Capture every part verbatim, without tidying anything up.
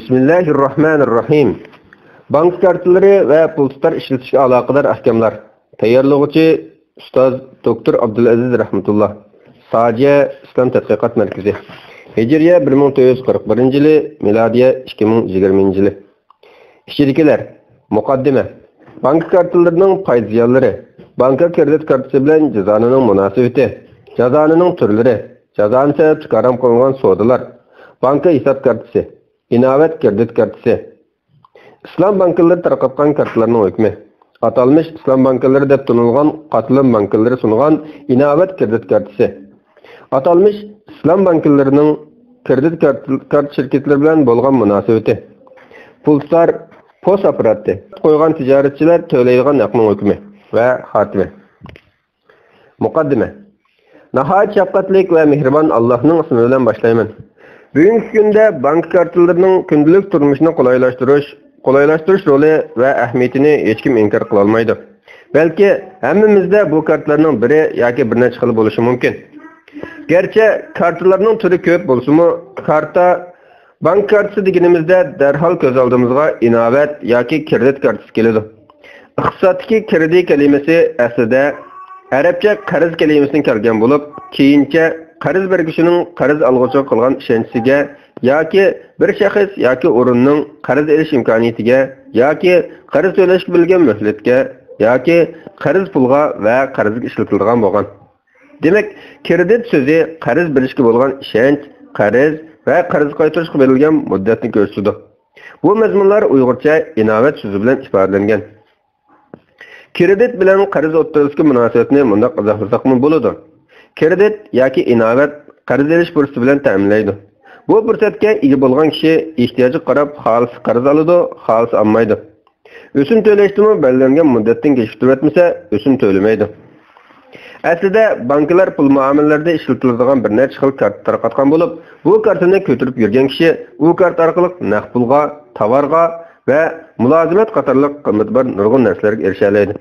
بىسمىللاھىررەھمانىررەھىم. بانكا كارتىلىرى ۋە پۇل تۇتار ئىشلىتىشكە ئالاقىدار ئەھكاملار. تەييارلىغۇچى ئۇستاز دوكتور ئابدۇلئەزىز رەھمەتۇللا. ساجە ئىسلام تەتقىقات مەركىزى. ھىجرىيە بىر مىڭ تۆت يۈز قىرىق بىرىنچى يىلى، مىلادىيە ئىككى مىڭ يىگىرمىنچى يىلى. ئىچىدىكىلەر. مۇقەددىمە. بانكا كارتىلىرىنىڭ پايدا زىيانلىرى، بانكا كىرېدىت كارتىسى بىلەن جازانىنىڭ مۇناسىۋىتى، جازانىنىڭ تۈرلىرى، جازانى سەۋەبلىك ھارام قىلىنغان سودىلار، بانكا ھېساب كارتىسى، ئىناۋەت كىرېدىت كارتىسى. ئىسلام بانكىلىرى تارقاتقان كارتىلارنىڭ ھۆكمى. ئاتالمىش ئىسلام بانكىلىرى دەپ تونۇلغان قاتلام بانكىلىرى سۇنغان ئىناۋەت كىرېدىت كارتىسى. ئاتالمىش ئىسلام بانكىلىرىنىڭ كىرېدىت كارت، كارت شىركەتلىرى بىلەن بولغان مۇناسىۋىتى. پۇل تۇتار، پوس ئاپپاراتى قويغان تىجارەتچىلەر تۆلەيدىغان ھەقنىڭ ھۆكمى ۋە خاتىمە. مۇقەددىمە. ناھايىتى شەپقەتلىك ۋە مېھرىبان ئاللاھنىڭ ئىسمى بىلەن باشلايمەن. بۈگۈنكى كۈندە بانكا كارتىلىرىنىڭ كۈندىلىك تۇرمۇشنى قولايلاشتۇرۇش، قولايلاشتۇرۇش رولى ۋە ئەھمىيىتىنى ھېچكىم ئىنكار قىلالمايدۇ. بەلكى ھەممىمىزدە بۇ كارتىلارنىڭ بىرى ياكى بىر نەچچە خىلى بولۇشى مۇمكىن. گەرچە كارتىلارنىڭ تۈرى كۆپ بولسىمۇ، كارتا، بانكا كارتىسى دېگىنىمىزدە دەرھال كۆز ئالدىمىزغا ئىناۋەت ياكى كىرېدىت كارتىسى كېلىدۇ. ئىقتىسادتىكى كىرېدىت كەلىمىسى ئەسلىدە ئەرەبچە قەرز كەلىمىسىدىن كەلگەن بولۇپ، كېيىنچە قەرز بەرگۈچىنىڭ قەرز ئالغۇچىغا قىلغان ئىشەنچىسىگە ياكى بىر شەخس ياكى ئورۇننىڭ قەرز ئېلىش ئىمكانىيىتىگە ياكى قەرز تۆلەشكە بېرىلگەن مۆھلەتكە ياكى قەرز پۇلغا ۋە قەرزگە ئىشلىتىلىدىغان بولغان. دېمەك، كىرېدىت سۆزى قەرز بېرىشكە بولغان ئىشەنچ، قەرز ۋە قەرز قايتۇرۇشقا بېرىلگەن مۇددەتنى كۆرسىتىدۇ. بۇ مەزمۇنلار ئۇيغۇرچە ئىناۋەت سۆزى بىلەن ئىپادىلەنگەن. كىرېدىت بىلەن قەرز ئوتتۇرىسىدىكى مۇناسىۋەتنى مۇنداق ئىزاھلىساقمۇ بولىدۇ. كىرېدىت ياكى ئىناۋەت قەرز ئېلىش پۇرسىتى بىلەن تەمىنلەيدۇ. بۇ پۇرسەتكە ئىگە بولغان كىشى ئېھتىياجىغا قاراپ خالىسا قەرز ئالىدۇ، خالىسا ئالمايدۇ. ئۆسۈم تۆلەشتىمۇ بەلگىلەنگەن مۇددەتتىن كېچىكتۈرۈۋەتمىسە، ئۆسۈم تۆلىمەيدۇ. ئەسلىدە بانكىلار پۇل مۇئامىلىلىرىدە ئىشلىتىلىدىغان بىر نەچچە خىل كارتا تارقاتقان بولۇپ، بۇ كارتىنى كۆتۈرۈپ يۈرگەن كىشى ئۇ كارتا ئارقىلىق نەق پۇلغا، تاۋارغا ۋە مۇلازىمەت قاتارلىق قىممىتى بار نۇرغۇن نەرسىلەرگە ئېرىشەلەيدۇ.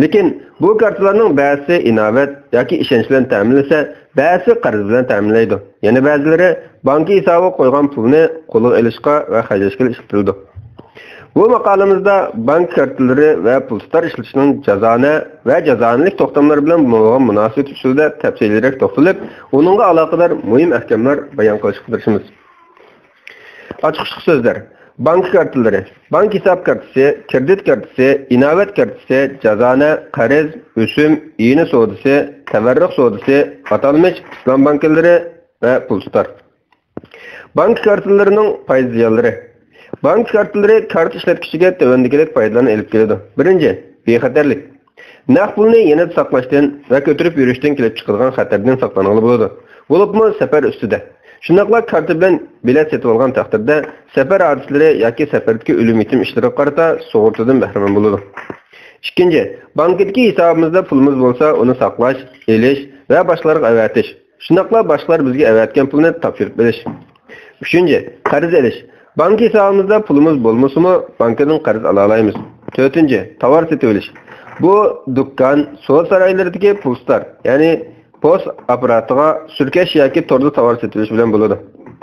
لېكىن بۇ كارتىلارنىڭ بەزىسى ئىناۋەت ياكى ئىشەنچ بىلەن تەمىنلىسە، بەزىسى قەرز بىلەن تەمىنلەيدۇ. يەنە بەزىلىرى بانكا ھېسابىغا قويغان پۇلنى قولغا ئېلىشقا ۋە خەجلەشكىلا ئىشلىتىلىدۇ. بۇ ماقالىمىزدا بانكا كارتىلىرى ۋە پۇل تۇتار ئىشلىتىشنىڭ جازانە ۋە جازانىلىك توختاملار بىلەن بولغان مۇناسىۋىتى ئۈستىدە تەپسىلىيرەك توختىلىپ، ئۇنىڭغا ئالاقىدار مۇھىم ئەھكاملار بايان قىلىشقا تىرىشىمىز. ئاچقۇچلۇق سۆزلەر. بانكا كارتىلىرى، بانكا ھېساب كارتىسى، كىرېدىت كارتىسى، ئىناۋەت كارتىسى، جازانە، قەرز، ئۆسۈم، ئىينە سودىسى، تەۋەررۇخ سودىسى، ئاتالمىش ئىسلام بانكىلىرى ۋە پۇل تۇتار. بانكا كارتىلىرىنىڭ پايدا زىيانلىرى. بانكا كارتىلىرى كارتا ئىشلەتكۈچىگە تۆۋەندىكىدەك پايدىلارنى ئېلىپ كېلىدۇ. بىرىنچى، بىخەتەرلىك. نەق پۇلنى يېنىدا ساقلاشتىن ۋە كۆتۈرۈپ يۈرۈشتىن كېلىپ چىقىدىغان خەتەردىن ساقلانغىلى بولىدۇ. بولۇپمۇ سەپەر ئۈستىدە. شۇنداقلا كارتا بىلەن بېلەت سېتىۋالغان تەقدىردە، سەپەر ھادىسىلىرى ياكى سەپەردىكى ئۆلۈم-يېتىم ئىشلىرىغا قارىتا سۇغۇرتىدىن بەھرىمەن بولىدۇ. ئىككىنچى، بانكىدىكى ھېسابىمىزدا پۇلىمىز بولسا، ئۇنى ساقلاش، ئېلىش ۋە باشقىلارغا ئەۋەتىش. شۇنداقلا باشقىلار بىزگە ئەۋەتكەن پۇلنى تاپشۇرۇپ ئېلىش. ئۈچىنچى، قەرز ئېلىش. بانكا ھېسابىمىزدا پۇلىمىز بولمىسىمۇ، بانكىدىن قەرز ئالالايمىز. تۆتىنچى، تاۋار سېتىۋېلىش. بۇ دۇكان، سودا سارايلىرىدىكى پۇل تۇتار، يەنى پوس ئاپپاراتىغا سۈركەش ياكى توردا تاۋار سېتىۋېلىش بىلەن بولىدۇ.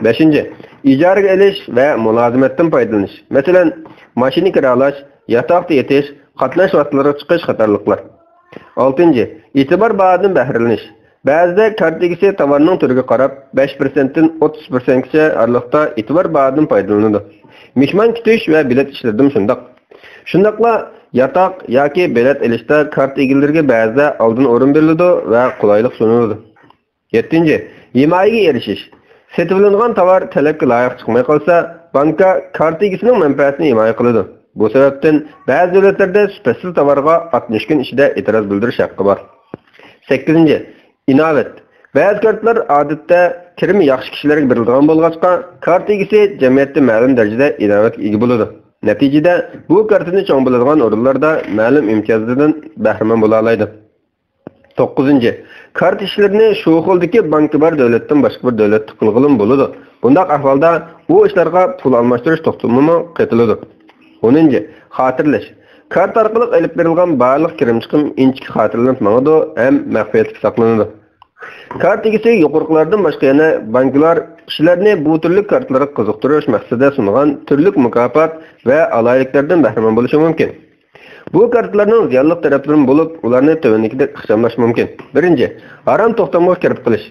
بەشىنچى، ئىجارىگە ئېلىش ۋە مۇلازىمەتتىن پايدىلىنىش. مەسىلەن، ماشىنا كىرالاش، ياتاقتا يېتىش، قاتناش ۋاسىتىلىرىغا چىقىش قاتارلىقلار. ئالتىنچى، ئېتىبار باھادىن بەھرىلىنىش. بەزىدە كارتا ئىگىسى تاۋارنىڭ تۈرىگە قاراپ، بەش پىرسەنتتىن ئوتتۇز پىرسەنتكىچە ئارىلىقتا ئېتىبار باھادىن پايدىلىنىدۇ. مېھمان كۈتۈش ۋە بېلەت ئىشلىرىدىمۇ شۇنداق. شۇنداقلا ياتاق ياكى بېلەت ئېلىشتا كارتا ئىگىلىرىگە بەزىدە ئالدىن ئورۇن بېرىلىدۇ ۋە قولايلىق سۇنۇلىدۇ. يەتتىنچى، ھىمايىگە ئېرىشىش. سېتىۋېلىنغان تاۋار تەلەپكە لايىق چىقماي قالسا، بانكا كارتا ئىگىسىنىڭ مەنپەئەتىنى ھىمايە قىلىدۇ. بۇ سەۋەبتىن بەزى دۆلەتلەردە سۈپەتسىز تاۋارغا ئاتمىش كۈن ئىچىدە ئېتىراز بىلدۈرۈش ھەققى بار. سەككىزىنچى، ئىناۋەت. بەزى كارتىلار ئادەتتە كىرىمى ياخشى كىشىلەرگە بېرىلىدىغان بولغاچقا، كارتا ئىگىسى جەمئىيەتتە مەلۇم دەرىجىدە ئىناۋەتكە ئىگە بولىدۇ. نەتىجىدە، بۇ كارتىنى چوڭ بىلىدىغان ئورۇنلاردا مەلۇم ئىمتىيازلاردىن بەھرىمەن بولالايدۇ. توققۇزىنچى، كارتا ئىشلىرىنى شۇ خىلدىكى بانكا بار دۆلەتتىن باشقا بىر دۆلەتتە قىلغىلىمۇ بولىدۇ. بۇنداق ئەھۋالدا ئۇ ئىشلارغا پۇل ئالماشتۇرۇش توختىمىمۇ قېتىلىدۇ. ئونىنچى، خاتىرىلەش. كارتا ئارقىلىق ئېلىپ بېرىلغان بارلىق كىرىم-چىقىم ئىنچىكە خاتىرىلىنىپ ماڭىدۇ ھەم مەخپىيەتلىك ساقلىنىدۇ. كارتا ئىگىسى يۇقىرىقىلاردىن باشقا يەنە بانكىلار كىشىلەرنى بۇ تۈرلۈك كارتىلارغا قىزىقتۇرۇش مەقسىتىدە سۇنغان تۈرلۈك مۇكاپات ۋە ئالاھىدىلىكلەردىن بەھرىمەن بولۇشى مۇمكىن. بۇ كارتىلارنىڭ زىيانلىق تەرەپلىرىمۇ بولۇپ، ئۇلارنى تۆۋەندىكىدەك ئىخچاملاش مۇمكىن. بىرىنچى، ھارام توختامغا كىرىپ قېلىش.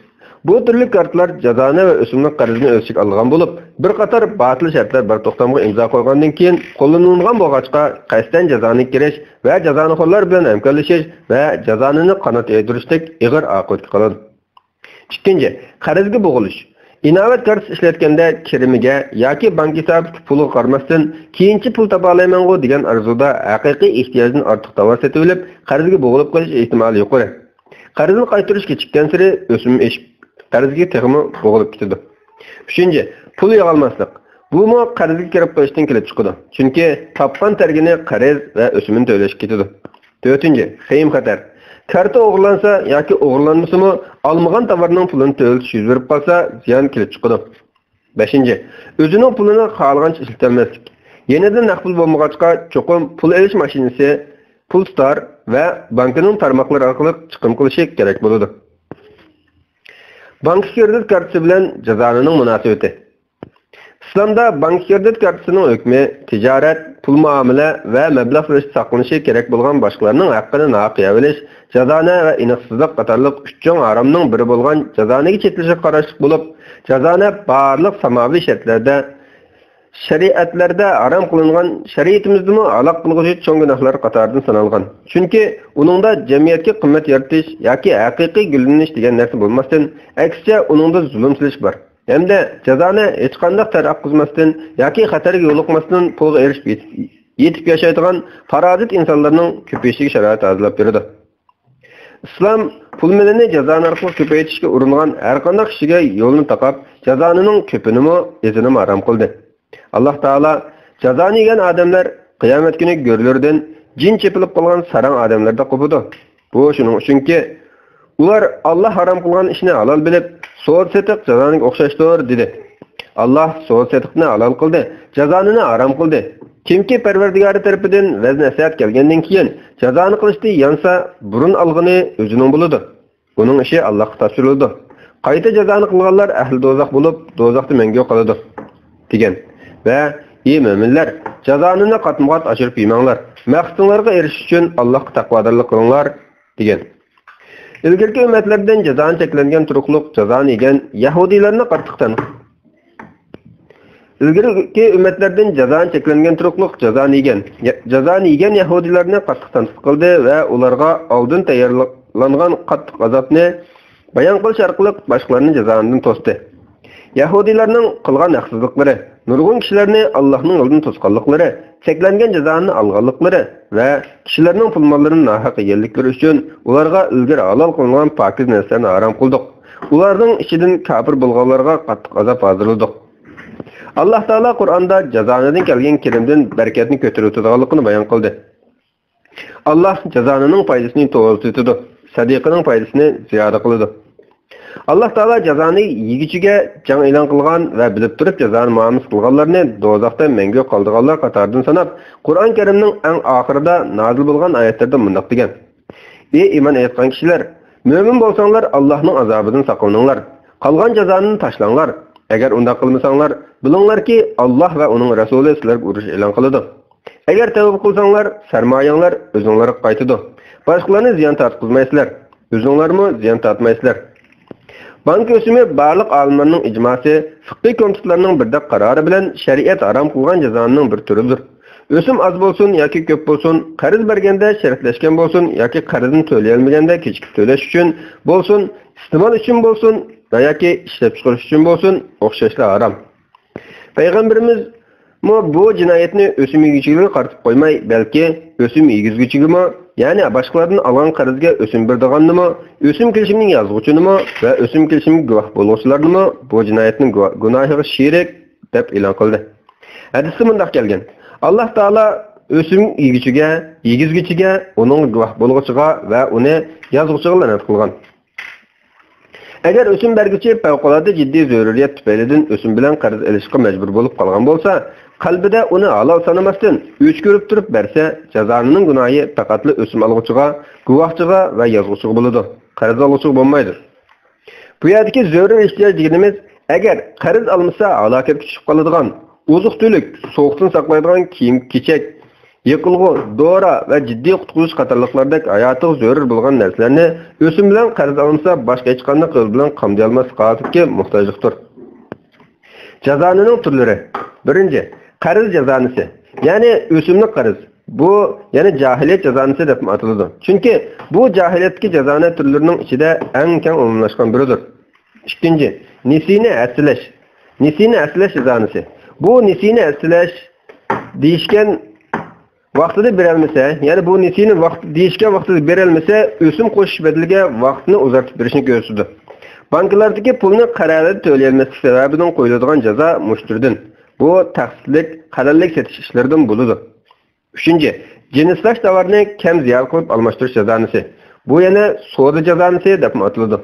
بۇ تۈرلۈك كارتىلار جازانە ۋە ئۆسۈملۈك قەرزىنى ئۆز ئىچىگە ئالغان بولۇپ، بىر قاتار باتىل شەرتلەر بار توختامغا ئىمزا قويغاندىن كېيىن قوللىنىلغان بولغاچقا، قەستەن جازانىگە كىرىش ۋە جازانىخورلار بىلەن ھەمكارلىشىش ۋە جازانىنى قانات يايدۇرۇشتەك ئېغىر ئاقىۋەتكە قالىدۇ. ئىككىنچى، قەرزگە بوغۇلۇش. ئىناۋەت كارتىسى ئىشلەتكەندە كىرىمىگە ياكى بانك ھېسابىدىكى پۇلغا قارىماستىن، كېيىنچە پۇل تاپالايمەنغۇ دېگەن ئارزۇدا ھەقىقىي ئېھتىياجدىن ئارتۇق تاۋار سېتىۋېلىپ، قەرزگە بوغۇلۇپ قېلىش ئېھتىمالى يۇقىرى. قەرزنى قايتۇرۇش كېچىككەنسېرى ئۆسۈم ئېشىپ، قەرزگە تېخىمۇ بوغۇلۇپ كېتىدۇ. ئۈچىنچى، پۇل يىغالماسلىق. بۇمۇ قەرزگە كىرىپ قېلىشتىن كېلىپ چىقىدۇ. چۈنكى تاپقان تەرگىنى قەرز ۋە ئۆسۈمىنى تۆلەشكە كېتىدۇ. تۆتىنچى، خېيىم-خەتەر. كارتا ئوغرىلانسا ياكى ئوغرىلانمىسىمۇ، ئالمىغان تاۋارنىڭ پۇلىنى تۆلىتىش يۈز بېرىپ قالسا، زىيان كېلىپ چىقىدۇ. بەشىنچى، ئۆزىنىڭ پۇلىنى خالىغانچە ئىشلىتەلمەسلىك. يېنىدا نەق پۇل بولمىغاچقا، چوقۇم پۇل ئېلىش ماشىنىسى، پۇل تۇتار ۋە بانكىنىڭ تارماقلىرى ئارقىلىق چىقىم قىلىشى كېرەك بولىدۇ. بانكا كىرېدىت كارتىسى بىلەن جازانىنىڭ مۇناسىۋىتى. ئىسلامدا بانكا كىرېدىت كارتىسىنىڭ ھۆكمى تىجارەت، پۇل مۇئامىلە ۋە مەبلەغ سېلىشتا ساقلىنىشى كېرەك بولغان باشقىلارنىڭ ھەققىنى ناھەق يەۋېلىش، جازانە ۋە ئېنىقسىزلىق قاتارلىق ئۈچ چوڭ ھارامنىڭ بىرى بولغان جازانىگە چېتىلىشىغا قاراشلىق بولۇپ، جازانە بارلىق ساماۋى شەرتلەردە، شەرىئەتلەردە ھارام قىلىنغان، شەرىئىتىمىزدىمۇ ھالاك قىلغۇچى چوڭ گۇناھلار قاتارىدىن سانالغان. چۈنكى ئۇنىڭدا جەمئىيەتكە قىممەت يارىتىش ياكى ھەقىقىي گۈللىنىش دېگەن نەرسە بولماستىن، ئەكسىچە ئۇنىڭدا زۇلۇم سېلىش بار. ھەمدە جازانى ھېچقانداق تەر ئاققۇزماستىن ياكى خەتەرگە يولۇقماستىن پۇلغا ئېرىشىپ يېتىپ، يېتىپ ياشايدىغان پارازىت ئىنسانلارنىڭ كۆپىيىشىگە شارائىت ھازىرلاپ بېرىدۇ. ئىسلام پۇل مېلىنى جازانى ئارقىلىق كۆپەيتىشكە ئۇرۇنغان ھەرقانداق كىشىگە يولنى تاقاپ، جازانىنىڭ كۆپىنىمۇ، ئېزىنىمۇ ھارام قىلدى. ئاللاھ تائالا جازانى يېگەن ئادەملەر قىيامەت كۈنى گۆرلىرىدىن جىن چېپىلىپ قالغان ساراڭ ئادەملەردەك قوپىدۇ. بۇ شۇنىڭ ئۈچۈنكى، ئۇلار ئاللاھ ھارام قىلغان ئىشنى ھالال بىلىپ، سودا-سېتىق جازانىگە ئوخشاشتۇر، دېدى. ئاللاھ سودا-سېتىقنى ھالال قىلدى، جازانىنى ھارام قىلدى. كىمكى پەرۋەردىگارى تەرىپىدىن ۋەز-نەسىھەت كەلگەندىن كېيىن جازانى قىلىشتىن يانسا، بۇرۇن ئالغىنى ئۆزىنىڭ بولىدۇ. ئۇنىڭ ئىشى ئاللاھقا تاپشۇرۇلىدۇ. قايتا جازانى قىلغانلار ئەھلى دوزاخ بولۇپ، دوزاختا مەڭگۈ قالىدۇ، دېگەن. ۋە، ئى مۆمىنلەر، جازانىنى قاتمۇقات ئاشۇرۇپ يېمەڭلار، مەقسىتىڭلارغا ئېرىشىش ئۈچۈن ئاللاھقا تەقۋادارلىق قىلىڭلار، دېگەن. ئىلگىرىكى ئۈممەتلەردىن جازانى چەكلەنگەن تۇرۇقلۇق جازانى يېگەن يەھۇدىيلارنى قاتتىق تەنقىد ئىلگىرىكى ئۈممەتلەردىن جازانى چەكلەنگەن تۇرۇقلۇق جازانى يېگەن، جازانى يېگەن يەھۇدىيلارنى قاتتىق تەنقىد قىلدى ۋە ئۇلارغا ئالدىن تەييارلانغان قاتتىق ئازابنى بايان قىلىش ئارقىلىق باشقىلارنى جازانىدىن توستى. يەھۇدىيلارنىڭ قىلغان ھەقسىزلىقلىرى، نۇرغۇن كىشىلەرنى ئاللاھنىڭ يولىدىن توسقانلىقلىرى، چەكلەنگەن جازانى ئالغانلىقلىرى ۋە كىشىلەرنىڭ پۇل-ماللىرىنى ناھەق يېگەنلىكلىرى ئۈچۈن ئۇلارغا ئىلگىرى ھالال قىلىنغان پاكىز نەرسىلەرنى ھارام قىلدۇق. ئۇلارنىڭ ئىچىدىن كاپىر بولغانلارغا قاتتىق ئازاب ھازىرلىدۇق. ئاللاھ تائالا قۇرئاندا جازانىدىن كەلگەن كىرىمدىن بەرىكەتنى كۆتۈرۈۋېتىدىغانلىقىنى بايان قىلدى. ئاللاھ جازانىنىڭ پايدىسىنى توۋلىتىۋېتىدۇ، سەدىقىنىڭ پايدىسىنى زىيادە قىلىدۇ. ئاللاھ تائالا جازانى يېگۈچىگە جەڭ ئېلان قىلغان ۋە بىلىپ تۇرۇپ جازانى مۇئامىلىسى قىلغانلارنى دوزاختا مەڭگۈ قالىدىغانلار قاتارىدىن ساناپ، قۇرئان كەرىمنىڭ ئەڭ ئاخىرىدا نازىل بولغان ئايەتلەردە مۇنداق دېگەن: ئى ئىمان ئېيتقان كىشىلەر! مۆمىن بولساڭلار، ئاللاھنىڭ ئازابىدىن ساقلىنىڭلار. قالغان جازانى تاشلاڭلار. ئەگەر ئۇنداق قىلمىساڭلار، بىلىڭلاركى، ئاللاھ ۋە ئۇنىڭ رەسۇلى سىلەرگە ئۇرۇش ئېلان قىلىدۇ. ئەگەر تەۋبە قىلساڭلار، سەرمايەڭلار ئۆزۈڭلارغا قايتىدۇ. باشقىلارنى زىيان تارتقۇزمايسىلەر. ئۆزۈڭلارمۇ زىيان تارتمايسىلەر. بانكا ئۆسۈمى بارلىق ئالىملارنىڭ ئىجماسى، فىقھىي كومىتېتلارنىڭ بىردەك قارارى بىلەن شەرىئەت ھارام قىلغان جازانىڭ بىر تۈرىدۇر. ئۆسۈم ئاز بولسۇن ياكى كۆپ بولسۇن، قەرز بەرگەندە شەرتلەشكەن بولسۇن ياكى قەرزنى تۆلىيەلمىگەندە كېچىكىپ تۆلەش ئۈچۈن بولسۇن، ئىستېمال ئۈچۈن بولسۇن ۋە ياكى ئىشلەپچىقىرىش ئۈچۈن بولسۇن، ئوخشاشلا ھارام. پەيغەمبىرىمىزمۇ بۇ جىنايەتنى ئۆسۈم يېگۈچىگىلا قارىتىپ قويماي، بەلكى ئۆسۈم يېگۈزگۈچىگىمۇ، يەنى باشقىلاردىن ئالغان قەرزگە ئۆسۈم بېرىدىغاننىمۇ، ئۆسۈم كېلىشىمنى يازغۇچىنىمۇ ۋە ئۆسۈم كېلىشىمگە گۇۋاھ بولغۇچىلارنىمۇ بۇ جىنايەتنىڭ گۇۋا-، گۇناھىغا شېرىك، دەپ ئېلان قىلدى. ھەدىستە مۇنداق كەلگەن: ئاللاھ تائالا ئۆسۈم يېگۈچىگە، يېگۈزگۈچىگە، ئۇنىڭغا گۇۋاھ بولغۇچىغا ۋە ئۇنى يازغۇچىغا لەنەت قىلغان. ئەگەر ئۆسۈم بەرگۈچى پەۋقۇلئاددە جىددىي زۆرۈرىيەت تۈپەيلىدىن ئۆسۈم بىلەن قەرز ئېلىشقا مەجبۇر بولۇپ قالغان بولسا، قەلبىدە ئۇنى ھالال سانىماستىن، ئۆچ كۆرۈپ تۇرۇپ بەرسە، جازانىنىڭ گۇناھى پەقەتلا ئۆسۈم ئالغۇچىغا، گۇۋاھچىغا ۋە يازغۇچىغا بولىدۇ، قەرز ئالغۇچىغا بولمايدۇ. بۇ يەردىكى زۆرۈر ئېھتىياج دېگىنىمىز، ئەگەر قەرز ئالمىسا ھالاكەتكە چۈشۈپ قالىدىغان، ئوزۇق-تۈلۈك، سوغۇقتىن ساقلايدىغان كىيىم-كېچەك، يېقىلغۇ، دورا ۋە جىددىي قۇتقۇزۇش قاتارلىقلاردەك ھاياتىغا زۆرۈر بولغان نەرسىلەرنى ئۆسۈم بىلەن قەرز ئالمىسا باشقا ھېچقانداق يول بىلەن قامدىيالماسلىق ھالىتىدىكى موھتاجلىقتۇر. جازانىنىڭ تۈرلىرى. بىرىنچى، قەرز جازانىسى، يەنى ئۆسۈملۈك قەرز. بۇ يەنى جاھىلىيەت جازانىسى دەپمۇ ئاتىلىدۇ. چۈنكى بۇ جاھىلىيەتتىكى جازانە تۈرلىرىنىڭ ئىچىدە ئەڭ كەڭ ئومۇملاشقان بىرىدۇر. ئىككىنچى، نېسىنى ھەسسىلەش. نېسىنى ھەسسىلەش جازانىسى. بۇ نېسىنى ھەسسىلەش دېيىشكەن ۋاقتىدا بېرەلمىسە، يەنى بۇ نېسىنى ۋاقىت، دېيىشكەن ۋاقتىدا بېرەلمىسە، ئۆسۈم قوشۇش بەدىلىگە ۋاقىتنى ئۇزارتىپ بېرىشنى كۆرسىتىدۇ. بانكىلاردىكى پۇلنى قەرەلىدە تۆلىيەلمەسلىك سەۋەبىدىن قويۇلىدىغان جازا مۇشۇ تۈردىن. بۇ تەخسىتلىك، خەلەللىك سېتىش ئىشلىرىدىن بولىدۇ. ئۈچىنچى، جىنسلاش تاۋارنى كەم زىيادە قىلىپ ئالماشتۇرۇش جازانىسى. بۇ يەنە سودا جازانىسى دەپمۇ ئاتىلىدۇ.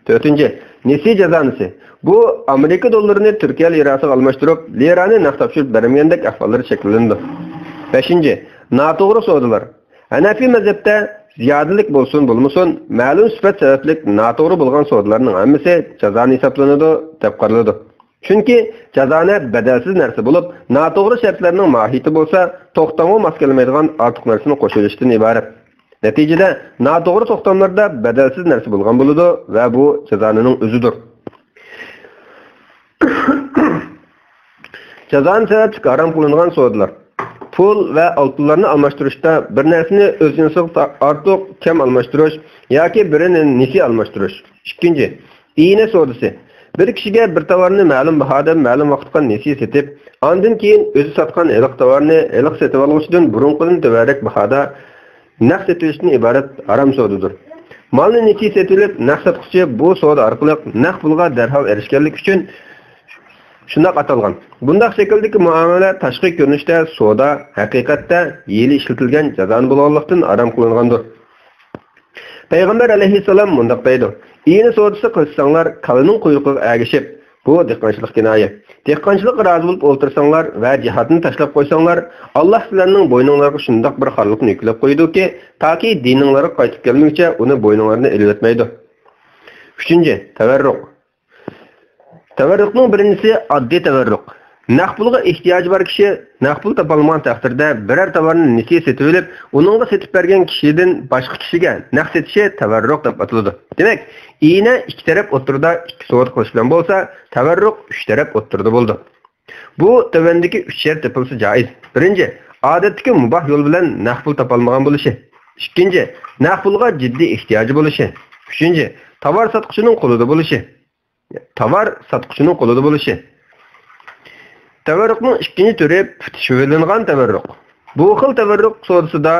تۆتىنچى، نېسى جازانىسى. بۇ ئامېرىكا دوللىرىنى تۈركىيە لىراسىغا ئالماشتۇرۇپ، لىرانى نەق تاپشۇرۇپ بەرمىگەندەك ئەھۋاللار شەكىللىنىدۇ. بەشىنچى، ناتوغرا سودىلار. ھەنەفىي مەزھەپتە زىيادىلىك بولسۇن بولمىسۇن، مەلۇم سۈپەت سەۋەبلىك ناتوغرا بولغان سودىلارنىڭ ھەممىسى جازانە ھېسابلىنىدۇ دەپ قارىلىدۇ. چۈنكى جازانە بەدەلسىز نەرسە بولۇپ، ناتوغرا شەرتلەرنىڭ ماھىيىتى بولسا توختامغا ماس كەلمەيدىغان ئارتۇق نەرسىنى قوشۇۋېلىشتىن ئىبارەت. نەتىجىدە، ناتوغرا توختاملاردا بەدەلسىز نەرسە بولغان بولىدۇ ۋە بۇ جازانىنىڭ ئۆزىدۇر. جازانە سەۋەبلىك ھارام قىلىنغان سودىلار. پۇل ۋە ئالتۇنلارنى ئالماشتۇرۇشتا بىر نەرسىنى ئۆز جىنسىغا ئارتۇق، كەم ئالماشتۇرۇش ياكى بىرىنى نېسى ئالماشتۇرۇش. ئىككىنچى، ئىينە سودىسى. بىر كىشىگە بىر تاۋارنى مەلۇم باھادا مەلۇم ۋاقىتقا نېسى سېتىپ، ئاندىن كېيىن ئۆزى ساتقان ھېلىقى تاۋارنى ھېلىقى سېتىۋالغۇچىدىن بۇرۇنقىدىن تۆۋەنرەك باھادا نەق سېتىۋېلىشتىن ئىبارەت ھارام سودىدۇر. مالنى نېسى سېتىۋېلىپ، نەق ساتقۇچى بۇ سودا ئارقىلىق نەق پۇلغا دەرھال ئېرىشكەنلىكى ئۈچۈن شۇنداق ئاتالغان. بۇنداق شەكىلدىكى مۇئامىلە تاشقى كۆرۈنۈشتە سودا، ھەقىقەتتە ھىيلە ئىشلىتىلگەن جازانە بولغانلىقتىن ھارام قىلىنغاندۇر. پەيغەمبەر ئەلەيھىسسالام مۇنداق دەيدۇ: «ئىينە سودىسى قىلساڭلار، كالىنىڭ قۇيرۇقىغا ئەگىشىپ، بۇ دېھقانچىلىق كىنايە. دېھقانچىلىققا رازى بولۇپ ئولتۇرساڭلار ۋە جىھادنى تاشلاپ قويساڭلار، ئاللاھ سىلەرنىڭ بوينۇڭلارغا شۇنداق بىر خارلىقنى يۈكلەپ قويىدۇكى، تاكى دىنىڭلارغا قايتىپ كەلمىگۈچە ئۇنى بوينۇڭلاردىن ئېلىۋەتمەيدۇ.» ئۈچىنچى، تەۋەررۇق. تەۋەررۇقنىڭ بىرىنچىسى ئاددىي تەۋەررۇق. نەق پۇلغا ئېھتىياجى بار كىشى نەق پۇل تاپالمىغان تەقدىردە، بىرەر تاۋارنى نېسى سېتىۋېلىپ، ئۇنىڭغا سېتىپ بەرگەن كىشىدىن باشقا كىشىگە نەق سېتىشى تەۋەررۇق دەپ ئاتىلىدۇ. دېمەك، ئىينە ئىككى تەرەپ ئوتتۇرىدا ئىككى سودا قىلىش بىلەن بولسا، تەۋەررۇق ئۈچ تەرەپ ئوتتۇرىدا بولىدۇ. بۇ تۆۋەندىكى ئۈچ شەرت تېپىلسا جائىز. بىرىنچى، ئادەتتىكى مۇباھ يول بىلەن نەق پۇل تاپالمىغان بولۇشى. ئىككىنچى، نەق پۇلغا جىددىي ئېھتىياجى بولۇشى. ئۈچىنچى، تاۋار ساتقۇچىنىڭ قولىدا بولۇشى. تاۋار ساتقۇچىنىڭ قولىدا بولۇشى. تەۋەررۇقنىڭ ئىككىنچى تۈرى پۈتۈشۈۋېلىنغان تەۋەررۇق. بۇ خىل تەۋەررۇق سودىسىدا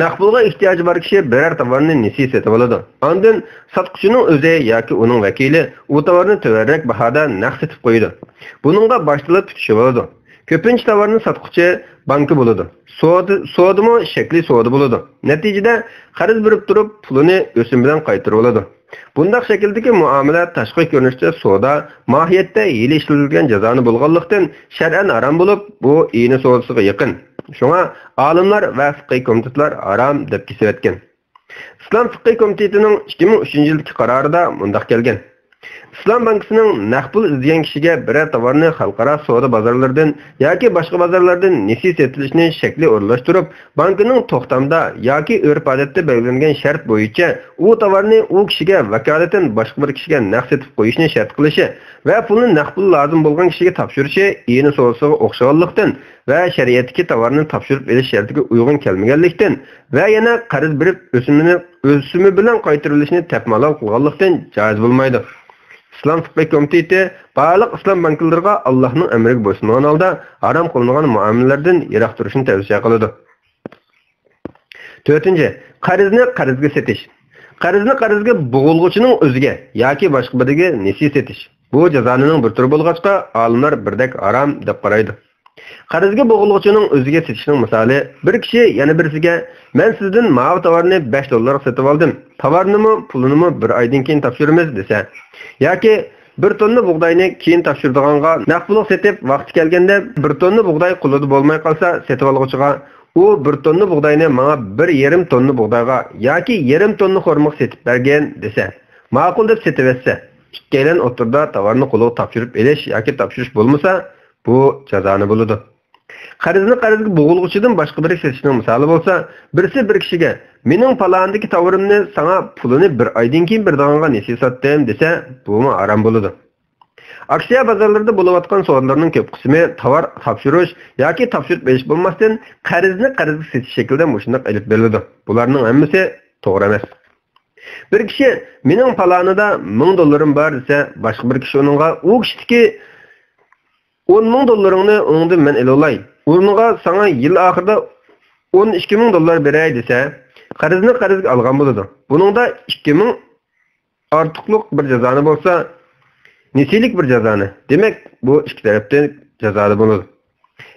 نەق پۇلغا ئېھتىياجى بار كىشى بىرەر تاۋارنى نېسى سېتىۋالىدۇ. ئاندىن ساتقۇچىنىڭ ئۆزى ياكى ئۇنىڭ ۋەكىلى ئۇ تاۋارنى تۆۋەنرەك باھادا نەق سېتىپ قويىدۇ. بۇنىڭغا باشتىلا پۈتۈشۈۋالىدۇ. كۆپىنچە تاۋارنى ساتقۇچى بانكا بولىدۇ. سودا، سودىمۇ شەكلىي سودا بولىدۇ. نەتىجىدە، قەرز بېرىپ تۇرۇپ، پۇلىنى ئۆسۈم بىلەن قايتۇرۇۋالىدۇ. بۇنداق شەكىلدىكى مۇئامىلە تاشقى كۆرۈنۈشتە سودا، ماھىيەتتە ھىيلە ئىشلىتىلگەن جازانە بولغانلىقتىن، شەرئەن ھارام بولۇپ، بۇ ئىينە سودىسىغا يېقىن. شۇڭا ئالىملار ۋە فىقھىي كومىتېتلار ھارام دەپ كېسىۋەتكەن. ئىسلام فىقھىي كومىتېتىنىڭ ئىككى مىڭ ئۈچىنچى يىلدىكى قارارىدا مۇنداق كەلگەن: «ئىسلام بانكىسىنىڭ نەق پۇل ئىزدىگەن كىشىگە بىرەر تاۋارنى خەلقئارا سودا بازارلىرىدىن ياكى باشقا بازارلاردىن نېسى سېتىۋېلىشنى شەكلىي ئورۇنلاشتۇرۇپ، بانكىنىڭ توختامدا ياكى ئۆرپ-ئادەتتە بەلگىلەنگەن شەرت بويىچە ئۇ تاۋارنى ئۇ كىشىگە ۋاكالىتەن باشقا بىر كىشىگە نەق سېتىپ قويۇشنى شەرت قىلىشى ۋە پۇلنى نەق پۇل لازىم بولغان كىشىگە تاپشۇرۇشى ئىينە سودىسىغا ئوخشىغانلىقتىن ۋە شەرىئەتتىكى تاۋارنى تاپشۇرۇپ ئېلىش شەرتىگە ئۇيغۇن كەلمىگەنلىكتىن ۋە يەنە قەرز بېرىپ ئۆسۈمىنى، ئۆسۈمى بىلەن قايتۇرۇۋېلىشنى تەپمالال قىلغانلىقتىن جائىز بولمايدۇ.» ئىسلام فىقھىي كومىتېتى بارلىق ئىسلام بانكىلىرىغا ئاللاھنىڭ ئەمرىگە بويسۇنغان ھالدا ھارام قىلىنغان مۇئامىلىلەردىن يىراق تۇرۇشنى تەۋسىيە قىلىدۇ. تۆتىنچى، قەرزنى قەرزگە سېتىش. قەرزنى قەرزگە بوغۇلغۇچىنىڭ ئۆزىگە ياكى باشقا بىرىگە نېسى سېتىش. بۇ جازانىنىڭ بىر تۈرى بولغاچقا، ئالىملار بىردەك ھارام دەپ قارايدۇ. قەرزگە بوغۇلغۇچىنىڭ ئۆزىگە سېتىشنىڭ مىسالى، بىر كىشى يەنە بىرسىگە، «مەن سىزدىن ماۋۇ تاۋارنى بەش دوللارغا سېتىۋالدىم، تاۋارنىمۇ، پۇلىنىمۇ بىر ئايدىن كېيىن تاپشۇرىمىز» دېسە، ياكى بىر توننا بۇغداينى كېيىن تاپشۇرىدىغانغا نەق پۇلغا سېتىپ، ۋاقتى كەلگەندە بىر توننا بۇغداي قولىدا بولماي قالسا، سېتىۋالغۇچىغا، «ئۇ بىر توننا بۇغداينى ماڭا بىر يېرىم توننا بۇغدايغا ياكى يېرىم توننا خورمىغا سېتىپ بەرگىن» دېسە، ماقۇل دەپ سېتىۋەتسە، ئىككىيلەن ئوتتۇرىدا تاۋارنى قولىغا تاپشۇرۇپ ئېلىش ياكى تاپشۇرۇش بولمىسا، بۇ جازانە بولىدۇ. قەرزنى قەرزگە بوغۇلغۇچىدىن باشقا بىرىگە سېتىشنىڭ مىسالى بولسا، بىرسى بىر كىشىگە، «مېنىڭ پالانىدىكى تاۋىرىمنى ساڭا پۇلىنى بىر ئايدىن كېيىن بېرىدىغانغا نېسى ساتتىم» دېسە، بۇمۇ ھارام بولىدۇ. ئاكسىيە بازارلىرىدا بولۇۋاتقان سودىلارنىڭ كۆپ قىسمى تاۋار تاپشۇرۇش ياكى تاپشۇرۇپ ئېلىش بولماستىن، قەرزنى قەرزگە سېتىش شەكلىدە مۇشۇنداق ئېلىپ بېرىلىدۇ. بۇلارنىڭ ھەممىسى توغرا ئەمەس. بىر كىشى، «مېنىڭ پالانىدا مىڭ دوللىرىم بار» دېسە، باشقا بىر كىشى ئۇنىڭغا، «ئۇ كىشىدىكى ئون مىڭ دوللىرىڭنى ئۇنىڭدىن مەن ئېلىۋالاي. ئورنىغا ساڭا يىل ئاخىرىدا ئون ئىككى مىڭ دوللار بېرەي» دېسە، قەرزنى قەرزگە ئالغان بولىدۇ. بۇنىڭدا ئىككى مىڭ ئارتۇقلۇق بىر جازانە بولسا، نېسىلىك بىر جازانە. دېمەك، بۇ ئىككى تەرەپتىن جازانە بولىدۇ.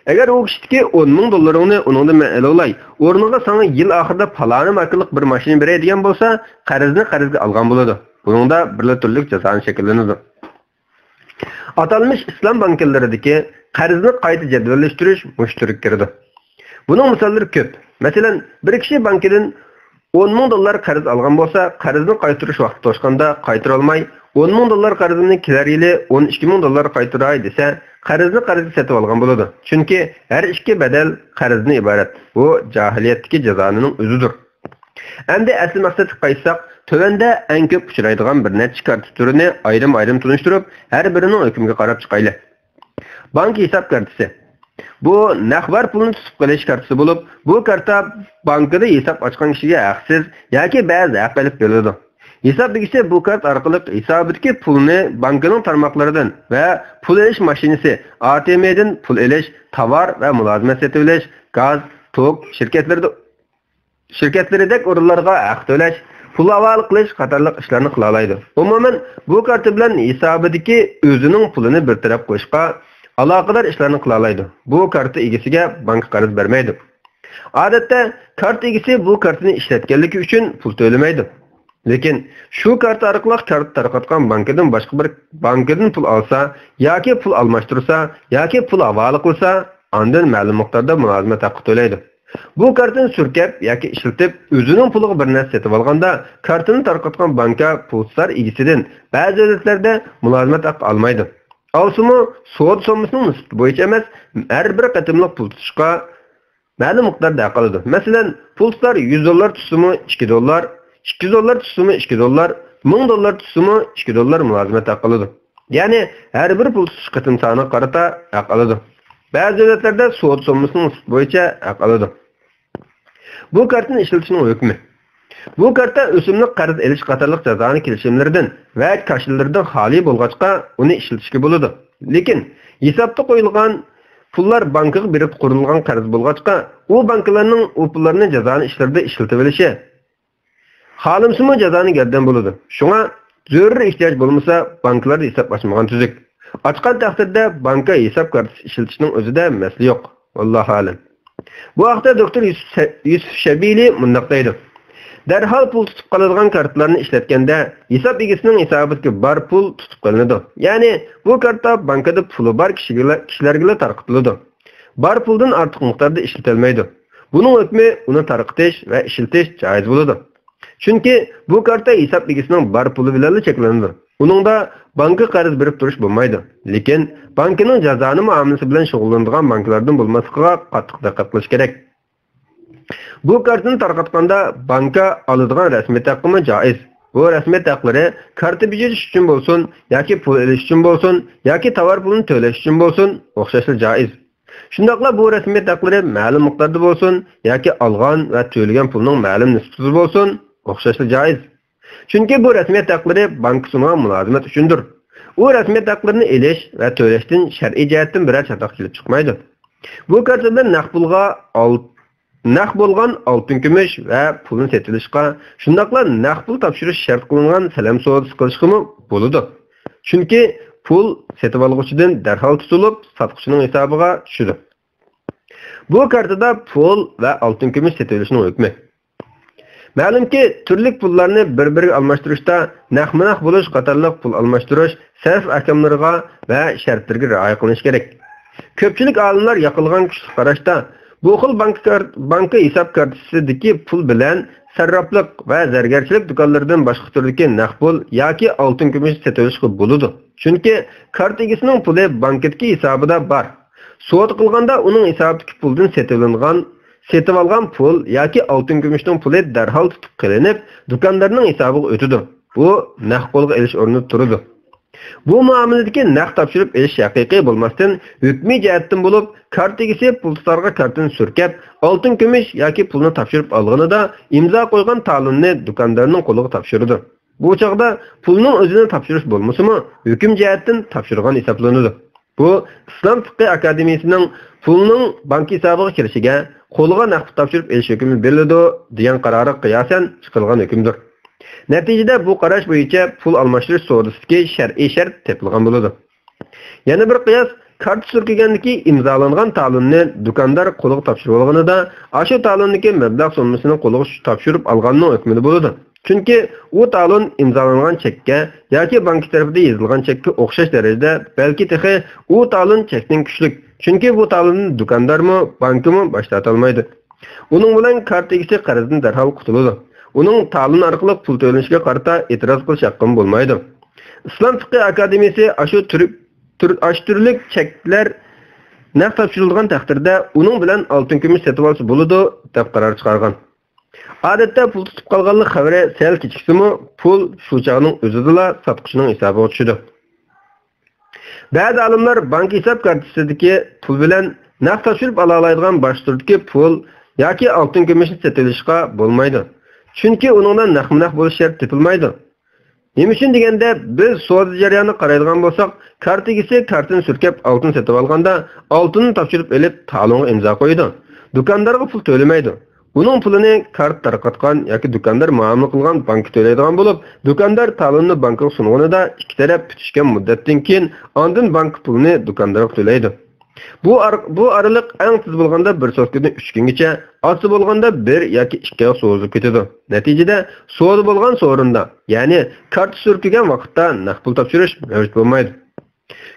ئەگەر ئۇ كىشىدىكى «ئون مىڭ دوللىرىڭنى ئۇنىڭدىن مەن ئېلىۋالاي، ئورنىغا ساڭا يىل ئاخىرىدا پالانى ماركىلىق بىر ماشىنا بېرەي» دېگەن بولسا، قەرزنى قەرزگە ئالغان بولىدۇ. بۇنىڭدا بىرلا تۈرلۈك جازانە شەكىللىنىدۇ. ئاتالمىش ئىسلام بانكىلىرىدىكى قەرزنى قايتا جەدۋەللەشتۈرۈش مۇشۇ تۈرگە كىرىدۇ. بۇنىڭ مىساللىرى كۆپ. مەسىلەن، بىر كىشى بانكىدىن ئون مىڭ دوللار قەرز ئالغان بولسا، قەرزنى قايتۇرۇش ۋاقتى توشقاندا قايتۇرالماي، «ئون مىڭ دوللار قەرزىمنى كېلەر يىلى ئون ئىككى مىڭ دوللار قايتۇراي» دېسە، قەرزنى قەرزگە سېتىۋالغان بولىدۇ. چۈنكى ھەر ئىككى بەدەل قەرزدىن ئىبارەت. بۇ جاھىلىيەتتىكى جازانىنىڭ ئۆزىدۇر. ئەمدى ئەسلى مەقسەتكە قايتساق، تۆۋەندە ئەڭ كۆپ ئۇچرايدىغان بىر نەچچە كارتا تۈرىنى ئايرىم-ئايرىم تونۇشتۇرۇپ، ھەر بىرىنىڭ ھۆكمىگە قاراپ چىقايلى. بانكا ھېساب كارتىسى. بۇ نەق بار پۇلنى تۇتۇپ قېلىش كارتىسى بولۇپ، بۇ كارتا بانكىدا ھېساب ئاچقان كىشىگە ھەقسىز ياكى بەزى ھەق ئېلىپ بېرىلىدۇ. ھېساب ئىگىسى بۇ كارت ئارقىلىق ھېسابىدىكى پۇلنى بانكىنىڭ تارماقلىرىدىن ۋە پۇل ئېلىش ماشىنىسى، ئا تى ئېم دىن پۇل ئېلىش، تاۋار ۋە مۇلازىمەت سېتىۋېلىش، گاز، توك شىركەتلىرىدە شىركەتلىرىدەك ئورۇنلارغا ھەق تۆلەش، پۇل ھاۋالە قىلىش قاتارلىق ئىشلارنى قىلالايدۇ. ئومۇمەن، بۇ كارتا بىلەن ھېسابىدىكى ئۆزىنىڭ پۇلىنى بىر تەرەپ قىلىشقا ئالاقىدار ئىشلارنى قىلالايدۇ. بۇ كارتا ئىگىسىگە بانكا قەرز بەرمەيدۇ. ئادەتتە، كارتا ئىگىسى بۇ كارتىنى ئىشلەتكەنلىكى ئۈچۈن پۇل تۆلىمەيدۇ. لېكىن شۇ كارتا ئارقىلىق كارتا تارقاتقان بانكىدىن باشقا بىر بانكىدىن پۇل ئالسا ياكى پۇل ئالماشتۇرسا ياكى پۇل ھاۋالە قىلسا، ئاندىن مەلۇم مىقداردا مۇلازىمەت ھەققى تۆلەيدۇ. بۇ كارتىنى سۈركەپ ياكى ئىشلىتىپ، ئۆزىنىڭ پۇلىغا بىر نەرسە سېتىۋالغاندا، كارتىنى تارقاتقان بانكا پۇل تۇتار ئىگىسىدىن بەزى ھۆددىلەردە مۇلازىمەت ھەققى ئالمايدۇ. ئالسىمۇ، سودا سوممىسىنىڭ نىسبىتى بويىچە ئەمەس، ھەر بىر قېتىملىق پۇل تۇتۇشقا مەلۇم مىقداردا ھەق ئالىدۇ. مەسىلەن، پۇل تۇتار يۈز دوللار تۇتسىمۇ ئىككى دوللار، ئىككى يۈز دوللار تۇتسىمۇ ئىككى دوللار، مىڭ دوللار تۇتسىمۇ ئىككى دوللار مۇلازىمەت ھەق ئالىدۇ. يەنى ھەر بىر پۇل تۇتۇش قېتىم سانىغا قارىتا ھەق ئالىدۇ. بەزى دۆلەتلەردە سودا سوممىسىنىڭ نىسبىتى بويىچە ھەق ئالىدۇ. بۇ كارتىنى ئىشلىتىشنىڭ ھۆكمى. بۇ كارتا ئۆسۈملۈك قەرز ئېلىش قاتارلىق جازانە كېلىشىملىرىدىن ۋە كاشىلىرىدىن خالىي بولغاچقا، ئۇنى ئىشلىتىشكە بولىدۇ. لېكىن ھېسابتا قويۇلغان پۇللار بانكىغا بېرىپ قۇرۇلغان قەرز بولغاچقا، ئۇ بانكىلارنىڭ ئۇ پۇللارنى جازانە ئىشلىرىدا ئىشلىتىۋېلىشى خالىمىسىمۇ جازانە گەردەن بولىدۇ. شۇڭا زۆرۈر ئېھتىياج بولمىسا، بانكىلاردا ھېساب ئاچمىغان تۈزۈك. ئاچقان تەقدىردە بانكا ھېساب كارتىسى ئىشلىتىشنىڭ ئۆزىدە مەسىلە يوق. ۋاللاھۇ ئەلەم. بۇ ھەقتە دوكتور يۈسۈپ سە-، يۈسۈپ شەبىلى مۇنداق دەيدۇ: «دەرھال پۇل تۇتۇپ قالىدىغان كارتىلارنى ئىشلەتكەندە، ھېساب ئىگىسىنىڭ ھېسابىدىكى بار پۇل تۇتۇپ قېلىنىدۇ. يەنى بۇ كارتا بانكىدا پۇلى بار كىشىگىلا، كىشىلەرگىلا تارقىتىلىدۇ. بار پۇلدىن ئارتۇق مىقداردا ئىشلىتەلمەيدۇ. بۇنىڭ ھۆكمى ئۇنى تارقىتىش ۋە ئىشلىتىش جائىز بولىدۇ. چۈنكى بۇ كارتا ھېساب ئىگىسىنىڭ بار پۇلى بىلەنلا چەكلىنىدۇ. ئۇنىڭدا بانكا قەرز بېرىپ تۇرۇش بولمايدۇ. لېكىن بانكىنىڭ جازانە مۇئامىلىسى بىلەن شۇغۇللىنىدىغان بانكىلاردىن بولماسلىقىغا قاتتىق دىققەت قىلىش كېرەك.» بۇ كارتىنى تارقاتقاندا بانكا ئالىدىغان رەسمىيەت ھەققىمۇ جائىز. بۇ رەسمىيەت ھەقلىرى كارتا بېجىرىش ئۈچۈن بولسۇن ياكى پۇل ئېلىش ئۈچۈن بولسۇن ياكى تاۋار پۇلىنى تۆلەش ئۈچۈن بولسۇن، ئوخشاشلا جائىز. شۇنداقلا بۇ رەسمىيەت ھەقلىرى مەلۇم مىقداردا بولسۇن ياكى ئالغان ۋە تۆلىگەن پۇلنىڭ مەلۇم نىسبىتىدە بولسۇن، ئوخشاشلا جائىز. چۈنكى بۇ رەسمىيەت ھەقلىرى بانكا سۇنغان مۇلازىمەت ئۈچۈندۇر. ئۇ رەسمىيەت ھەقلىرىنى ئېلىش ۋە تۆلەشتىن شەرئىي جەھەتتىن بىرەر چاتاق كېلىپ چىقمايدۇ. بۇ كارتا بىلەن نەق پۇلغا ئال-، نەق بولغان ئالتۇن، كۈمۈش ۋە پۇلنى سېتىۋېلىشقا، شۇنداقلا نەق پۇل تاپشۇرۇش شەرت قىلىنغان سەلەم سودىسى قىلىشقىمۇ بولىدۇ. چۈنكى پۇل سېتىۋالغۇچىدىن دەرھال تۇتۇلۇپ، ساتقۇچىنىڭ ھېسابىغا چۈشىدۇ. بۇ كارتىدا پۇل ۋە ئالتۇن، كۈمۈش سېتىۋېلىشنىڭ ھۆكمى. مەلۇمكى، تۈرلۈك پۇللارنى بىر-بىرىگە ئالماشتۇرۇشتا نەقمۇ نەق بولۇش قاتارلىق پۇل ئالماشتۇرۇش سەرف ئەھكاملىرىغا ۋە شەرتلىرىگە رىئايە قىلىنىشى كېرەك. كۆپچىلىك ئالىملار ياقىلغان كۈچلۈك قاراشتا، بۇ خىل بانكا كارت-، بانكا ھېساب كارتىسىدىكى پۇل بىلەن سەرراپلىق ۋە زەرگەرچىلىك دۇكانلىرىدىن باشقا تۈردىكى نەق پۇل ياكى ئالتۇن كۈمۈشنى سېتىۋېلىشقا بولىدۇ. چۈنكى كارت ئىگىسىنىڭ پۇلى بانكىدىكى ھېسابىدا بار. سودا قىلغاندا ئۇنىڭ ھېسابىدىكى پۇلدىن سېتىۋېلىنغان، سېتىۋالغان پۇل ياكى ئالتۇن كۈمۈشنىڭ پۇلى دەرھال تۇتۇپ قېلىنىپ، دۇكاندارنىڭ ھېسابىغا ئۆتىدۇ. بۇ نەق قولغا ئېلىش ئورنىدا تۇرىدۇ. بۇ مۇئامىلىدىكى نەق تاپشۇرۇپ ئېلىش ھەقىقىي بولماستىن، ھۆكمىي جەھەتتىن بولۇپ، كارت ئىگىسى پۇل تۇتارغا كارتىنى سۈركەپ، ئالتۇن كۈمۈش ياكى پۇلنى تاپشۇرۇپ ئالغىنىدا ئىمزا قويغان تالوننى دۇكاندارنىڭ قولىغا تاپشۇرىدۇ. بۇ چاغدا پۇلنىڭ ئۆزىنى تاپشۇرۇش بولمىسىمۇ، ھۆكۈم جەھەتتىن تاپشۇرغان ھېسابلىنىدۇ. بۇ ئىسلام فىقھى ئاكادېمىيىسىنىڭ پۇلنىڭ بانكا ھېسابىغا كىرىشىگە قولىغا نەق پۇل تاپشۇرۇپ ئېلىش ھۆكمى بېرىلىدۇ دېگەن قارارىغا قىياسەن چىقىرىلغان ھۆكۈمدۇر. نەتىجىدە بۇ قاراش بويىچە پۇل ئالماشتۇرۇش سودىسىدىكى شەرئىي شەرت تېپىلغان بولىدۇ. يەنە بىر قىياس، كارتا سۈركىگەندىكى ئىمزالانغان تالوننى دۇكاندار قولىغا تاپشۇرۇۋالغىنىدا، ئاشۇ تالوندىكى مەبلەغ سوممىسىنى قولىغا تاپشۇرۇپ ئالغاننىڭ ھۆكمىدە بولىدۇ. چۈنكى ئۇ تالون ئىمزالانغان چەككە ياكى بانكا تەرىپىدىن يېزىلغان چەككە ئوخشاش دەرىجىدە، بەلكى تېخى ئۇ تالون چەكتىن كۈچلۈك. چۈنكى بۇ تالوندىن دۇكاندارمۇ، بانكىمۇ باش تارتالمايدۇ. ئۇنىڭ بىلەن كارتا ئىگىسى قەرزدىن دەرھال قۇتۇلىدۇ. ئۇنىڭ تالون ئارقىلىق پۇل تۆلىنىشىگە قارىتا ئېتىراز قىلىش ھەققىمۇ بولمايدۇ. ئىسلام فىقھى ئاكادېمىيىسى ئاشۇ تۈرك، تۈر-، ئاشۇ تۈرلۈك چەكلەر نەق تاپشۇرۇلغان تەقدىردە، ئۇنىڭ بىلەن ئالتۇن كۈمۈش سېتىۋالسا بولىدۇ، دەپ قارار چىقارغان. ئادەتتە پۇل تۇتۇپ قالغانلىق خەۋىرى سەل كېچىكسىمۇ، پۇل شۇ چاغنىڭ ئۆزىدىلا ساتقۇچىنىڭ ھېسابىغا چۈشىدۇ. بەزى ئالىملار بانكا ھېساب كارتىسىدىكى پۇل بىلەن نەق تاپشۇرۇپ ئالالايدىغان باشقا تۈردىكى پۇل ياكى ئالتۇن كۈمۈشنى سېتىۋېلىشقا بولمايدۇ. چۈنكى ئۇنىڭدا نەقمۇ نەق بولۇش شەرتى تېپىلمايدۇ. نېمە ئۈچۈن دېگەندە، بىز سودا جەريانىغا قارايدىغان بولساق، كارتا ئىگىسى كارتىنى سۈركەپ ئالتۇن سېتىۋالغاندا، ئالتۇننى تاپشۇرۇپ ئېلىپ، تالونغا ئىمزا قويىدۇ. دۇكاندارغا پۇل تۆلىمەيدۇ. ئۇنىڭ پۇلىنى كارتا تارقاتقان ياكى دۇكاندار مۇئامىلە قىلغان بانكا تۆلەيدىغان بولۇپ، دۇكاندار تالوننى بانكىغا سۇنغىنىدا ئىككى تەرەپ پۈتۈشكەن مۇددەتتىن كېيىن، ئاندىن بانكا پۇلنى دۇكاندارغا تۆلەيدۇ. بۇ ئار-، بۇ ئارىلىق ئەڭ تېز بولغاندا بىر سوتكىدىن ئۈچ كۈنگىچە، ئاستا بولغاندا بىر ياكى ئىككى ئايغا سوزۇلۇپ كېتىدۇ. نەتىجىدە، سودا بولغان سورۇندا، يەنى كارتا سۈركىگەن ۋاقىتتا نەق پۇل تاپشۇرۇش مەۋجۇت بولمايدۇ.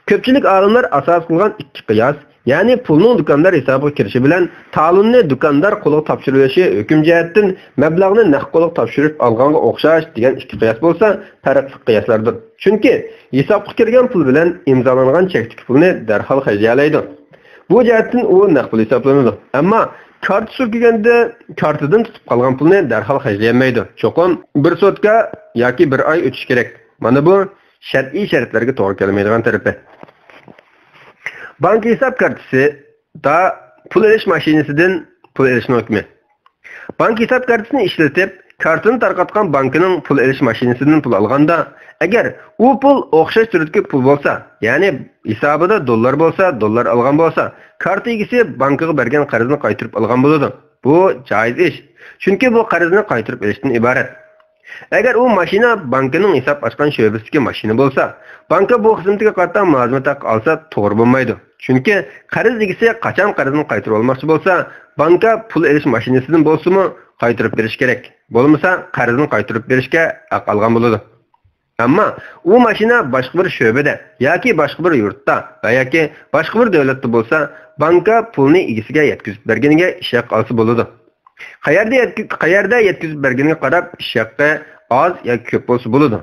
كۆپچىلىك ئالىملار ئاساس قىلغان ئىككى قىياس، يەنى پۇلنىڭ دۇكاندار ھېسابىغا كىرىشى بىلەن تالوننى دۇكاندار قولىغا تاپشۇرۇۋېلىشى ھۆكۈم جەھەتتىن مەبلەغنى نەق قولىغا تاپشۇرۇپ ئالغانغا ئوخشاش دېگەن ئىككى قىياس بولسا پەرقلىق قىياسلاردۇر. چۈنكى ھېسابقا كىرگەن پۇل بىلەن ئىمزالانغان چەكتىكى پۇلنى دەرھال خەجلىيەلەيدۇ. بۇ جەھەتتىن ئۇ نەق پۇل ھېسابلىنىدۇ. ئەمما كارتا سۈركىگەندە كارتىدىن تۇتۇپ قالغان پۇلنى دەرھال خەجلىيەلمەيدۇ. چوقۇم بىر سوتكا ياكى بىر ئاي ئۆتۈشى كېرەك. مانا بۇ شەرئىي شەرتلەرگە توغرا كەلمەيدىغان تەرىپى. بانكا ھېساب كارتىسىدا پۇل ئېلىش ماشىنىسىدىن پۇل ئېلىشنىڭ ھۆكمى. بانكا ھېساب كارتىسىنى ئىشلىتىپ، كارتىنى تارقاتقان بانكىنىڭ پۇل ئېلىش ماشىنىسىدىن پۇل ئالغاندا، ئەگەر ئۇ پۇل ئوخشاش تۈردىكى پۇل بولسا، يەنى ھېسابىدا دوللار بولسا، دوللار ئالغان بولسا، كارتا ئىگىسى بانكىغا بەرگەن قەرزنى قايتۇرۇپ ئالغان بولىدۇ. بۇ جائىز ئىش. چۈنكى بۇ قەرزنى قايتۇرۇپ ئېلىشتىن ئىبارەت. ئەگەر ئۇ ماشىنا بانكىنىڭ ھېساب ئاچقان شۆبىسىدىكى ماشىنا بولسا، بانكا بۇ خىزمىتىگە قارىتا مۇلازىمەت ھەققى ئالسا توغرا بولمايدۇ. چۈنكى قەرز ئىگىسى قاچان قەرزنى قايتۇرۇۋالماقچى بولسا، بانكا پۇل ئېلىش ماشىنىسىدىن بولسىمۇ قايتۇرۇپ بېرىشى كېرەك. بولمىسا قەرزنى قايتۇرۇپ بېرىشكە ھەق ئالغان بولىدۇ. ئەمما ئۇ ماشىنا باشقا بىر شۆبىدە ياكى باشقا بىر يۇرتتا ۋە ياكى باشقا بىر دۆلەتتە بولسا، بانكا پۇلنى ئىگىسىگە يەتكۈزۈپ بەرگىنىگە ئىش ھەققى ئالسا بولىدۇ. قەيەردە يەتكۈ-، قەيەردە يەتكۈزۈپ بەرگىنىگە قاراپ ئىش ھەققى ئاز ياكى كۆپ بولسا بولىدۇ.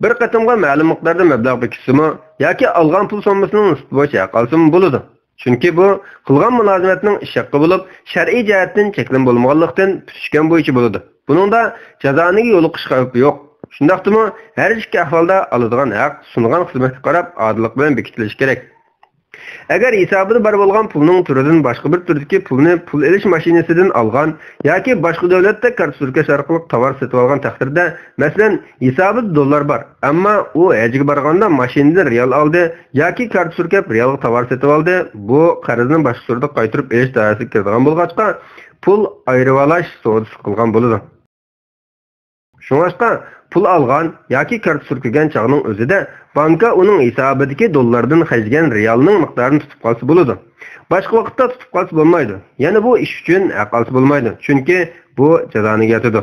بىر قېتىمغا مەلۇم مىقداردا مەبلەغ بېكىتسىمۇ ياكى ئالغان پۇل سوممىسىنىڭ نىسبىتى بويىچە ھەق ئالسىمۇ بولىدۇ. چۈنكى بۇ قىلغان مۇلازىمەتنىڭ ئىش ھەققى بولۇپ، شەرئىي جەھەتتىن چەكلىمە بولمىغانلىقتىن، پۈتۈشكەن بويىچە بولىدۇ. بۇنىڭدا جازانىگە يولۇقۇش خەۋپى يوق. شۇنداقتىمۇ، ھەر ئىككى ئەھۋالدا ئالىدىغان ھەق سۇنغان خىزمەتكە قاراپ ئادىللىق بىلەن بېكىتىلىشى كېرەك. ئەگەر ھېسابىدا بار بولغان پۇلنىڭ تۈرىدىن باشقا بىر تۈردىكى پۇلنى پۇل ئېلىش ماشىنىسىدىن ئالغان ياكى باشقا دۆلەتتە كارتا سۈركەش ئارقىلىق تاۋار سېتىۋالغان تەقدىردە، مەسىلەن، ھېسابىدا دوللار بار، ئەمما ئۇ ھەجگە بارغاندا ماشىنىدىن رېئال ئالدى ياكى كارتا سۈركەپ رېئالغا تاۋار سېتىۋالدى، بۇ قەرزنى باشقا سۈرىدە قايتۇرۇپ ئېلىش دائىرىسىگە كىرىدىغان بولغاچقا، پۇل ئايرىۋالاش سودىسى قىلغان بولىدۇ. شۇڭلاشقا، پۇل ئالغان ياكى كارتا سۈركىگەن چاغنىڭ ئۆزىدە بانكا ئۇنىڭ ھېسابىدىكى دوللاردىن خەجلىگەن رېئالنىڭ مىقدارىنى تۇتۇپ قالسا بولىدۇ. باشقا ۋاقىتتا تۇتۇپ قالسا بولمايدۇ. يەنە بۇ ئىش ئۈچۈن ھەق ئالسا بولمايدۇ، چۈنكى بۇ جازانىگە ياتىدۇ.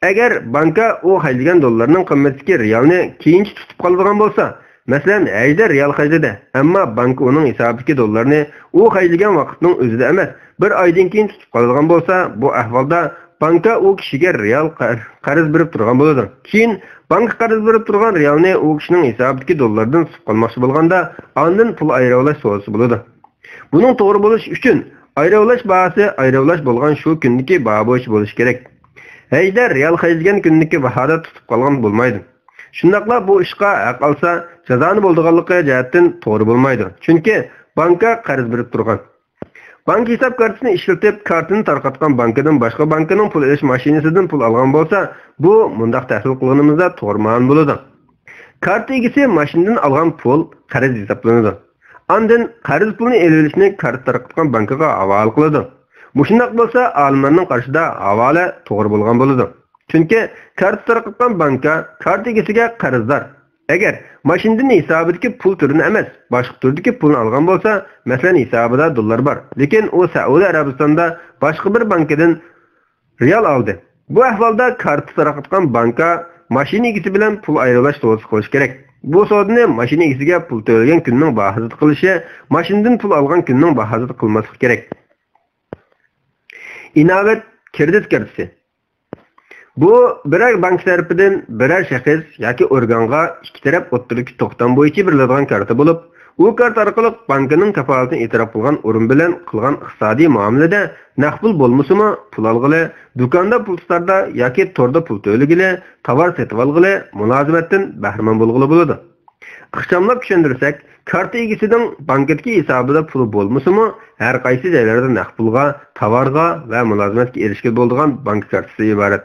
ئەگەر بانكا ئۇ خەجلىگەن دوللارنىڭ قىممىتىدىكى رېئالنى كېيىنچە تۇتۇپ قالىدىغان بولسا، مەسىلەن، ھەيدەر رېئال خەجلىدى، ئەمما بانكا ئۇنىڭ ھېسابىدىكى دوللارنى ئۇ خەجلىگەن ۋاقىتنىڭ ئۆزىدە ئەمەس، بىر ئايدىن كېيىن تۇتۇپ قالىدىغان بولسا، بۇ ئەھۋالدا بانكا ئۇ كىشىگە رېئال قەر-، قەرز بېرىپ تۇرغان بولىدۇ. كېيىن بانكا قەرز بېرىپ تۇرغان رېئالنى ئۇ كىشىنىڭ ھېسابىدىكى دوللاردىن تۇتۇپ قالماقچى بولغاندا، ئاندىن پۇل ئايرىۋېلىش سودىسى بولىدۇ. بۇنىڭ توغرا بولۇشى ئۈچۈن ئايرىۋېلىش باھاسى ئايرىۋېلىش بولغان شۇ كۈندىكى باھا بويىچە بولۇشى كېرەك. ھەيدەر رېئال خەجلىگەن كۈندىكى باھادا تۇتۇپ قالغان بولمايدۇ. شۇنداقلا بۇ ئىشقا ھەق ئالسا، جازانى بولىدىغانلىقى جەھەتتىن توغرا بولمايدۇ. چۈنكى بانكا قەرز بېرىپ تۇرغان. بانكا ھېساب كارتىسىنى ئىشلىتىپ، كارتىنى تارقاتقان بانكىدىن باشقا بانكىنىڭ پۇل ئېلىش ماشىنىسىدىن پۇل ئالغان بولسا، بۇ مۇنداق تەھلىل قىلغىنىمىزدا توغرا مەلۇم بولىدۇ. كارتا ئىگىسى ماشىنىدىن ئالغان پۇل قەرز ھېسابلىنىدۇ. ئاندىن قەرز پۇلنى ئېلىۋېلىشنى كارتا تارقاتقان بانكىغا ھاۋالە قىلىدۇ. مۇشۇنداق بولسا، ئالىملارنىڭ قارىشىدا ھاۋالە توغرا بولغان بولىدۇ. چۈنكى كارتا تارقاتقان بانكا كارتا ئىگىسىگە قەرزدار. ئەگەر ماشىنىدىن ھېسابىدىكى پۇل تۈرىنى ئەمەس، باشقا تۈردىكى پۇلنى ئالغان بولسا، مەسىلەن، ھېسابىدا دوللار بار، لېكىن ئۇ سەئۇدى ئەرەبىستاندا باشقا بىر بانكىدىن رېئال ئالدى. بۇ ئەھۋالدا كارتا تارقاتقان بانكا ماشىنا ئىگىسى بىلەن پۇل ئايرىۋېلىش سودىسى قىلىشى كېرەك. بۇ سودىنى ماشىنا ئىگىسىگە پۇل تۆلىگەن كۈننىڭ باھاسىدا قىلىشى، ماشىنىدىن پۇل ئالغان كۈننىڭ باھاسىدا قىلماسلىق كېرەك. ئىناۋەت كىرېدىت كارتىسى. بۇ بىرەر بانكا تەرىپىدىن بىرەر شەخس ياكى ئورگانغا ئىككى تەرەپ ئوتتۇرىدىكى توختام بويىچە بېرىلىدىغان كارتا بولۇپ، ئۇ كارتا ئارقىلىق بانكىنىڭ كاپالىتىنى ئېتىراپ قىلغان ئورۇن بىلەن قىلغان ئىقتىسادىي مۇئامىلىدە نەق پۇل بولمىسىمۇ، پۇل ئالغىلى، دۇكاندا، پۇل تۇتاردا ياكى توردا پۇل تۆلىگىلى، تاۋار سېتىۋالغىلى، مۇلازىمەتتىن بەھرىمەن بولغىلى بولىدۇ. ئىخچاملاپ چۈشەندۈرسەك، كارتا ئىگىسىنىڭ بانكىدىكى ھېسابىدا پۇلى بولمىسىمۇ، ھەر قايسى جايلاردا نەق پۇلغا، تاۋارغا ۋە مۇلازىمەتكە ئېرىشكىلى بولىدىغان بانكا كارتىسى ئىبارەت.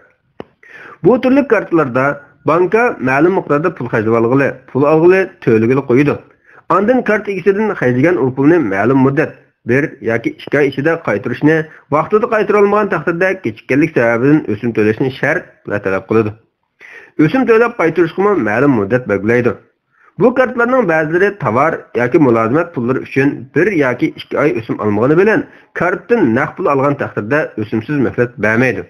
بۇ تۈرلۈك كارتىلاردا بانكا مەلۇم مىقداردا پۇل خەجلىۋالغىلى، پۇل ئالغىلى، تۆلىگىلى قويىدۇ. ئاندىن كارتا ئىگىسىدىن خەجلىگەن ئۇ پۇلنى مەلۇم مۇددەت، بىر ياكى ئىككى ئاي ئىچىدە قايتۇرۇشنى، ۋاقتىدا قايتۇرالمىغان تەقدىردە كېچىككەنلىك سەۋەبىدىن ئۆسۈم تۆلەشنى شەرت ۋە تەلەپ قىلىدۇ. ئۆسۈم تۆلەپ قايتۇرۇشقىمۇ مەلۇم مۇددەت بەلگىلەيدۇ. بۇ كارتىلارنىڭ بەزىلىرى تاۋار ياكى مۇلازىمەت پۇللىرى ئۈچۈن بىر ياكى ئىككى ئاي ئۆسۈم ئالمىغىنى بىلەن، كارتتىن نەق پۇل ئالغان تەقدىردە ئۆسۈمسىز مۆھلەت بەرمەيدۇ.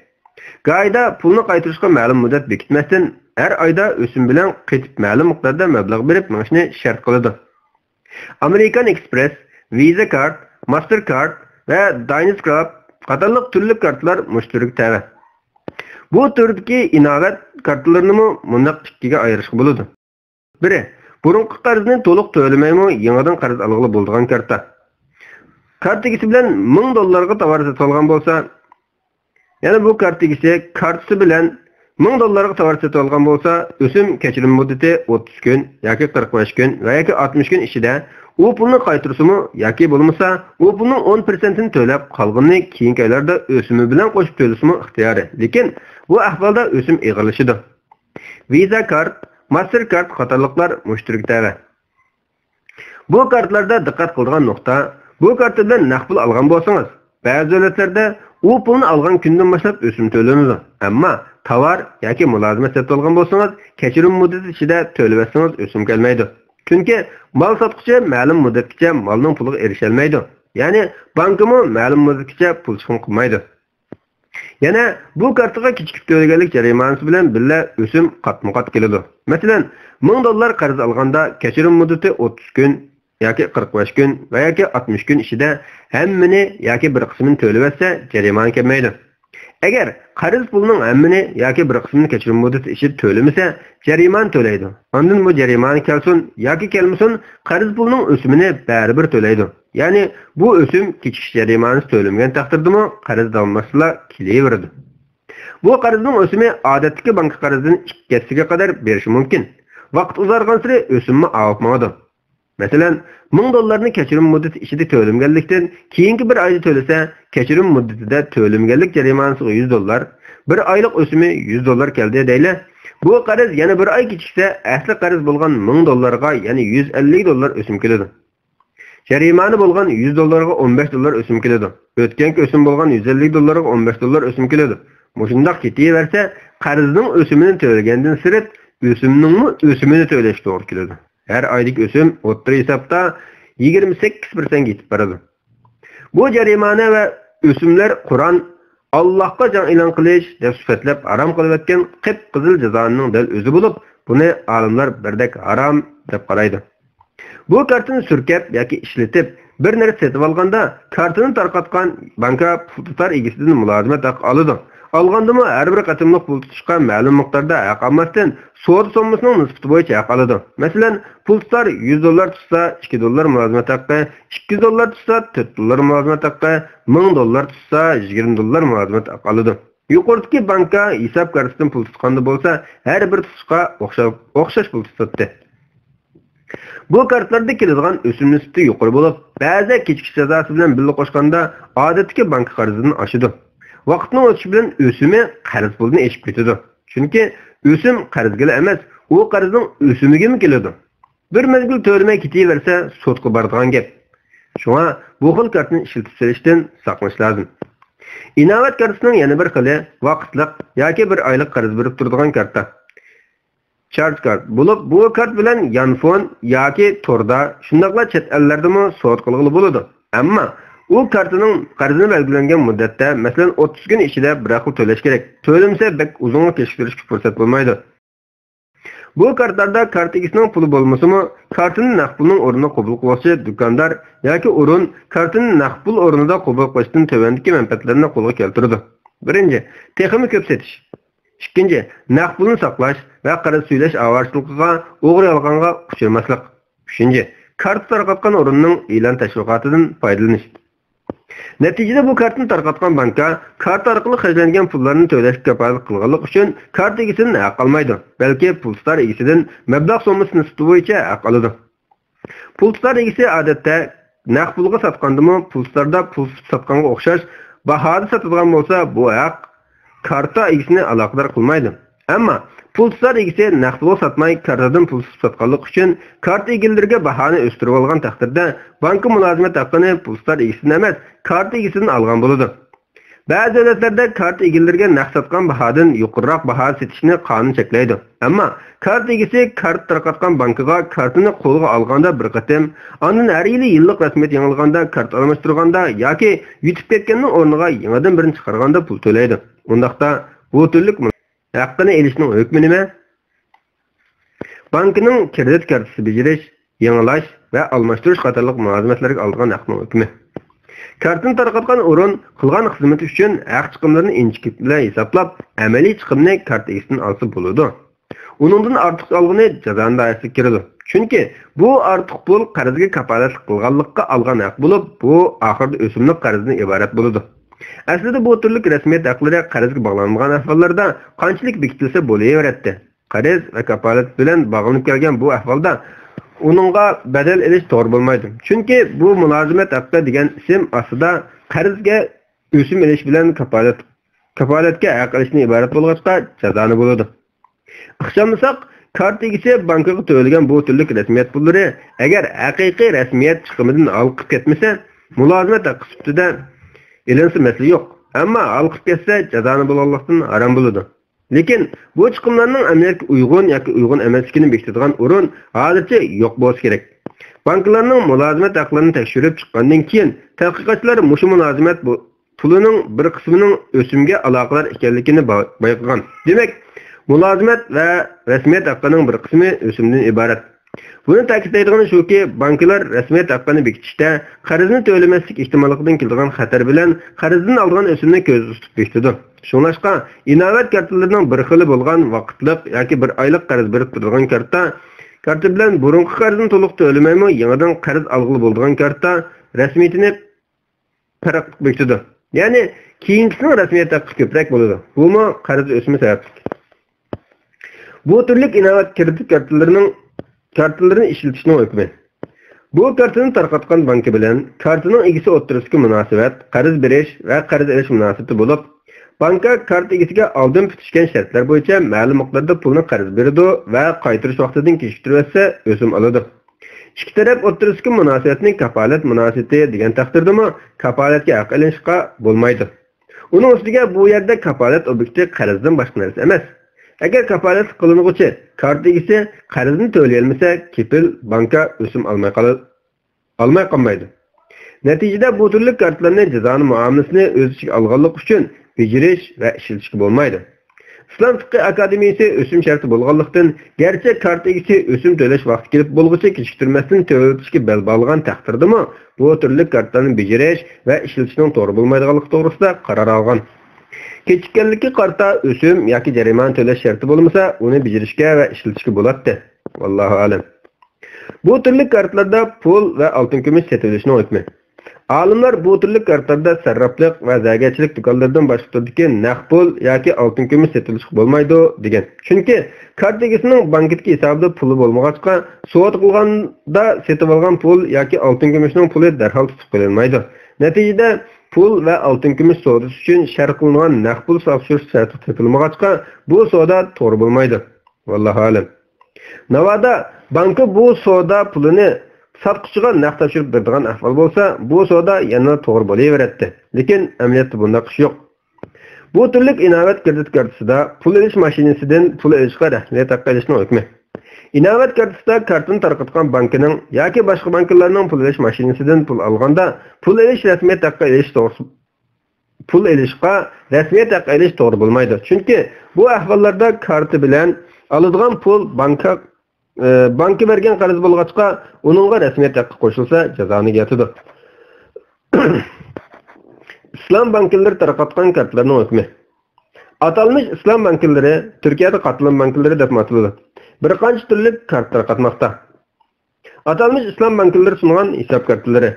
گاھىدا پۇلنى قايتۇرۇشقا مەلۇم مۇددەت بېكىتمەستىن، ھەر ئايدا ئۆسۈم بىلەن قېتىپ مەلۇم مىقداردا مەبلەغ بېرىپ مېڭىشنى شەرت قىلىدۇ. ئامېرىكان ئېكسپرېس، ۋىزا كارت، ماستېر كارت ۋە داينېست كارت قاتارلىق تۈرلۈك كارتىلار مۇشۇ تۈرگە تەۋە. بۇ تۈردىكى ئىناۋەت كارتىلىرىنىمۇ مۇنداق ئىككىگە ئايرىشقا بولىدۇ. بىرى، بۇرۇنقى قەرزنى تولۇق تۆلىمەيمۇ يېڭىدىن قەرز ئالغىلى بولىدىغان كارتا. كارتا ئىگىسى بىلەن مىڭ دوللارغا تاۋار سېتىۋالغان بولسا، يەنى بۇ كارتا ئىگىسى كارتىسى بىلەن مىڭ دوللارغا تاۋار سېتىۋالغان بولسا، ئۆسۈم كەچۈرۈم مۇددىتى ئوتتۇز كۈن ياكى قىرىق بەش كۈن ۋە ياكى ئاتمىش كۈن ئىچىدە ئۇ پۇلنى قايتۇرسىمۇ ياكى بولمىسا ئۇ پۇلنىڭ ئون پىرسەنتىنى تۆلەپ، قالغىنىنى كېيىنكى ئايلاردا ئۆسۈمى بىلەن قوشۇپ تۆلىسىمۇ ئىختىيارى. لېكىن بۇ ئەھۋالدا ئۆسۈم ئېغىرلىشىدۇ. ۋىزا كارت، ماستېر كارت قاتارلىقلار مۇشۇ تۈرگە تەۋە. بۇ كارتىلاردا دىققەت قىلىدىغان نۇقتا، بۇ كارتا بىلەن نەق پۇل ئالغان بولسىڭىز، بەزى دۆلەتلەردە ئۇ پۇلنى ئالغان كۈندىن باشلاپ ئۆسۈم تۆلىنىدۇ. ئەمما تاۋار ياكى مۇلازىمەت سېتىۋالغان بولسىڭىز، كەچۈرۈم مۇددىتى ئىچىدە تۆلىۋەتسىڭىز ئۆسۈم كەلمەيدۇ. چۈنكى مال ساتقۇچى مەلۇم مۇددەتكىچە مالنىڭ پۇلىغا ئېرىشەلمەيدۇ. يەنى بانكىمۇ مەلۇم مۇددەتكىچە پۇل چىقىم قىلمايدۇ. يەنە بۇ كارتىغا كېچىكىپ تۆلىگەنلىك جەرىمانىسى بىلەن بىللە ئۆسۈم قاتمۇ قات كېلىدۇ. مەسىلەن، مىڭ دوللار قەرز ئالغاندا كەچۈرۈم مۇددىتى ئوتتۇز كۈن ياكى قىرىق بەش كۈن ۋە ياكى ئاتمىش كۈن ئىچىدە ھەممىنى ياكى بىر قىسمىنى تۆلىۋەتسە جەرىمانە كەلمەيدۇ. ئەگەر قەرز پۇلنىڭ ھەممىنى ياكى بىر قىسمىنى كەچۈرۈم مۇددىتى ئىچىدە تۆلىمىسە جەرىمانە تۆلەيدۇ. ئاندىن بۇ جەرىمانە كەلسۇن ياكى كەلمىسۇن قەرز پۇلنىڭ ئۆسۈمىنى بەرىبىر تۆلەيدۇ. يەنى بۇ ئۆسۈم كېچىكىش جەرىمانىسى تۆلىمىگەن تەقدىردىمۇ قەرز داۋاملاشلا كېلىۋېرىدۇ. بۇ قەرزنىڭ ئۆسۈمى ئادەتتىكى بانكا قەرزىدىن ئىككى ھەسسىگە قەدەر بېرىشى مۇمكىن. ۋاقىت ئۇزارغانسېرى ئۆسۈممۇ ئاۋۇپ ماڭىدۇ. مەسىلەن، مىڭ دوللارنى كەچۈرۈم مۇددىتى ئىچىدە تۆلىمىگەنلىكتىن، كېيىنكى بىر ئايدا تۆلىسە، كەچۈرۈم مۇددىتىدە تۆلىمىگەنلىك جەرىمانىسىغا يۈز دوللار، بىر ئايلىق ئۆسۈمى يۈز دوللار كەلدى دەيلى. بۇ قەرز يەنە بىر ئاي كېچىكسە، ئەسلى قەرز بولغان مىڭ دوللارغا يەنە يۈز ئەللىك دوللار ئۆسۈم كېلىدۇ. جەرىمانە بولغان يۈز دوللارغا ئون بەش دوللار ئۆسۈم كېلىدۇ. ئۆتكەنكى ئۆسۈم بولغان يۈز ئەللىك دوللارغا ئون بەش دوللار ئۆسۈم كېلىدۇ. مۇشۇنداق كېتىۋەرسە، قەرزنىڭ ئۆسۈمىنى تۆلىگەندىن سىرت، ئۆسۈمنىڭمۇ ئۆسۈمىنى تۆلەش توغرا كېلىدۇ. ھەر ئايدىكى ئۆسۈم ئوتتۇرا ھېسابتا يىگىرمە سەككىز پىرسەنتكە يېتىپ بارىدۇ. بۇ جەرىمانە ۋە ئۆسۈملەر قۇرئان ئاللاھقا جەڭ ئېلان قىلىش دەپ سۈپەتلەپ ھارام قىلىۋەتكەن قىپقىزىل جازانىڭ دەل ئۆزى بولۇپ، بۇنى ئالىملار بىردەك ھارام دەپ قارايدۇ. بۇ كارتىنى سۈركەپ ياكى ئىشلىتىپ، بىر نەرسە سېتىۋالغاندا، كارتىنى تارقاتقان بانكا پۇل تۇتار ئىگىسىدىن مۇلازىمەت ھەققى ئالىدۇ. ئالغاندىمۇ ھەر بىر قېتىملىق پۇل تۇتۇشقا مەلۇم مىقداردا ھەق ئالماستىن، سودا سوممىسىنىڭ نىسبىتى بويىچە ھەق ئالىدۇ. مەسىلەن، پۇل تۇتار يۈز دوللار تۇتسا، ئىككى دوللار مۇلازىمەت ھەققى، ئىككى يۈز دوللار تۇتسا، تۆت دوللار مۇلازىمەت ھەققى، مىڭ دوللار تۇتسا، يىگىرمە دوللار مۇلازىمەت ھەققى ئالىدۇ. يۇقىرىدىكى بانكا ھېساب كارتىسىدىن پۇل تۇتقاندا بولسا، ھەر بىر تۇتۇشقا ئوخشاپ، ئوخشاش پۇل تۇتاتتى. بۇ كارتىلاردا كېلىدىغان ئۆسۈم نىسبىتى يۇقىرى بولۇپ، بەزىدە كېچىكىش جازاسى بىلەن بىللە قوشقاندا، ئادەتتىكى بانكا قەرزىدىن ئاشىدۇ. ۋاقىتنىڭ ئۆتۈشى بىلەن ئۆسۈمى قەرز پۇلىدىن ئېشىپ كېتىدۇ. چۈنكى ئۆسۈم قەرزگىلا ئەمەس، ئۇ قەرزنىڭ ئۆسۈمىگىمۇ كېلىدۇ. بىر مەزگىل تۆلىمەي كېتىۋەرسە، سوتقا بارىدىغان گەپ. شۇڭا بۇ خىل كارتنى ئىشلىتىپ سېلىشتىن ساقلىنىش لازىم. ئىناۋەت كارتىسىنىڭ يەنە بىر خىلى ۋاقىتلىق ياكى بىر ئايلىق قەرز بېرىپ تۇرىدىغان كارتا. چارج كارت بولۇپ، بۇ كارت بىلەن يانفون ياكى توردا، شۇنداقلا چەت ئەللەردىمۇ سودا قىلغىلى بولىدۇ. ئەمما ئۇ كارتىنىڭ قەرزىنى بەلگىلەنگەن مۇددەتتە، مەسىلەن، ئوتتۇز كۈن ئىچىدە بىر خىل تۆلەش كېرەك. تۆلىمىسە، بەك ئۇزۇنغا كېچىكتۈرۈشكە پۇرسەت بولمايدۇ. بۇ كارتلاردا كارتا ئىگىسىنىڭ پۇلى بولمىسىمۇ، كارتىنى نەق پۇلنىڭ ئورنىدا قوبۇل قىلغۇچى دۇكاندار ياكى ئورۇن كارتىنى نەق پۇل ئورنىدا قوبۇل قىلىشتىن تۆۋەندىكى مەنپەئەتلەرنى قولغا كەلتۈرىدۇ. بىرىنچى، تېخىمۇ كۆپ سېتىش. ئىككىنچى، نەق پۇلنى ساقلاش ۋە قەرز سۈيلەش ئاۋارىچىلىقىغا، ئوغرى-يالغانغا ئۇچرىماسلىق. ئۈچىنچى، كارتا تارقاتقان ئورۇننىڭ ئېلان تەشۋىقاتىدىن پايدىلىنىش. نەتىجىدە بۇ كارتىنى تارقاتقان بانكا كارتا ئارقىلىق خەجلەنگەن پۇللارنى تۆلەشكە كاپالەتلىك قىلغانلىقى ئۈچۈن كارتا ئىگىسىدىن ھەق ئالمايدۇ، بەلكى پۇل تۇتار ئىگىسىدىن مەبلەغ سوممىسى نىسبىتى بويىچە ھەق ئالىدۇ. پۇل تۇتار ئىگىسى ئادەتتە نەق پۇلغا ساتقاندىمۇ، پۇل تۇتاردا پۇل ساتقانغا ئوخشاش باھادا ساتىدىغان بولسا، بۇ ھەق كارتا ئىگىسىنى ئالاقىدار قىلمايدۇ. ئەمما پۇل تۇتار ئىگىسى نەق پۇلغا ساتماي، كارتىدىن پۇل تۇتۇپ ساتقانلىقى ئۈچۈن، كارتا ئىگىلىرىگە باھانى ئۆستۈرۈۋالغان تەقدىردە، بانكا مۇلازىمەت ھەققىنى پۇل تۇتار ئىگىسىدىن ئەمەس، كارتا ئىگىسىدىن ئالغان بولىدۇ. بەزى دۆلەتلەردە كارتا ئىگىلىرىگە نەق ساتقان باھادىن يۇقىرىراق باھا سېتىشنى قانۇن چەكلەيدۇ. ئەمما كارتا ئىگىسى كارتا تارقاتقان بانكىغا كارتىنى قولىغا ئالغاندا بىر قېتىم، ئاندىن ھەر يىلى يىللىق رەسمىيەت يېڭىلىغاندا كارتا ئالماشتۇرغاندا ياكى يېتىپ كەتكەننىڭ ئورنىغا يېڭىدىن بىرىنى چىقارغاندا پۇل تۆلەيدۇ. ئۇنداقتا بۇ تۈرلۈك ھەققىنى ئېلىشنىڭ ھۆكمى نېمە؟ بانكىنىڭ كىرېدىت كارتىسى بېجىرىش، يېڭىلاش ۋە ئالماشتۇرۇش قاتارلىق مۇلازىمەتلەرگە ئالىدىغان ھەقنىڭ ھۆكمى. كارتىنى تارقاتقان ئورۇن قىلغان خىزمىتى ئۈچۈن ھەق چىقىملىرىنى ئىنچىكە بىلەن ھېسابلاپ، ئەمەلىي چىقىمنى كارتا ئىگىسىدىن ئالسا بولىدۇ. ئۇنىڭدىن ئارتۇق ئالغىنى جازانىڭ دائىرىسىگە كىرىدۇ. چۈنكى بۇ ئارتۇق پۇل قەرزگە كاپالەتلىك قىلغانلىققا ئالغان ھەق بولۇپ، بۇ ئاخىرىدا ئۆسۈملۈك قەرزدىن ئىبارەت بولىدۇ. ئەسلىدە بۇ تۈرلۈك رەسمىيەت ھەقلىرى قەرزگە باغلانمىغان ئەھۋاللاردا قانچىلىك بېكىتىلسە بولۇۋېرەتتى. قەرز ۋە كاپالەت بىلەن باغلىنىپ كەلگەن بۇ ئەھۋالدا ئۇنىڭغا بەدەل ئېلىش توغرا بولمايدۇ. چۈنكى بۇ مۇلازىمەت ھەققى دېگەن ئىسىم ئاستىدا قەرزگە ئۆسۈم ئېلىش بىلەن كاپالەت، كاپالەتكە ھەق ئېلىشتىن ئىبارەت بولغاچقا جازانە بولىدۇ. ئىخچاملىساق، كارتا ئىگىسى بانكىغا تۆلىگەن بۇ تۈرلۈك رەسمىيەت پۇللىرى ئەگەر ھەقىقىي رەسمىيەت چىقىمىدىن ھالقىپ كەتمىسە، مۇلازىمەت ھەققى سۈپىتىدە ئېلىنسا مەسىلە يوق. ئەمما ھالقىپ كەتسە جازانە بولغانلىقتىن ھارام بولىدۇ. لېكىن بۇ چىقىملارنىڭ ئەمەلىيەتكە ئۇيغۇن ياكى ئۇيغۇن ئەمەسلىكىنى بېكىتىدىغان ئورۇن ھازىرچە يوق بولسا كېرەك. بانكىلارنىڭ مۇلازىمەت ھەقلىرىنى تەكشۈرۈپ چىققاندىن كېيىن، تەتقىقاتچىلار مۇشۇ مۇلازىمەت بۇ پۇلىنىڭ بىر قىسمىنىڭ ئۆسۈمگە ئالاقىدار ئىكەنلىكىنى با-، بايقىغان. دېمەك، مۇلازىمەت ۋە رەسمىيەت ھەققىنىڭ بىر قىسمى ئۆسۈمدىن ئىبارەت. بۇنى تەكىتلەيدىغىنى شۇكى، بانكىلار رەسمىيەت ھەققىنى بېكىتىشتە قەرزنى تۆلىمەسلىك ئېھتىماللىقىدىن كېلىدىغان خەتەر بىلەن قەرزدىن ئالىدىغان ئۆسۈمنى كۆزدە تۇتۇپ بېكىتىدۇ. شۇڭلاشقا، ئىناۋەت كارتىلىرىنىڭ بىر خىلى بولغان ۋاقىتلىق ياكى بىر ئايلىق قەرز بېرىپ تۇرىدىغان كارتا، كارتا بىلەن بۇرۇنقى قەرزنى تولۇق تۆلىمەيمۇ يېڭىدىن قەرز ئالغىلى بولىدىغان كارتا رەسمىيىتىنى پەرق بېكىتىدۇ. يەنى كېيىنكىسىنىڭ رەسمىيەت ھەققى كۆپرەك بولىدۇ. بۇمۇ قەرز ئۆسۈمى سەۋەبلىك. بۇ تۈرلۈك ئىناۋەت كىرېدىت كارتىلىرىنىڭ، كارتىلىرىنى ئىشلىتىشنىڭ ھۆكمى. بۇ كارتىنى تارقاتقان بانكا بىلەن كارتىنىڭ ئىگىسى ئوتتۇرىسىدىكى مۇناسىۋەت قەرز بېرىش ۋە قەرز ئېلىش مۇناسىۋىتى بولۇپ، بانكا كارتا ئىگىسىگە ئالدىن پۈتۈشكەن شەرتلەر بويىچە مەلۇم مىقداردا پۇلنى قەرز بېرىدۇ ۋە قايتۇرۇش ۋاقتىدىن كېچىكتۈرۈۋەتسە ئۆسۈم ئالىدۇ. ئىككى تەرەپ ئوتتۇرىسىدىكى مۇناسىۋەتنى كاپالەت مۇناسىۋىتى دېگەن تەقدىردىمۇ كاپالەتكە ھەق ئېلىشقا بولمايدۇ. ئۇنىڭ ئۈستىگە بۇ يەردە كاپالەت ئوبيېكتى قەرزدىن باشقا نەرسە ئەمەس. ئەگەر كاپالەتلىك قىلىنغۇچى كارتا ئىگىسى قەرزنى تۆلىيەلمىسە، كېپىل بانكا ئۆسۈم ئالماي قالىدۇ. ئالماي قالمايدۇ. نەتىجىدە بۇ تۈرلۈك كارتىلارنى جازانە مۇئامىلىسىنى ئۆز ئىچىگە ئالغانلىقى ئۈچۈن بېجىرىش ۋە ئىشلىتىشكە بولمايدۇ. ئىسلام فىقھى ئاكادېمىيىسى ئۆسۈم شەرتى بولغانلىقتىن، گەرچە كارتا ئىگىسى ئۆسۈم تۆلەش ۋاقتى كېلىپ بولغۇچە كېچىكتۈرمەستىن تۆلىتىشكە بەل باغلىغان تەقدىردىمۇ، بۇ تۈرلۈك كارتىلارنى بېجىرىش ۋە ئىشلىتىشنىڭ توغرا بولمايدىغانلىقى توغرىسىدا قارار ئالغان. كېچىككەنلىككە قارىتا ئۆسۈم ياكى جەرىمانە تۆلەش شەرتى بولمىسا، ئۇنى بېجىرىشكە ۋە ئىشلىتىشكە بولاتتى. ۋاللاھۇ ئەلەم. بۇ تۈرلۈك كارتىلاردا پۇل ۋە ئالتۇن-كۈمۈش سېتىۋېلىشنىڭ ھۆكمى. ئالىملار بۇ تۈرلۈك كارتىلاردا سەرراپلىق ۋە زەرگەرچىلىك دۇكانلىرىدىن باشقا تۈردىكى نەق پۇل ياكى ئالتۇن-كۈمۈش سېتىۋېلىشقا بولمايدۇ، دېگەن. چۈنكى كارتا ئىگىسىنىڭ بانكىدىكى ھېسابىدا پۇلى بولمىغاچقا، سودا قىلغاندا سېتىۋالغان پۇل ياكى ئالتۇن-كۈمۈشنىڭ پۇلى دەرھال تۇتۇپ قېلىنمايدۇ. نەتىجىدە، پۇل ۋە ئالتۇن-كۈمۈش سودىسى ئۈچۈن شەرت قىلىنغان نەق پۇل ساتىپ تېپىلمىغاچقا، بۇ سودا توغرا بولمايدۇ. ۋاللاھۇ ئەلەم. ناۋادا بانكا بۇ سودا پۇلىنى ساتقۇچىغا نەق تاپشۇرۇپ بېرىدىغان ئەھۋال بولسا، بۇ سودا يەنىلا توغرا بولۇۋېرەتتى. لېكىن ئەمەلىيەتتە بۇنداق ئىش يوق. بۇ تۈرلۈك ئىناۋەت كىرېدىت كارتىسىدا پۇل ئېلىش ماشىنىسىدىن پۇل ئېلىشقا رەسمىيەت ھەققى ئېلىشنىڭ ھۆكمى. ئىناۋەت كارتىسىدا كارتىنى تارقاتقان بانكىنىڭ ياكى باشقا بانكىلارنىڭ پۇل ئېلىش ماشىنىسىدىن پۇل ئالغاندا، پۇل ئېلىش رەسمىيەت ھەققى ئېلىش توغرىسى پۇل ئېلىشقا رەسمىيەت ھەققى ئېلىش توغرا بولمايدۇ. چۈنكى بۇ ئەھۋاللاردا كارتا بىلەن ئالىدىغان پۇل بانكا، ئى، بانكا بەرگەن قەرز بولغاچقا، ئۇنىڭغا رەسمىيەت ھەققى قوشۇلسا، جازانى ياتىدۇ. ئىسلام بانكىلىرى تارقاتقان كارتىلارنىڭ ھۆكمى. ئاتالمىش ئىسلام بانكىلىرى، تۈركىيەدە قاتلام بانكىلىرى دەپمۇ ئاتىلىدۇ، بىر قانچە تۈرلۈك كارتا تارقاتماقتا. ئاتالمىش ئىسلام بانكىلىرى سۇنغان ھېساب كارتىلىرى.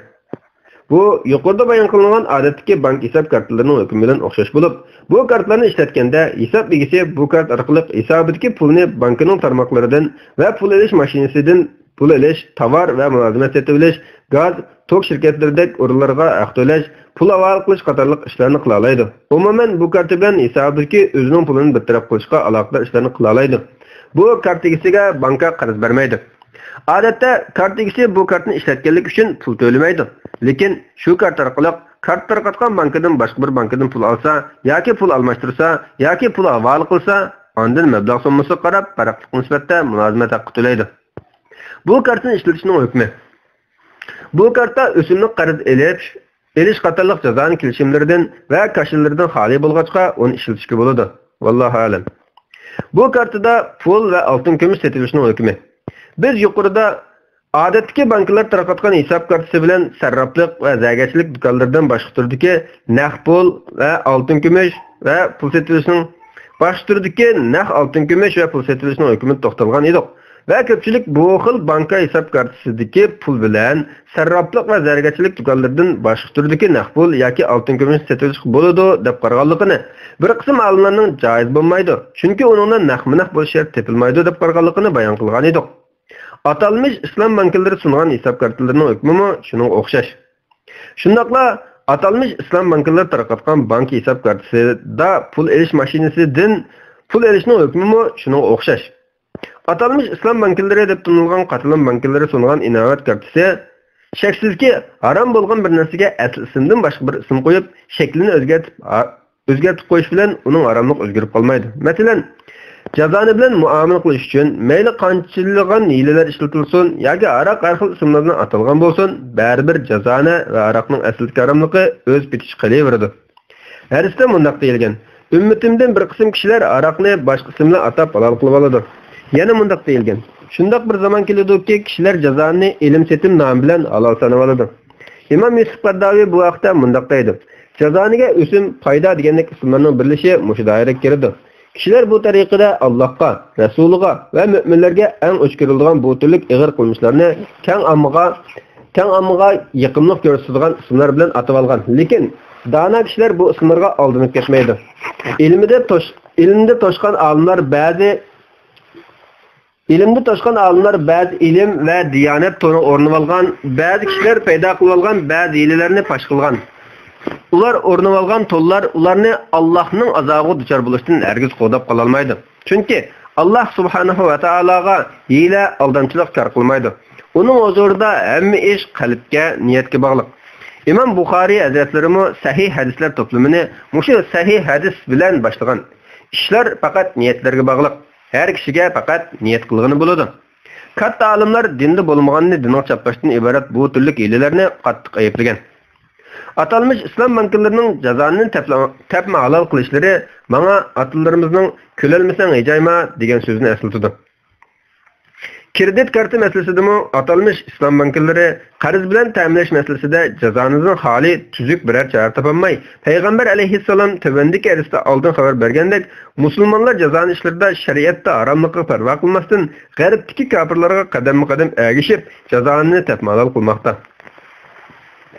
بۇ يۇقىرىدا بايان قىلىنغان ئادەتتىكى بانك ھېساب كارتىلىرىنىڭ ھۆكمى بىلەن ئوخشاش بولۇپ، بۇ كارتىلارنى ئىشلەتكەندە، ھېساب ئىگىسى بۇ كارت ئارقىلىق ھېسابىدىكى پۇلنى بانكىنىڭ تارماقلىرىدىن ۋە پۇل ئېلىش ماشىنىسىدىن پۇل ئېلىش، تاۋار ۋە مۇلازىمەت سېتىۋېلىش، گاز، توك شىركەتلىرىدەك ئورۇنلارغا ھەق تۆلەش، پۇل ھاۋالە قىلىش قاتارلىق ئىشلارنى قىلالايدۇ. ئومۇمەن، بۇ كارتى بىلەن ھېسابىدىكى ئۆزىنىڭ پۇلىنى بىر تەرەپ قىلىشقا ئالاقىدار ئىشلارنى قىلالايدۇ. بۇ كارتا ئىگىسىگە بانكا قەرز بەرمەيدۇ. ئادەتتە، كارتا ئىگىسى بۇ كارتىنى ئىشلەتكەنلىكى ئۈچۈن پۇل تۆلىمەيدۇ. لېكىن شۇ كارتا ئارقىلىق كارتا تارقاتقان بانكىدىن باشقا بىر بانكىدىن پۇل ئالسا ياكى پۇل ئالماشتۇرسا ياكى پۇل ھاۋالە قىلسا، ئاندىن مەبلەغ سوممىسىغا قاراپ پەرقلىق نىسبەتتە مۇلازىمەت ھەققى تۆلەيدۇ. بۇ كارتىنى ئىشلىتىشنىڭ ھۆكمى. بۇ كارتا ئۆسۈملۈك قەرز ئېلىپ، ئېلىش قاتارلىق جازانى كېلىشىملىرىدىن ۋە كاشىلىرىدىن خالىي بولغاچقا، ئۇنى ئىشلىتىشكە بولىدۇ. ۋاللاھۇ ئەلەم. بۇ كارتىدا پۇل ۋە ئالتۇن-كۈمۈش سېتىۋېلىشنىڭ ھۆكمى. بىز يۇقىرىدا ئادەتتىكى بانكىلار تارقاتقان ھېساب كارتىسى بىلەن سەرراپلىق ۋە زەرگەرچىلىك دۇكانلىرىدىن باشقا تۈردىكى نەق پۇل ۋە ئالتۇن-كۈمۈش ۋە پۇل سېتىۋېلىشنىڭ باشقا تۈردىكى نەق ئالتۇن-كۈمۈش ۋە پۇل سېتىۋېلىشنىڭ ھۆكمىدە توختالغان ئىدۇق ۋە كۆپچىلىك بۇ خىل بانكا ھېساب كارتىسىدىكى پۇل بىلەن سەرراپلىق ۋە زەرگەرچىلىك دۇكانلىرىدىن باشقا تۈردىكى نەق پۇل ياكى ئالتۇن-كۈمۈشنى سېتىۋېلىشقا بولىدۇ دەپ قارىغانلىقىنى، بىر قىسىم ئالىملارنىڭ جائىز بولمايدۇ، چۈنكى ئۇنىڭدا نەقمۇ نەق بولۇش شەرتى تېپىلمايدۇ دەپ قارىغانلىقىنى بايان قىلغان ئىدۇق. ئاتالمىش ئىسلام بانكىلىرى سۇنغان ھېساب كارتىلىرىنىڭ ھۆكمىمۇ شۇنىڭغا ئوخشاش. شۇنداقلا ئاتالمىش ئىسلام بانكىلىرى تارقاتقان بانكا ھېساب كارتىسىدا پۇل ئېلىش ماشىنىسىدىن پۇل ئېلىشنىڭ ھۆكمىمۇ شۇنىڭغا ئوخشاش. ئاتالمىش ئىسلام بانكىلىرى دەپ تونۇلغان قاتلام بانكىلىرى سۇنغان ئىناۋەت كارتىسى، شەكسىزكى، ھارام بولغان بىر نەرسىگە ئەسلى ئىسىمدىن باشقا بىر ئىسىم قويۇپ، شەكلىنى ئۆزگەرتىپ، ئۆزگەرتىپ قويۇش بىلەن ئۇنىڭ ھاراملىقى ئۆزگىرىپ قالمايدۇ. مەسىلەن، جازانە بىلەن مۇئامىلە قىلىش ئۈچۈن مەيلى قانچىلىغان ھىيلىلەر ئىشلىتىلسۇن ياكى ھاراق ھەر خىل ئىسىملار بىلەن ئاتالغان بولسۇن، بەرىبىر جازانە ۋە ھاراقنىڭ ئەسلىدىكى ھاراملىقى ئۆز پېتىچە قېلىۋېرىدۇ. ھەدىستە مۇنداق دېيىلگەن، ئۈممىتىمدىن بىر قىسىم كىشىلەر ھاراقنى باشقا ئىسىم بىلەن ئاتاپ ھالال قىلىۋالىدۇ. يەنە مۇنداق دېيىلگەن، شۇنداق بىر زامان كېلىدۇكى، كىشىلەر جازانىنى ئېلىم-سېتىم نامى بىلەن ھالال سانىۋالىدۇ. ئىمام يۈسۈپ قەرداۋى بۇ ھەقتە مۇنداق دەيدۇ، جازانىگە ئۆسۈم، پايدا دېگەندەك ئىسىملارنىڭ بىرلىشى مۇشۇ دائىرىگە كىرىدۇ. كىشىلەر بۇ تەرىقىدە ئاللاھقا، رەسۇلىغا ۋە مۆمىنلەرگە ئەڭ ئۆچ كۆرۈلىدىغان بۇ تۈرلۈك ئېغىر قىلمىشلارنى كەڭ ئاممىغا، كەڭ ئاممىغا يېقىملىق كۆرسىتىدىغان ئىسىملار بىلەن ئاتىۋالغان. لېكىن دانا كىشىلەر بۇ ئىسىملارغا ئالدىنىپ كەتمەيدۇ. ئىلمىدە توش-، ئىلمىدە توشقان ئالىملار بەزى ئىلىمدە توشقان ئالىملار بەزى ئىلىم ۋە دىيانەت تونىغا ئورىنىۋالغان، بەزى كىشىلەر پەيدا قىلىۋالغان بەزى ھىيلىلەرنى پاش قىلغان. ئۇلار ئورىنىۋالغان تونلار ئۇلارنى ئاللاھنىڭ ئازابىغا دۇچار بولۇشتىن ھەرگىز قوغداپ قالالمايدۇ. چۈنكى ئاللاھ سۇبھانەھۇ ۋە تائالاغا ھىيلە، ئالدامچىلىق كار قىلمايدۇ. ئۇنىڭ ھۇزۇرىدا ھەممە ئىش قەلبكە، نىيەتكە باغلىق. ئىمام بۇخارىي ھەزرەتلىرىمۇ سەھىھ ھەدىسلەر توپلىمىنى مۇشۇ سەھىھ ھەدىس بىلەن باشلىغان. ئىشلار پەقەت نىيەتلەرگە باغلىق. ھەر كىشىگە پەقەت نىيەت قىلغىنى بولىدۇ. كاتتا ئالىملار دىندا بولمىغاننى دىنغا چاپلاشتىن ئىبارەت بۇ تۈرلۈك ھىيلىلەرنى قاتتىق ئەيىبلىگەن. ئاتالمىش ئىسلام بانكىلىرىنىڭ جازانىنى تەپلا-، تەپمە ھالال قىلىشلىرى ماڭا ئاتىلىرىمىزنىڭ «كۆرەلمىسەڭ ھىجايما» دېگەن سۆزىنى ئەسلىتىدۇ. كىرېدىت كارتى مەسىلىسىدىمۇ ئاتالمىش ئىسلام بانكىلىرى قەرز بىلەن تەمىنلەش مەسىلىسىدە جازانىدىن خالىي تۈزۈك بىرەر چارە تاپالماي، پەيغەمبەر ئەلەيھىسسالام تۆۋەندىكى ھەدىستە ئالدىن خەۋەر بەرگەندەك، مۇسۇلمانلار جازانە ئىشلىرىدا شەرىئەتتە ھاراملىقىغا پەرۋا قىلماستىن، غەربتىكى كاپىرلارغا قەدەممۇ قەدەم ئەگىشىپ، جازانىنى تەپمە ھالال قىلماقتا.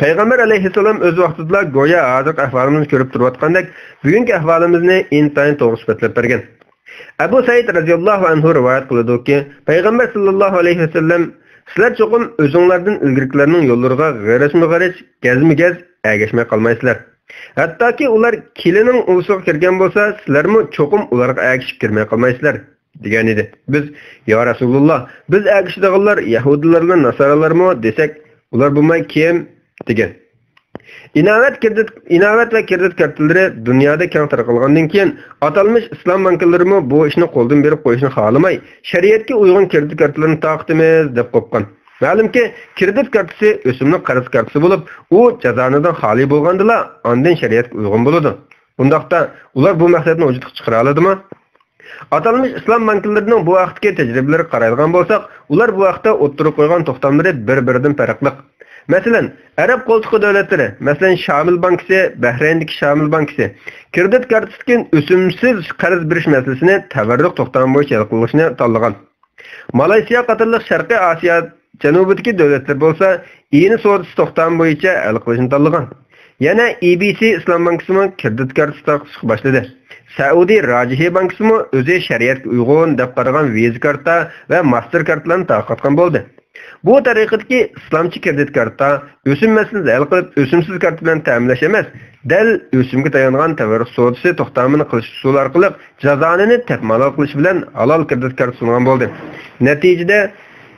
پەيغەمبەر ئەلەيھىسسالام ئۆز ۋاقتىدىلا گويا ھازىرقى ئەھۋالىمىزنى كۆرۈپ تۇرۇۋاتقاندەك، بۈگۈنكى ئەھۋالىمىزنى ئىنتايىن توغرا سۈپەتلەپ بەرگەن. ئەبۇ سەئىد رەزىياللاھۇ ئەنھۇ رىۋايەت قىلىدۇكى، پەيغەمبەر ساللاللاھۇ ئەلەيھى ۋەسەللەم، سىلەر چوقۇم ئۆزۈڭلاردىن ئىلگىرىكىلەرنىڭ يوللىرىغا غېرىشمۇ غېرىش، گەزمۇ گەز ئەگەشمەي قالمايسىلەر. ھەتتاكى ئۇلار كېلىنىڭ ئۇۋىسىغا كىرگەن بولسا، سىلەرمۇ چوقۇم ئۇلارغا ئەگىشىپ كىرمەي قالمايسىلەر، دېگەن ئىدى. بىز، يا رەسۇلۇللا، بىز ئەگىشىدىغانلار يەھۇدىيلار بىلەن ناسارالارمۇ؟ دېسەك، ئۇلار بولماي كىم؟ دېگەن. ئىناۋەت كىرېدىت، ئىناۋەت ۋە كىرېدىت كارتىلىرى دۇنيادا كەڭ تارقالغاندىن كېيىن، ئاتالمىش ئىسلام بانكىلىرىمۇ بۇ ئىشنى قولدىن بېرىپ قويۇشنى خالىماي، شەرىئەتكە ئۇيغۇن كىرېدىت كارتىلىرىنى تارقىتىمىز دەپ قوپقان. مەلۇمكى، كىرېدىت كارتىسى ئۆسۈملۈك قەرز كارتىسى بولۇپ، ئۇ جازانىدىن خالىي بولغاندىلا، ئاندىن شەرىئەتكە ئۇيغۇن بولىدۇ. ئۇنداقتا، ئۇلار بۇ مەقسەتنى ۋۇجۇدقا چىقىرالىدىمۇ؟ ئاتالمىش ئىسلام بانكىلىرىنىڭ بۇ ھەقتىكى تەجرىبىلىرىگە قارايدىغان بولساق، ئۇلار بۇ ھەقتە ئوتتۇرىغا قويغان توختاملىرى بىر-بىرىدىن پەرقلىق. مەسىلەن، ئەرەب قولتۇقى دۆلەتلىرى، مەسىلەن، شامىل بانكىسى، بەھرەيندىكى شامىل بانكىسى، كىرېدىت كارتىسىدىكى ئۆسۈمسىز قەرز بېرىش مەسىلىسىنى تەۋەررۈك توختامى بويىچە ھەل قىلىشنى تاللىغان. مالايسىيا قاتارلىق شەرقىي ئاسىيا جەنۇبىدىكى دۆلەتلەر بولسا، ئىينە سودىسى توختامى بويىچە ھەل قىلىشنى تاللىغان. يەنە ئېي بى سى ئىسلام بانكىسىمۇ كىرېدىت كارتىسى تارقىتىشقا باشلىدى. سەئۇدى راجىھى بانكىسىمۇ ئۆزى شەرىئەتكە ئۇيغۇن دەپ قارىغان ۋىزا كارتا ۋە ماستېر كارتىلارنى تارقاتقان بولدى. بۇ تەرىقىدىكى ئىسلامچە كىرېدىت كارتا ئۆسۈم مەسىلىسىنى ھەل قىلىپ، ئۆسۈمسىز كارتا بىلەن تەمىنلەش ئەمەس، دەل ئۆسۈمگە تايانغان تەۋەررۈك سودىسى توختامىنى قىلىش ئۇسۇلى ئارقىلىق جازانىنى تەپمە ھالال قىلىش بىلەن ھالال كىرېدىت كارتا سۇنغان بولدى. نەتىجىدە،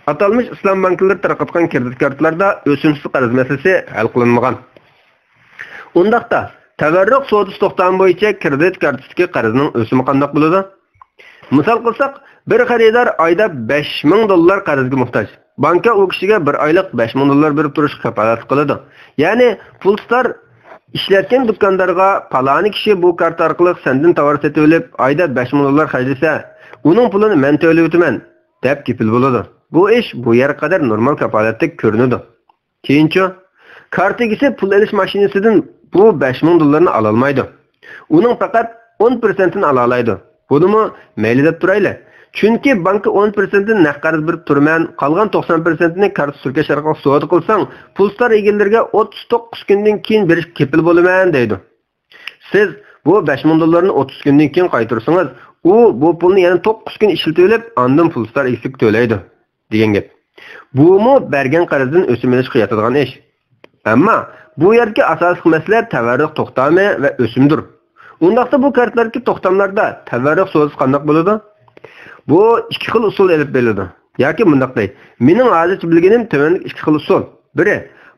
ئاتالمىش ئىسلام بانكىلىرى تارقاتقان كىرېدىت كارتىلاردا ئۆسۈمسىز قەرز مەسىلىسى ھەل قىلىنمىغان. ئۇنداقتا، تەۋەررۈك سودىسى توختامى بويىچە كىرېدىت كارتىسىدىكى قەرزنىڭ ئۆسۈمى قانداق بولىدۇ؟ مىسال قىلساق، بىر خېرىدار ئايدا بەش مىڭ دوللار قەرزگە موھتاج. بانكا ئۇ كىشىگە بىر ئايلىق بەش مىڭ دوللار بېرىپ تۇرۇشقا كاپالەتلىك قىلىدۇ. يەنى، پۇل تۇتار ئىشلەتكەن دۇكاندارغا، «پالانى كىشى بۇ كارتا ئارقىلىق سەندىن تاۋار سېتىۋېلىپ، ئايدا بەش مىڭ دوللار خەجلىسە، ئۇنىڭ پۇلىنى مەن تۆلىۋېتىمەن» دەپ كېپىل بولىدۇ. بۇ ئىش بۇ يەرگە قەدەر نورمال كاپالەتلىك كۆرۈنىدۇ. كېيىنچۇ؟ كارتا ئىگىسى پۇل ئېلىش ماشىنىسىدىن بۇ بەش مىڭ دوللارنى ئالالمايدۇ. ئۇنىڭ پەقەت ئون پىرسەنتىنى ئالالايدۇ. بۇنىمۇ مەيلى دەپ تۇرايلى. چۈنكى بانكا ئون پىرسەنتىنى نەق قەرز بېرىپ تۇرىمەن، قالغان توقسان پىرسەنتىنى كارتا سۈركەش ئارقىلىق سودا قىلساڭ، پۇل تۇتار ئىگىلىرىگە ئوتتۇز توققۇز كۈندىن كېيىن بېرىشكە كېپىل بولىمەن، دەيدۇ. سىز بۇ بەش مىڭ دوللارنى ئوتتۇز كۈندىن كېيىن قايتۇرسىڭىز، ئۇ بۇ پۇلنى يەنە توققۇز كۈن ئىشلىتىۋېلىپ، ئاندىن پۇل تۇتار ئىگىسىگە تۆلەيدۇ، دېگەن گەپ. بۇمۇ بەرگەن قەرزدىن ئۆسۈم ئېلىشقا ياتىدىغان ئىش. ئەمما بۇ يەردىكى ئاساسلىق مەسىلە تەۋەررۈك توختامى ۋە ئۆسۈمدۇر. ئۇنداقتا بۇ كارتىلاردىكى توختاملاردا تەۋەررۈك سودىسى قانداق بولىدۇ؟ بۇ ئىككى خىل ئۇسۇلدا ئېلىپ بېرىلىدۇ. ياكى مۇنداق دەي، مېنىڭ ھازىرچە بىلگىنىم تۆۋەندىكى ئىككى خىل ئۇسۇل. بىرى،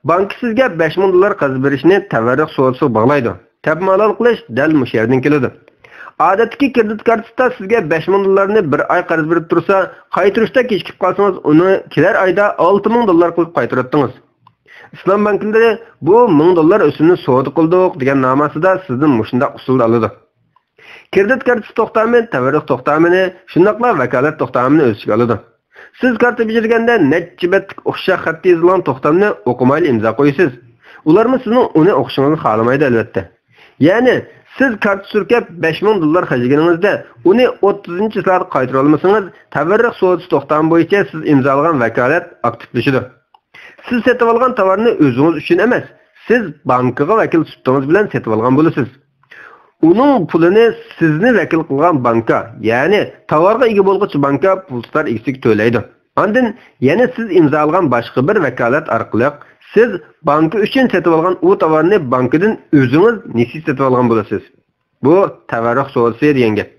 بانكا سىزگە بەش مىڭ دوللار قەرز بېرىشنى تەۋەررۈك سودىسىغا باغلايدۇ. تەپمە ھالال قىلىش دەل مۇشۇ يەردىن كېلىدۇ. ئادەتتىكى كىرېدىت كارتىسىدا سىزگە بەش مىڭ دوللارنى بىر ئاي قەرز بېرىپ تۇرسا، قايتۇرۇشتا كېچىكىپ قالسىڭىز، ئۇنى كېلەر ئايدا ئالتە مىڭ دوللار قىلىپ قايتۇراتتىڭىز. ئىسلام بانكىلىرى بۇ مىڭ دوللار ئۆسۈمنى سودا قىلدۇق دېگەن ناماسىدا سىزدىن مۇشۇنداق ئۇسۇلدا ئالىدۇ. كىرېدىت كارتىسى توختامى، تەۋەررۈك توختامىنى، شۇنداقلا ۋاكالەت توختامىنى ئۆز ئىچىگە ئالىدۇ. سىز كارتا بېجىرگەندە نەچچە بەتلىك ئوخشاش خەتتە يېزىلغان توختامنى ئوقۇمايلا ئىمزا قويىسىز. ئۇلارمۇ سىزنىڭ ئۇنى ئوقۇشىڭىزنى خالىمايدۇ، ئەلۋەتتە. يەنى، سىز كارتا سۈركەپ بەش مىڭ دوللار خەجلىگىنىڭىزدە، ئۇنى ئوتتۇزىنچى چىسلادا قايتۇرالمىسىڭىز، تەۋەررۈك سودىسى توختامى بويىچە سىز ئىمزالىغان ۋاكالەت ئاكتىپلىشىدۇ. سىز سېتىۋالغان تاۋارنى ئۆزىڭىز ئۈچۈن ئەمەس، سىز بانكىغا ۋەكىل سۈپىتىڭىز بىلەن سېتىۋالغان بولىسىز. ئۇنىڭ پۇلىنى سىزنى ۋەكىل قىلغان بانكا، يەنى تاۋارغا ئىگە بولغۇچى بانكا پۇل تۇتار ئىگىسىگە تۆلەيدۇ. ئاندىن يەنە سىز ئىمزالىغان باشقا بىر ۋاكالەت ئارقىلىق سىز بانكا ئۈچۈن سېتىۋالغان ئۇ تاۋارنى بانكىدىن ئۆزىڭىز نېسى سېتىۋالغان بولىسىز. بۇ تەۋەررۈك سودىسى دېگەن گەپ.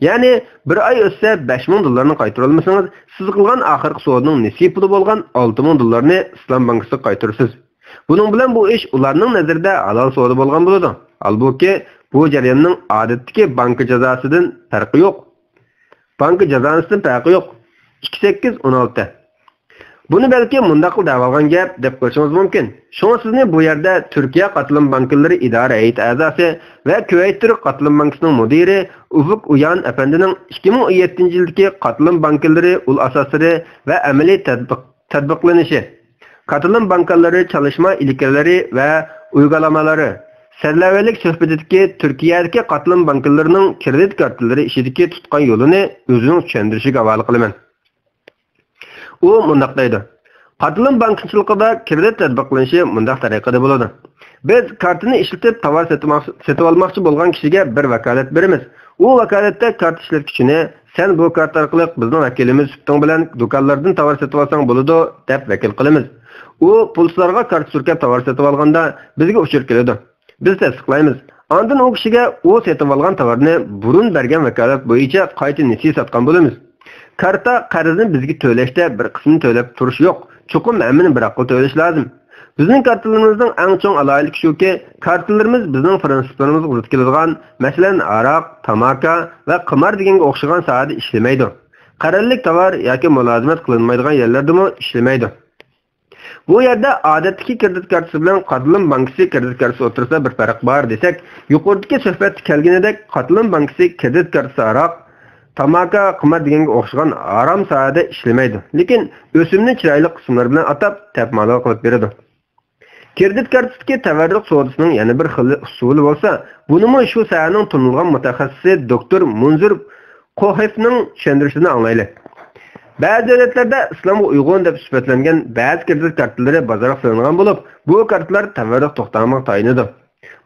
يەنى بىر ئاي ئۆتسە بەش مىڭ دوللارنى قايتۇرالمىسىڭىز، سىز قىلغان ئاخىرقى سودىنىڭ نېسى پۇلى بولغان ئالتە مىڭ دوللارنى ئىسلام بانكىسىغا قايتۇرىسىز. بۇنىڭ بىلەن بۇ ئىش ئۇلارنىڭ نەزىرىدە ھالال سودا بولغان بولىدۇ. ھالبۇكى، بۇ جەرياننىڭ ئادەتتىكى بانكا جازاسىدىن پەرقى يوق. بانكا جازانىسىدىن پەرقى يوق. ئىككى سەككىز ئون ئالتە. بۇنى بەلكى مۇنداقلا دەۋالغان گەپ دەپ قىلىشىڭىز مۇمكىن. شۇڭا سىزنى بۇ يەردە تۈركىيە قاتلىما بانكىلىرى ئىدارە ھەيئىتى ئەزاسى ۋە كۈۋەيت تۈرك قاتلىما بانكىسىنىڭ مۇدىرى ئۇفۇق ئۇيان ئەپەندىنىڭ ئىككى مىڭ ئون يەتتىنچى يىلدىكى قاتلىما بانكىلىرى ئۇل ئاساسلىرى ۋە ئەمەلىي تەتبىق-، تەتبىقلىنىشى، قاتلىما بانكىلىرى چالىشما ئىلكىلىرى ۋە ئۇيغۇلامىلىرى سەرلەۋھىلىك سۆھبىتىدىكى تۈركىيەدىكى قاتلىما بانكىلىرىنىڭ كىرېدىت كارتىلىرى ئىشىدىكى تۇتقان يولىنى ئۆزىنىڭ چۈشەندۈرۈشىگە ھاۋالە قىلىمەن. ئۇ مۇنداق دەيدۇ، قاتلىما بانكىچىلىقىدا كىرېدىت تەتبىقلىنىشى مۇنداق تەرىقىدە بولىدۇ. بىز كارتىنى ئىشلىتىپ تاۋار سېتىماق-، سېتىۋالماقچى بولغان كىشىگە بىر ۋاكالەت بېرىمىز. ئۇ ۋاكالەتتە كارتا ئىشلەتكۈچىنى، سەن بۇ كارتا ئارقىلىق بىزنىڭ ۋەكىلىمىز سۈپىتىڭ بىلەن دۇكانلاردىن تاۋار سېتىۋالساڭ بولىدۇ، دەپ ۋەكىل قىلىمىز. ئۇ پۇلسىزلارغا كارتا سۈركەپ تاۋار سېتىۋالغاندا بىزگە ئۇچۇر كېلىدۇ. بىز تەستىقلايمىز. ئاندىن ئۇ كىشىگە ئۇ سېتىۋالغان تاۋارنى بۇرۇن بەرگەن ۋاكالەت بويىچە قايتا نېسى ساتقان بولىمىز. كارتا قەرزنى بىزگە تۆلەشتە بىر قىسمىنى تۆلەپ تۇرۇش يوق، چوقۇم ھەممىنى بىر ئاققىل تۆلەش لازىم. بىزنىڭ كارتىلىرىمىزنىڭ ئەڭ چوڭ ئالاھىدىلىكى شۇكى، كارتىلىرىمىز بىزنىڭ پىرىنسىپلىرىمىزغا زىت كېلىدىغان، مەسىلەن، ھاراق، تاماكا ۋە قىمار دېگەنگە ئوخشىغان ساھەدە ئىشلىمەيدۇ. قەرەللىك تاۋار ياكى مۇلازىمەت قىلىنمايدىغان يەرلەردىمۇ ئىشلىمەيدۇ. بۇ يەردە ئادەتتىكى كىرېدىت كارتىسى بىلەن قاتلىما بانكىسى كىرېدىت كارتىسى ئوتتۇرىسىدا بىر پەرق بار دېسەك، يۇقىرىدىكى سۆھبەتتە كەلگىنىدەك، قاتلىما بانكىسى كىرېدىت كارتىسى ھاراق، تاماكا، قىمار دېگەنگە ئوخشىغان ھارام ساھەدە ئىشلىمەيدۇ، لېكىن ئۆسۈمنى چىرايلىق ئىسىملار بىلەن ئاتاپ، تەپمالال قىلىپ بېرىدۇ. كىرېدىت كارتىسىدىكى تەۋەررۈك سودىسىنىڭ يەنە بىر خىل ئۇسۇلى بولسا، بۇنىمۇ شۇ ساھەنىڭ تونۇلغان مۇتەخەسسىسى دوكتور مۇنزۇر قوھىفنىڭ چۈشەندۈرۈشىدىن ئاڭلايلى. بەزى دۆلەتلەردە ئىسلامغا ئۇيغۇن دەپ سۈپەتلەنگەن بەزى كىرېدىت كارتىلىرى بازارغا سېلىنغان بولۇپ، بۇ كارتىلار تەۋەررۈك توختامىغا تايىنىدۇ.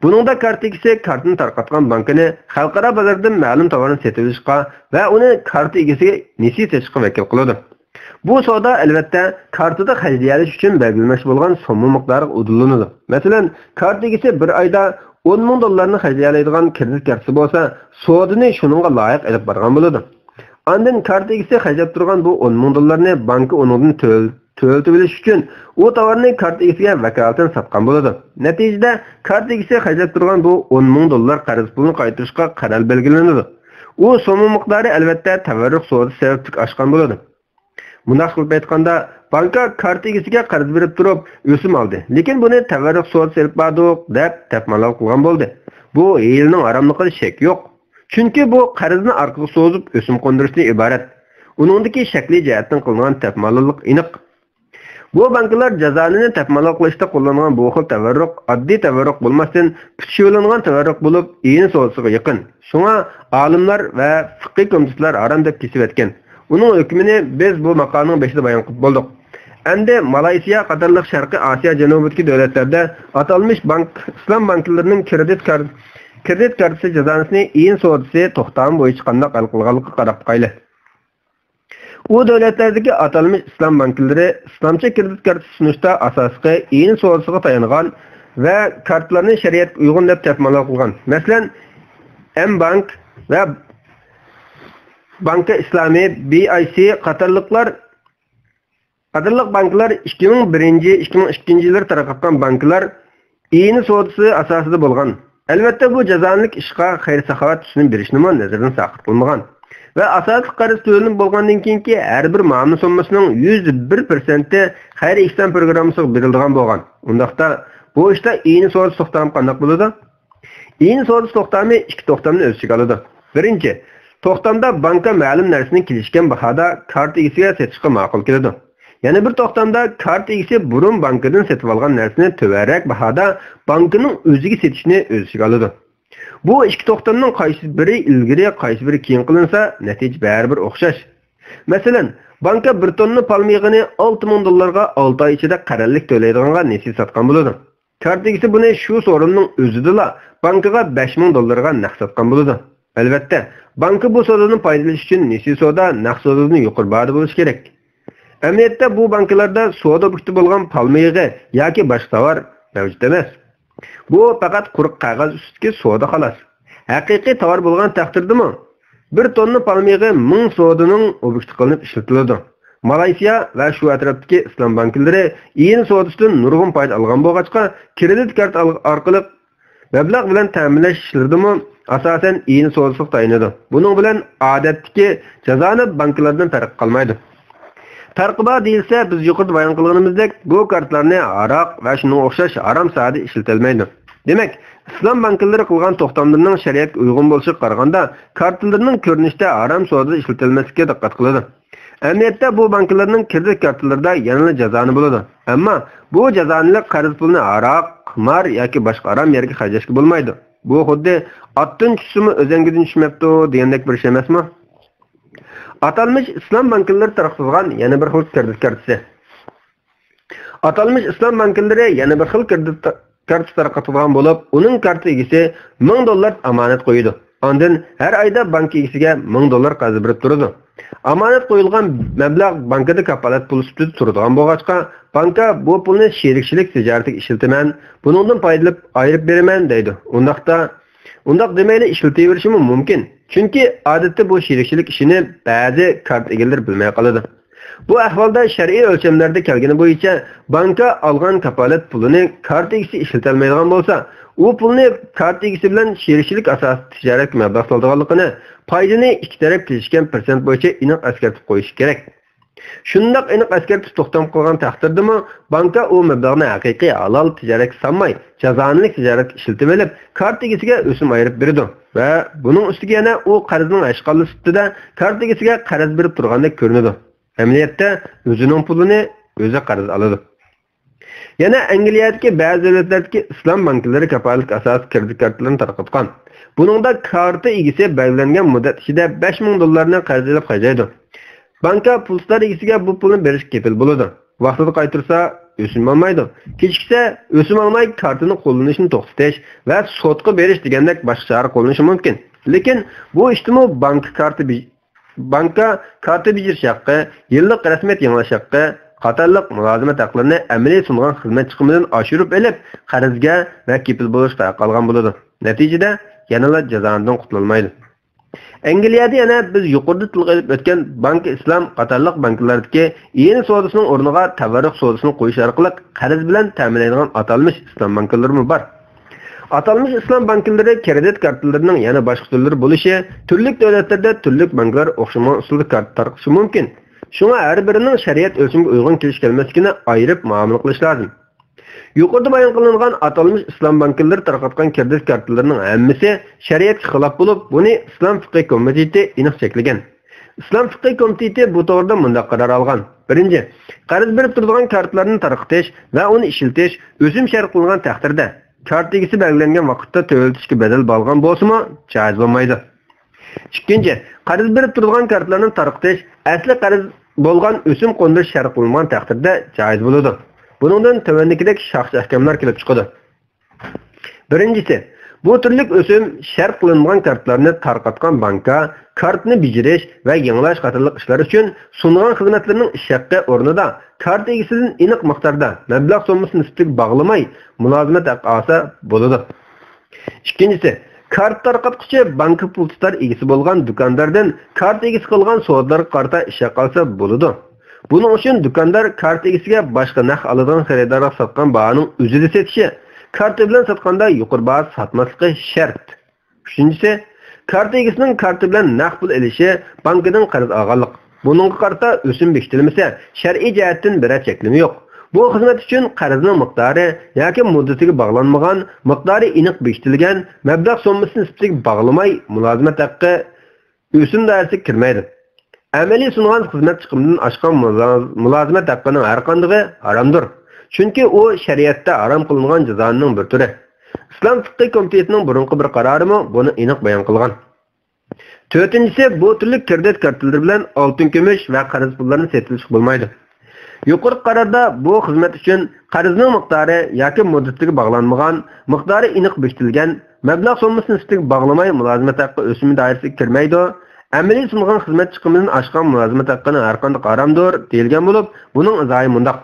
بۇنىڭدا كارتا ئىگىسى كارتىنى تارقاتقان بانكىنى خەلقئارا بازاردىن مەلۇم تاۋارنى سېتىۋېلىشقا ۋە ئۇنى كارتا ئىگىسىگە نېسى سېتىشقا ۋەكىل قىلىدۇ. بۇ سودا، ئەلۋەتتە، كارتىدا خەجلىيەلىشىش ئۈچۈن بەلگىلىمەكچى بولغان سومما مىقدارىغا ئۇدۇللىنىدۇ. مەسىلەن، كارتا ئىگىسى بىر ئايدا ئون مىڭ دوللارنى خەجلىيەلەيدىغان كىرېدىت كارتىسى بولسا، سودىنى شۇنىڭغا لايىق ئېلىپ بارغان بولىدۇ. ئاندىن كارتا ئىگىسى خەجلەپ تۇرغان بۇ ئون مىڭ دوللارنى بانكا ئۇنىڭدىن تۆل-، تۆلىتىۋېلىش ئۈچۈن ئۇ تاۋارنى كارتا ئىگىسىگە ۋاكالىتەن ساتقان بولىدۇ. نەتىجىدە، كارتا ئىگىسى خەجلەپ تۇرغان بۇ ئون مىڭ دوللار قەرز پۇلىنى قايتۇرۇشقا قەرەل بەلگىلىنىدۇ. ئۇ سومما مىقدارى، ئەلۋەتتە، تەۋەررۈك سودىسى سەۋەبلىك ئاشقان بولىدۇ. مۇنداق قىلىپ ئېيتقاندا، بانكا كارتا ئىگىسىگە قەرز بېرىپ تۇرۇپ ئۆسۈم ئالدى، لېكىن بۇنى تەۋەررۈك سودىسى ئېلىپ باردۇق دەپ تەپمالال قىلغان بولدى. بۇ ھىيلىنىڭ ھاراملىقىدا شەك يوق. چۈنكى بۇ قەرزنى ئارقىغا سوزۇپ ئۆسۈم قوندۇرۇشتىن ئىبارەت. ئۇنىڭدىكى شەكلىي جەھەتتىن قىلىنغان تەپمالاللىق ئېنىق. بۇ بانكىلار جازانىنى تەپمالال قىلىشتا قوللانغان بۇ خىل تەۋەررۈك ئاددىي تەۋەررۈك بولماستىن، پۈتۈشۈۋېلىنغان تەۋەررۈك بولۇپ، ئېيىن سودىسىغا يېقىن. شۇڭا ئالىملار ۋە فىقھىي كومىتېتلار ھارام دەپ كېسىۋەتكەن. ئۇنىڭ ھۆكمىنى بىز بۇ ماقالىنىڭ بېشىدا بايان قىلىپ بولدۇق. ئەمدى مالايسىيا قاتارلىق شەرقىي ئاسىيا جەنۇبىدىكى دۆلەتلەردە ئاتالمىش بانك، ئىسلام بانكىلىرىنىڭ كىرېدىت كار-، كىرېدىت كارتىسى جازانىسىنى ئېيىن سودىسى توختامى بويىچە قانداق ھەل قىلغانلىقىغا قاراپ باقايلى. ئۇ دۆلەتلەردىكى ئاتالمىش ئىسلام بانكىلىرى ئىسلامچە كىرېدىت كارتىسى سۇنۇشتا ئاساسلىقى ئېيىن سودىسىغا تايانغان ۋە كارتىلارنى شەرىئەتكە ئۇيغۇن دەپ تەپمالال قىلغان. مەسىلەن، ئەم بانك ۋە بانكا ئىسلامى، بى ئاي سى قاتارلىقلار، قاتارلىق بانكىلار ئىككى مىڭ بىرىنچى، ئىككى مىڭ ئىككىنچى يىللىرى تارقاتقان بانكىلار ئېيىنى سودىسى ئاساسىدا بولغان. ئەلۋەتتە، بۇ جازانىلىك ئىشقا خەير-ساخاۋەت تۈسىنى بېرىشنىمۇ نەزەردىن ساقىت قىلمىغان ۋە ئاساسلىق قەرز تۆلىنىپ بولغاندىن كېيىنكى ھەر بىر مۇئامىلە سوممىسىنىڭ يۈز بىر پىرسەنتى خەير-ئېھسان پروگراممىسىغا بېرىلىدىغان بولغان. ئۇنداقتا، بۇ ئىشتا ئېيىنى سودىسى توختامى قانداق بولىدۇ؟ ئېيىن سودىسى توختامى ئىككى توختامنى ئۆز ئىچىگە ئالىدۇ. بىرىنچى، توختامدا بانكا مەلۇم نەرسىنى كېلىشكەن باھادا كارتا ئىگىسىگە سېتىشقا ماقۇل كېلىدۇ. يەنە بىر توختامدا كارتا ئىگىسى بۇرۇن بانكىدىن سېتىۋالغان نەرسىنى تۆۋەنرەك باھادا بانكىنىڭ ئۆزىگە سېتىشنى ئۆز ئىچىگە ئالىدۇ. بۇ ئىككى توختامنىڭ قايسى بىرى ئىلگىرى، قايسى بىرى كېيىن قىلىنسا، نەتىجە بەرىبىر ئوخشاش. مەسىلەن، بانكا بىر توننا پالما يېغىنى ئالتە مىڭ دوللارغا ئالتە ئاي ئىچىدە قەرەللىك تۆلەيدىغانغا نېسى ساتقان بولىدۇ. كارتا ئىگىسى بۇنى شۇ سورۇننىڭ ئۆزىدىلا بانكىغا بەش مىڭ دوللارغا نەق ساتقان بولىدۇ. ئەلۋەتتە، بانكا بۇ سودىدىن پايدىلىنىش ئۈچۈن نېسى سودا نەق سودىدىن يۇقىرى باھادا بولۇشى كېرەك. ئەمەلىيەتتە، بۇ بانكىلاردا سودا ئوبيېكتى بولغان پالما يېغى ياكى باشقا تاۋار مەۋجۇت ئەمەس. بۇ پەقەت قۇرۇق قەغەز ئۈستىدىكى سودا، خالاس. ھەقىقىي تاۋار بولغان تەقدىردىمۇ، بىر توننا پالما يېغى مىڭ سودىنىڭ ئوبيېكتى قىلىنىپ ئىشلىتىلىدۇ. مالايسىيا ۋە شۇ ئەتراپتىكى ئىسلام بانكىلىرى ئېيىن سودىسىدىن نۇرغۇن پايدا ئالغان بولغاچقا، كرېدىت كارت ئال-، ئارقىلىق مەبلەغ بىلەن تەمىنلەش ئىشلىرىدىمۇ ئاساسەن ئېيىن سودىسىغا تايىنىدۇ. بۇنىڭ بىلەن ئادەتتىكى جازانە بانكىلاردىن پەرقى قالمايدۇ. پەرقى بار دېيىلسە، بىز يۇقىرىدا بايان قىلغىنىمىزدەك، بۇ كارتىلارنى ھاراق ۋە شۇنىڭغا ئوخشاش ھارام ساھەدە ئىشلىتەلمەيدۇ. دېمەك، ئىسلام بانكىلىرى قىلغان توختاملىرىنىڭ شەرىئەتكە ئۇيغۇن بولۇشىغا قارىغاندا، كارتىلىرىنىڭ كۆرۈنۈشتە ھارام سودىدا ئىشلىتىلمەسلىكىگە دىققەت قىلىدۇ. ئەمەلىيەتتە بۇ بانكىلارنىڭ كىرېدىت كارتىلىرىدا يەنىلا جازانە بولىدۇ. ئەمما بۇ جازانىلىك قەرز پۇلىنى ھاراق، قىمار ياكى باشقا ھارام يەرگە خەجلەشكە بولمايدۇ. بۇ خۇددى «ئاتتىن چۈشسىمۇ، ئۆزەڭگىدىن چۈشمەپتۇ» دېگەندەك بىر ئىش ئەمەسمۇ؟ ئاتالمىش ئىسلام بانكىلىرى تارقىتىدىغان يەنە بىر خىل كىرېدىت كارتىسى. ئاتالمىش ئىسلام بانكىلىرى يەنە بىر خىل كىرېدىت كارتىسى تارقىتىدىغان بولۇپ، ئۇنىڭ كارتا ئىگىسى مىڭ دوللار ئامانەت قويىدۇ. ئاندىن ھەر ئايدا بانكا ئىگىسىگە مىڭ دوللار قەرز بېرىپ تۇرىدۇ. ئامانەت قويۇلغان مەبلەغ بانكىدا كاپالەت پۇلى سۈپىتىدە تۇرىدىغان بولغاچقا، بانكا بۇ پۇلنى شېرىكچىلىك تىجارىتىگە ئىشلىتىمەن، بۇنىڭدىن پايدىلىنىپ ئايرىپ بېرىمەن دەيدۇ. ئۇنداقتا، ئۇنداق دېمەيلا ئىشلىتىۋېرىشىمۇ مۇمكىن. چۈنكى ئادەتتە بۇ شېرىكچىلىك ئىشىنى بەزى كارتا ئىگىلىرى بىلمەي قالىدۇ. بۇ ئەھۋالدا شەرئىي ئۆلچەملەردە كەلگىنى بويىچە، بانكا ئالغان كاپالەت پۇلىنى كارتا ئىگىسى ئىشلىتەلمەيدىغان بولسا، ئۇ پۇلنى كارتا ئىگىسى بىلەن شېرىكچىلىك ئاساسىدا تىجارەتكە مەبلەغ سالىدىغانلىقىنى، پايدىنى ئىككى تەرەپ كېلىشكەن پىرسەنت بويىچە ئېنىق ئەسكەرتىپ قويۇشى كېرەك. شۇنداق ئېنىق ئەسكەرتىپ توختام قىلغان تەقدىردىمۇ، بانكا ئۇ مەبلەغنى ھەقىقىي ھالال تىجارەتكە سانماي، جازانىلىك تىجارەتكە ئىشلىتىۋېلىپ، كارتا ئىگىسىگە ئۆسۈم ئايرىپ بېرىدۇ ۋە بۇنىڭ ئۈستىگە يەنە ئۇ قەرزنىڭ ئەشقالى سۈپىتىدە كارتا ئىگىسىگە قەرز بېرىپ تۇرغاندەك كۆرۈنىدۇ. ئەمەلىيەتتە ئۆزىنىڭ پۇلىنى ئۆزى قەرز ئالىدۇ. يەنە ئەنگلىيەدىكى بەزى دۆلەتلەردىكى ئىسلام بانكىلىرى كاپالەتلىك ئاساسىي كىرېدىت كارتىلىرىنى تارقاتقان. بۇنىڭدا كارتا ئىگىسى بەلگىلەنگەن مۇددەت ئىچىدە بەش مىڭ دوللارنى قەرز ئېلىپ خەجلەيدۇ. بانكا پۇل تۇتار ئىگىسىگە بۇ پۇلنى بېرىشكە كېپىل بولىدۇ. ۋاقتىدا قايتۇرسا، ئۆسۈم ئالمايدۇ. كېچىكسە، ئۆسۈم ئالماي، كارتىنى قوللىنىشنى توختىتىش ۋە سوتقا بېرىش دېگەندەك باشقا چارە قوللىنىشى مۇمكىن. لېكىن بۇ ئىشتىمۇ بانكا كارتا بانكا كارتا بېجىرىش ھەققى، يىللىق رەسمىيەت يېڭىلاش ھەققى قاتارلىق مۇلازىمەت ھەقلىرىنى ئەمەلىي سۇنغان خىزمەت چىقىمىدىن ئاشۇرۇپ ئېلىپ، قەرزگە ۋە كېپىل بولۇشقا ھەق ئالغان بولىدۇ. نەتىجىدە، يەنىلا جازانىدىن قۇتۇلالمايدۇ. ئەنگلىيەدە يەنە بىز يۇقىرىدا تىلغا ئېلىپ ئۆتكەن بانكا ئىسلام قاتارلىق بانكىلاردىكى ئىئانە سودىسىنىڭ ئورنىغا تەۋەررۈك سودىسىنى قويۇش ئارقىلىق قەرز بىلەن تەمىنلەيدىغان ئاتالمىش ئىسلام بانكىلىرىمۇ بار. ئاتالمىش ئىسلام بانكىلىرى كىرېدىت كارتىلىرىنىڭ يەنە باشقا تۈرلىرى بولۇشى، تۈرلۈك دۆلەتلەردە تۈرلۈك بانكىلار ئوخشىمىغان ئۇسۇلدا كارتا تارقىتىشى مۇمكىن. شۇڭا ھەر بىرىنىڭ شەرىئەت ئۆلچىمىگە ئۇيغۇن كېلىش-كەلمەسلىكىنى ئايرىپ مۇئامىلە قىلىش لازىم. يۇقىرىدا بايان قىلىنغان ئاتالمىش ئىسلام بانكىلىرى تارقاتقان كىرېدىت كارتىلىرىنىڭ ھەممىسى شەرىئەتكە خىلاپ بولۇپ، بۇنى ئىسلام فىقھى كومىتېتى ئېنىق چەكلىگەن. ئىسلام فىقھى كومىتېتى بۇ توغرىدا مۇنداق قارار ئالغان. بىرىنچى، قەرز بېرىپ تۇرىدىغان كارتىلارنى تارقىتىش ۋە ئۇنى ئىشلىتىش ئۆسۈم شەرت قىلىنغان تەقدىردە، كارتا ئىگىسى بەلگىلەنگەن ۋاقىتتا تۆلىتىشكە بەدەل بارغان بولسىمۇ، جائىز بولمايدۇ. ئىككىنچى، قەرز بېرىپ تۇرىدىغان كارتىلارنى تارقىتىش ئەسلى قەرز بولغان ئۆسۈم قوندۇرۇش شەرت قىلىنغان تەقدىردە جائىز بولىدۇ. بۇنىڭدىن تۆۋەندىكىدەك شاخسىي ئەھكاملار كېلىپ چىقىدۇ. بىرىنچىسى، بۇ تۈرلۈك ئۆسۈم شەرت قىلىنغان كارتىلارنى تارقاتقان بانكا كارتىنى بېجىرىش ۋە يېڭىلاش قاتارلىق ئىشلار ئۈچۈن سۇنغان خىزمەتلىرىنىڭ ئىش ھەققى ئورنىدا كارتا ئىگىسىدىن ئېنىق مىقداردا مەبلەغ سوممىسى نىسبىتىگە باغلىماي مۇلازىمەت ھەققى ئالسا بولىدۇ. ئىككىنچىسى، كارتا تارقاتقۇچى بانكا پۇل تۇتار ئىگىسى بولغان دۇكانداردىن كارتا ئىگىسى قىلغان سودىلارغا قارىتا ئىش ھەققى ئالسا بولىدۇ. بۇنىڭ ئۈچۈن دۇكاندار كارتا ئىگىسىگە باشقا نەق ئالىدىغان خېرىدارغا ساتقان باھانىڭ ئۆزىدە سېتىشى، كارتا بىلەن ساتقاندا يۇقىرى باھا ساتماسلىقى شەرت. ئۈچىنچىسى، كارتا ئىگىسىنىڭ كارتا بىلەن نەق پۇل ئېلىشى بانكىدىن قەرز ئالغانلىق. بۇنىڭغا قارىتا ئۆسۈم بېكىتىلمىسە، شەرئىي جەھەتتىن بىرەر چەكلىمە يوق. بۇ خىزمەت ئۈچۈن قەرزنىڭ مىقدارى ياكى مۇددىتىگە باغلانمىغان، مىقدارى ئېنىق بېكىتىلگەن، مەبلەغ سوممىسى نىسبىتىگە باغلىماي مۇلازىمەت ھەققى ئۆسۈم دائىرىسىگە كىرمەيدۇ. ئەمەلىي سۇنغان خىزمەت چىقىمىدىن ئاشقان مۇلا-، مۇلازىمەت ھەققىنىڭ ھەرقاندىقى ھارامدۇر. چۈنكى ئۇ شەرىئەتتە ھارام قىلىنغان جازانىڭ بىر تۈرى. ئىسلام فىقھى كومىتېتىنىڭ بۇرۇنقى بىر قارارىمۇ بۇنى ئېنىق بايان قىلغان. تۆتىنچىسى، بۇ تۈرلۈك كىرېدىت كارتىلىرى بىلەن ئالتۇن، كۈمۈش ۋە قەرز پۇللارنى سېتىۋېلىشقا بولمايدۇ. يۇقىرىقى قاراردا بۇ خىزمەت ئۈچۈن قەرزنىڭ مىقدارى ياكى مۇددىتىگە باغلانمىغان، مىقدارى ئېنىق بېكىتىلگەن، مەبلەغ سوممىسى نىسبىتىگە باغلىماي مۇلازىمەت ھەققى ئۆسۈمى دائىرىسىگە كىرمەيدۇ، ئەمەلىي سۇنغان خىزمەت چىقىمىدىن ئاشقان مۇلازىمەت ھەققىنىڭ ھەرقاندىقى ھارامدۇر دېيىلگەن بولۇپ، بۇنىڭ ئىزاھى مۇنداق.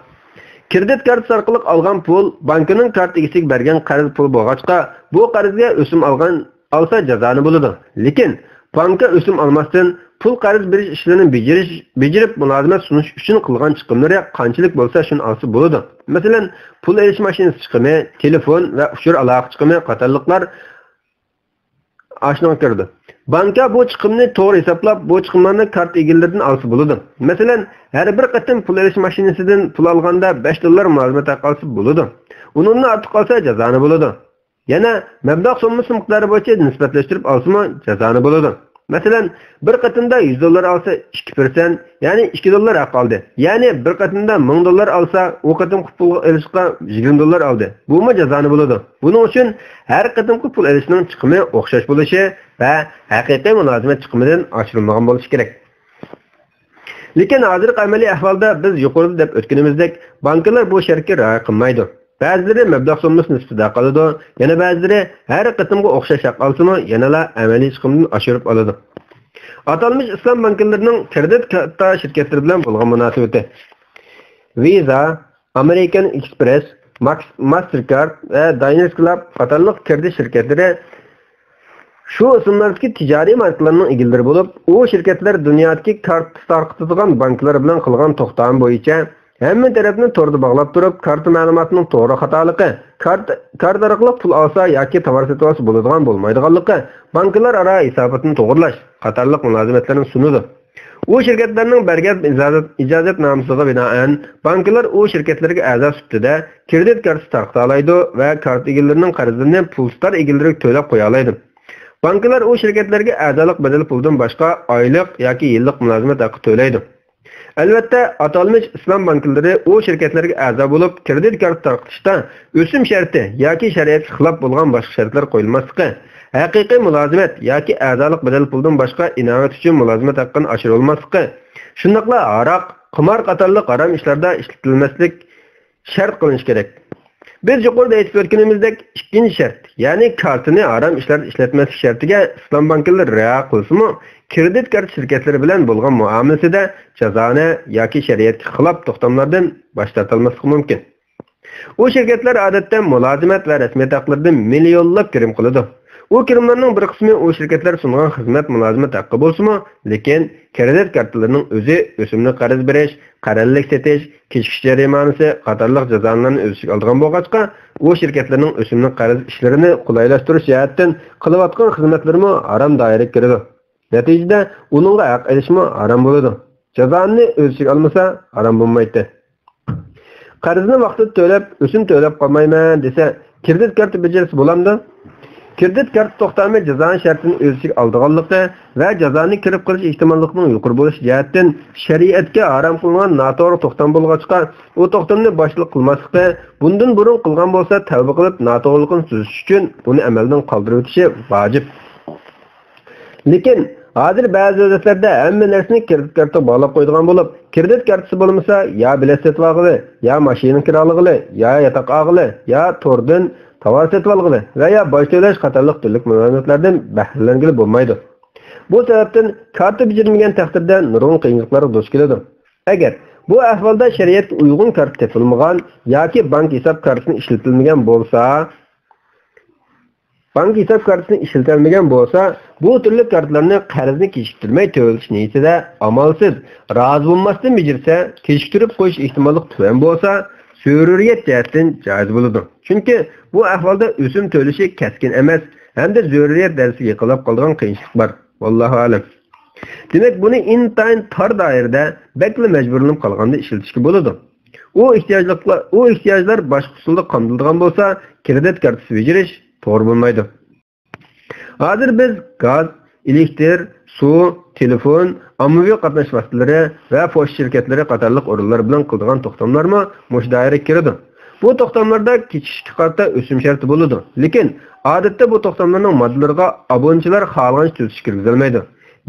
كىرېدىت كارتىسى ئارقىلىق ئالغان پۇل بانكىنىڭ كارتا ئىگىسىگە بەرگەن قەرز پۇلى بولغاچقا، بۇ قەرزگە ئۆسۈم ئالغان ئالسا جازانى بولىدۇ. لېكىن بانكا ئۆسۈم ئالماستىن، پۇل قەرز بېرىش ئىشلىرىنى بېجىرىش، بېجىرىپ مۇلازىمەت سۇنۇش ئۈچۈن قىلغان چىقىملىرى قانچىلىك بولسا شۇنى ئالسا بولىدۇ. مەسىلەن، پۇل ئېلىش ماشىنىسى چىقىمى، تېلېفون ۋە ئۇچۇر ئالاقە چىقىمى قاتارلىقلار ئاشۇنىڭغا كىرىدۇ. بانكا بۇ چىقىمنى توغرا ھېسابلاپ، بۇ چىقىملارنى كارتا ئىگىلىرىدىن ئالسا بولىدۇ. مەسىلەن، ھەر بىر قېتىم پۇل ئېلىش ماشىنىسىدىن پۇل ئالغاندا بەش دوللار مۇلازىمەت ھەققى ئالسا بولىدۇ. ئۇنىڭدىن ئارتۇق ئالسا جازانە بولىدۇ. يەنە مەبلەغ سوممىسى مىقدارى بويىچە نىسبەتلەشتۈرۈپ ئالسىمۇ جازانە بولىدۇ. مەسىلەن، بىر قېتىمدا يۈز دوللار ئالسا ئىككى پىرسەنت، يەنى ئىككى دوللار ھەق ئالدى. يەنى بىر قېتىمدا مىڭ دوللار ئالسا، ئۇ قېتىمقى پۇل ئېلىشقا يىگىرمە دوللار ئالدى. بۇمۇ جازانە بولىدۇ. بۇنىڭ ئۈچۈن ھەر قېتىمقى پۇل ئېلىشنىڭ چىقىمى ئوخشاش بولۇشى ۋە ھەقىقىي مۇلازىمەت چىقىمىدىن ئاشۇرۇلمىغان بولۇشى كېرەك. لېكىن ھازىرقى ئەمەلىي ئەھۋالدا بىز يۇقىرىدا دەپ ئۆتكىنىمىزدەك، بانكىلار بۇ شەرتكە رىئايە قىلمايدۇ. بەزىلىرى مەبلەغ سوممىسى نىسبىتىدە قالىدۇ، يەنە بەزىلىرى ھەر قېتىمغا ئوخشاش ھەق ئالسىمۇ، يەنىلا ئەمەلىي چىقىمدىن ئاشۇرۇپ ئالىدۇ. ئاتالمىش ئىسلام بانكىلىرىنىڭ كىرېدىت كارتا شىركەتلىرى بىلەن بولغان مۇناسىۋىتى. ۋىزا، ئامېرىكان ئېكسپرېس، ماكس-، ماستېركارد ۋە داينېرس كلاب قاتارلىق كىرېدىت شىركەتلىرى شۇ ئىسىملاردىكى تىجارىي ماركىلارنىڭ ئىگىلىرى بولۇپ، ئۇ شىركەتلەر دۇنيادىكى كارتا تارقىتىدىغان بانكىلار بىلەن قىلغان توختامى بويىچە ھەممە تەرەپنى توردا باغلاپ تۇرۇپ، كارتا مەلۇماتىنىڭ توغرا خاتالىقى، كارتا، كارتا ئارقىلىق پۇل ئالسا ياكى تاۋار سېتىۋالسا بولىدىغان بولمايدىغانلىقى، بانكىلار ئارا ھېساباتنى توغرىلاش قاتارلىق مۇلازىمەتلەرنى سۇنىدۇ. ئۇ شىركەتلەرنىڭ بەرگەن ئىجازەت، ئىجازەتنامىسىغا بىنائەن، بانكىلار ئۇ شىركەتلەرگە ئەزا سۈپىتىدە كىرېدىت كارتىسى تارقىتالايدۇ ۋە كارتا ئىگىلىرىنىڭ قەرزلىرىنى پۇل تۇتار ئىگىلىرىگە تۆلەپ قويالايدۇ. بانكىلار ئۇ شىركەتلەرگە ئەزالىق بەدەل پۇلىدىن باشقا ئايلىق ياكى يىللىق مۇلازىمەت ھەققى تۆلەيدۇ. ئەلۋەتتە، ئاتالمىش ئىسلام بانكىلىرى ئۇ شىركەتلەرگە ئەزا بولۇپ، كىرېدىت كارتا تارقىتىشتا ئۆسۈم شەرتى ياكى شەرىئەتكە خىلاپ بولغان باشقا شەرتلەر قويۇلماسلىقى، ھەقىقىي مۇلازىمەت ياكى ئەزالىق بەدەل پۇلىدىن باشقا ئىناۋەت ئۈچۈن مۇلازىمەت ھەققىنى ئاشۇرۇلماسلىقى، شۇنداقلا ھاراق، قىمار قاتارلىق ھارام ئىشلاردا ئىشلىتىلمەسلىك شەرت قىلىنىشى كېرەك. بىز يۇقىرىدا ئېيتىپ ئۆتكىنىمىزدەك، ئىككىنچى شەرت، يەنى كارتىنى ھارام ئىشلاردا ئىشلەتمەسلىك شەرتىگە ئىسلام بانكىلىرى رىئايە قىلسىمۇ، كىرېدىت كارتا شىركەتلىرى بىلەن بولغان مۇئامىلىسىدە جازانە ياكى شەرىئەتكە خىلاپ توختاملاردىن باش تارتالماسلىقى مۇمكىن. ئۇ شىركەتلەر ئادەتتە مۇلازىمەت ۋە رەسمىيەت ھەقلىرىدىن مىليونلاپ كىرىم قىلىدۇ. ئۇ كىرىملارنىڭ بىر قىسمى ئۇ شىركەتلەر سۇنغان خىزمەت مۇلازىمەت ھەققى بولسىمۇ، لېكىن كىرېدىت كارتىلىرىنىڭ ئۆزى ئۆسۈملۈك قەرز بېرىش، قەرەللىك سېتىش، كېچىكىش جەرىمانىسى قاتارلىق جازالارنى ئۆز ئىچىگە ئالىدىغان بولغاچقا، ئۇ شىركەتلەرنىڭ ئۆسۈملۈك قەرز ئىشلىرىنى قولايلاشتۇرۇش جەھەتتىن قىلىۋاتقان خىزمەتلىرىمۇ ھارام دائىرىگە كىرىدۇ. نەتىجىدە ئۇنىڭغا ھەق ئېلىشمۇ ھارام بولىدۇ. جازانى ئۆز ئىچىگە ئالمىسا ھارام بولمايتتى. قەرزنى ۋاقتىدا تۆلەپ، ئۆسۈم تۆلەپ قالمايمەن دېسە، كىرېدىت كارتا بېجىرسە بولامدۇ؟ كىرېدىت كارتا توختامى جازانى شەرتىنى ئۆز ئىچىگە ئالىدىغانلىقى ۋە جازانى كىرىپ قېلىش ئېھتىماللىقىنىڭ يۇقىرى بولۇشى جەھەتتىن شەرىئەتكە ھارام قىلىنغان ناتوغرا توختام بولغاچقا، ئۇ توختامنى باشلىق قىلماسلىقى، بۇندىن بۇرۇن قىلغان بولسا تەۋبە قىلىپ ناتوغرىلىقىنى تۈزىتىش ئۈچۈن ئۇنى ئەمەلدىن قالدۇرۇۋېتىشى ۋاجىپ. لېكىن ھازىر بەزى دۆلەتلەردە ھەممە نەرسىنى كىرېدىت كارتىغا باغلاپ قويىدىغان بولۇپ، كىرېدىت كارتىسى بولمىسا يا بېلەت سېتىۋالغىلى، يا ماشىنا كىرالىغىلى، يا ياتاق ئالغىلى، يا توردىن تاۋار سېتىۋالغىلى ۋە يا باج تۆلەش قاتارلىق تۈرلۈك مۇلازىمەتلەردىن بەھرىلەنگىلى بولمايدۇ. بۇ سەۋەبتىن كارتا بېجىرمىگەن تەقدىردە نۇرغۇن قىيىنچىلىقلارغا دۇچ كېلىدۇ. ئەگەر بۇ ئەھۋالدا شەرىئەتكە ئۇيغۇن كارتا تېپىلمىغان ياكى بانكا ھېساب كارتىسى ئىشلىتىلمىگەن بولسا، بانكا ھېساب كارتىسىنى ئىشلىتەلمىگەن بولسا، بۇ تۈرلۈك كارتىلارنى قەرزنى كېچىكتۈرمەي تۆلىتىش نىيىتىدە ئامالسىز، رازى بولماستىن بېجىرسە، كېچىكتۈرۈپ قويۇش ئېھتىماللىقى تۆۋەن بولسا، زۆرۈرىيەت جەھەتتىن جائىز بولىدۇ. چۈنكى بۇ ئەھۋالدا ئۆسۈم تۆلىشى كەسكىن ئەمەس ھەمدە زۆرۈرىيەت دەرىجىسىگە يېقىنلاپ قالىدىغان قىيىنچىلىق بار. ۋاللاھۇ ئەلەم. دېمەك، بۇنى ئىنتايىن تار دائىرىدە بەكلا مەجبۇرلىنىپ قالغاندا ئىشلىتىشكە بولىدۇ. ئۇ ئېھتىياجلىقلار، ئۇ ئېھتىياجلار باشقا ئۇسۇلدا قامدىلىدىغان بولسا، كىرېدىت كارتىسى بېجىرىش توغرا بولمايدۇ. ھازىر بىز گاز، ئېلېكتىر، سۇ، تېلېفون، ئاممىۋى قاتناش ۋاسىتىلىرى ۋە پوچتا شىركەتلىرى قاتارلىق ئورۇنلار بىلەن قىلىدىغان توختاملارمۇ مۇشۇ دائىرىگە كىرىدۇ. بۇ توختاملاردا كېچىكىشكە قارىتا ئۆسۈم شەرتى بولىدۇ. لېكىن ئادەتتە بۇ توختاملارنىڭ ماددىلىرىغا ئابۇنىچىلار خالىغانچە تۈزىتىش كىرگۈزەلمەيدۇ.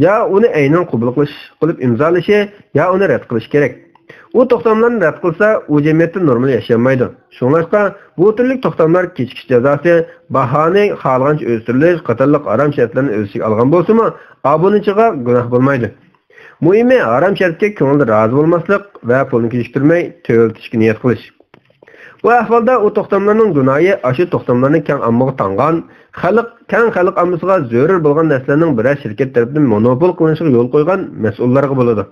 يا ئۇنى ئەينەن قوبۇل قىلىش قىلىپ ئىمزالىشى، يا ئۇنى رەت قىلىشى كېرەك. ئۇ توختاملارنى رەت قىلسا، ئۇ جەمئىيەتتە نورمال ياشىيالمايدۇ. شۇڭلاشقا، بۇ تۈرلۈك توختاملار كېچىكىش جازاسى، باھانى خالىغانچە ئۆستۈرۈلۈش قاتارلىق ھارام شەرتلەرنى ئۆز ئىچىگە ئالغان بولسىمۇ، ئابۇنىچىغا گۇناھ بولمايدۇ. مۇھىمى، ھارام شەرتكە كۆڭۈلدە رازى بولماسلىق ۋە پۇلنى كېچىكتۈرمەي تۆلىتىشكە نىيەت قىلىش. بۇ ئەھۋالدا ئۇ توختاملارنىڭ گۇناھى ئاشۇ توختاملارنى كەڭ ئاممىغا تاڭغان، خەلق، كەڭ خەلق ئاممىسىغا زۆرۈر بولغان نەرسىلەرنىڭ بىرەر شىركەت تەرىپىدىن مونوپول قىلىنىشىغا يول قويغان مەسئۇللارغا بولىدۇ.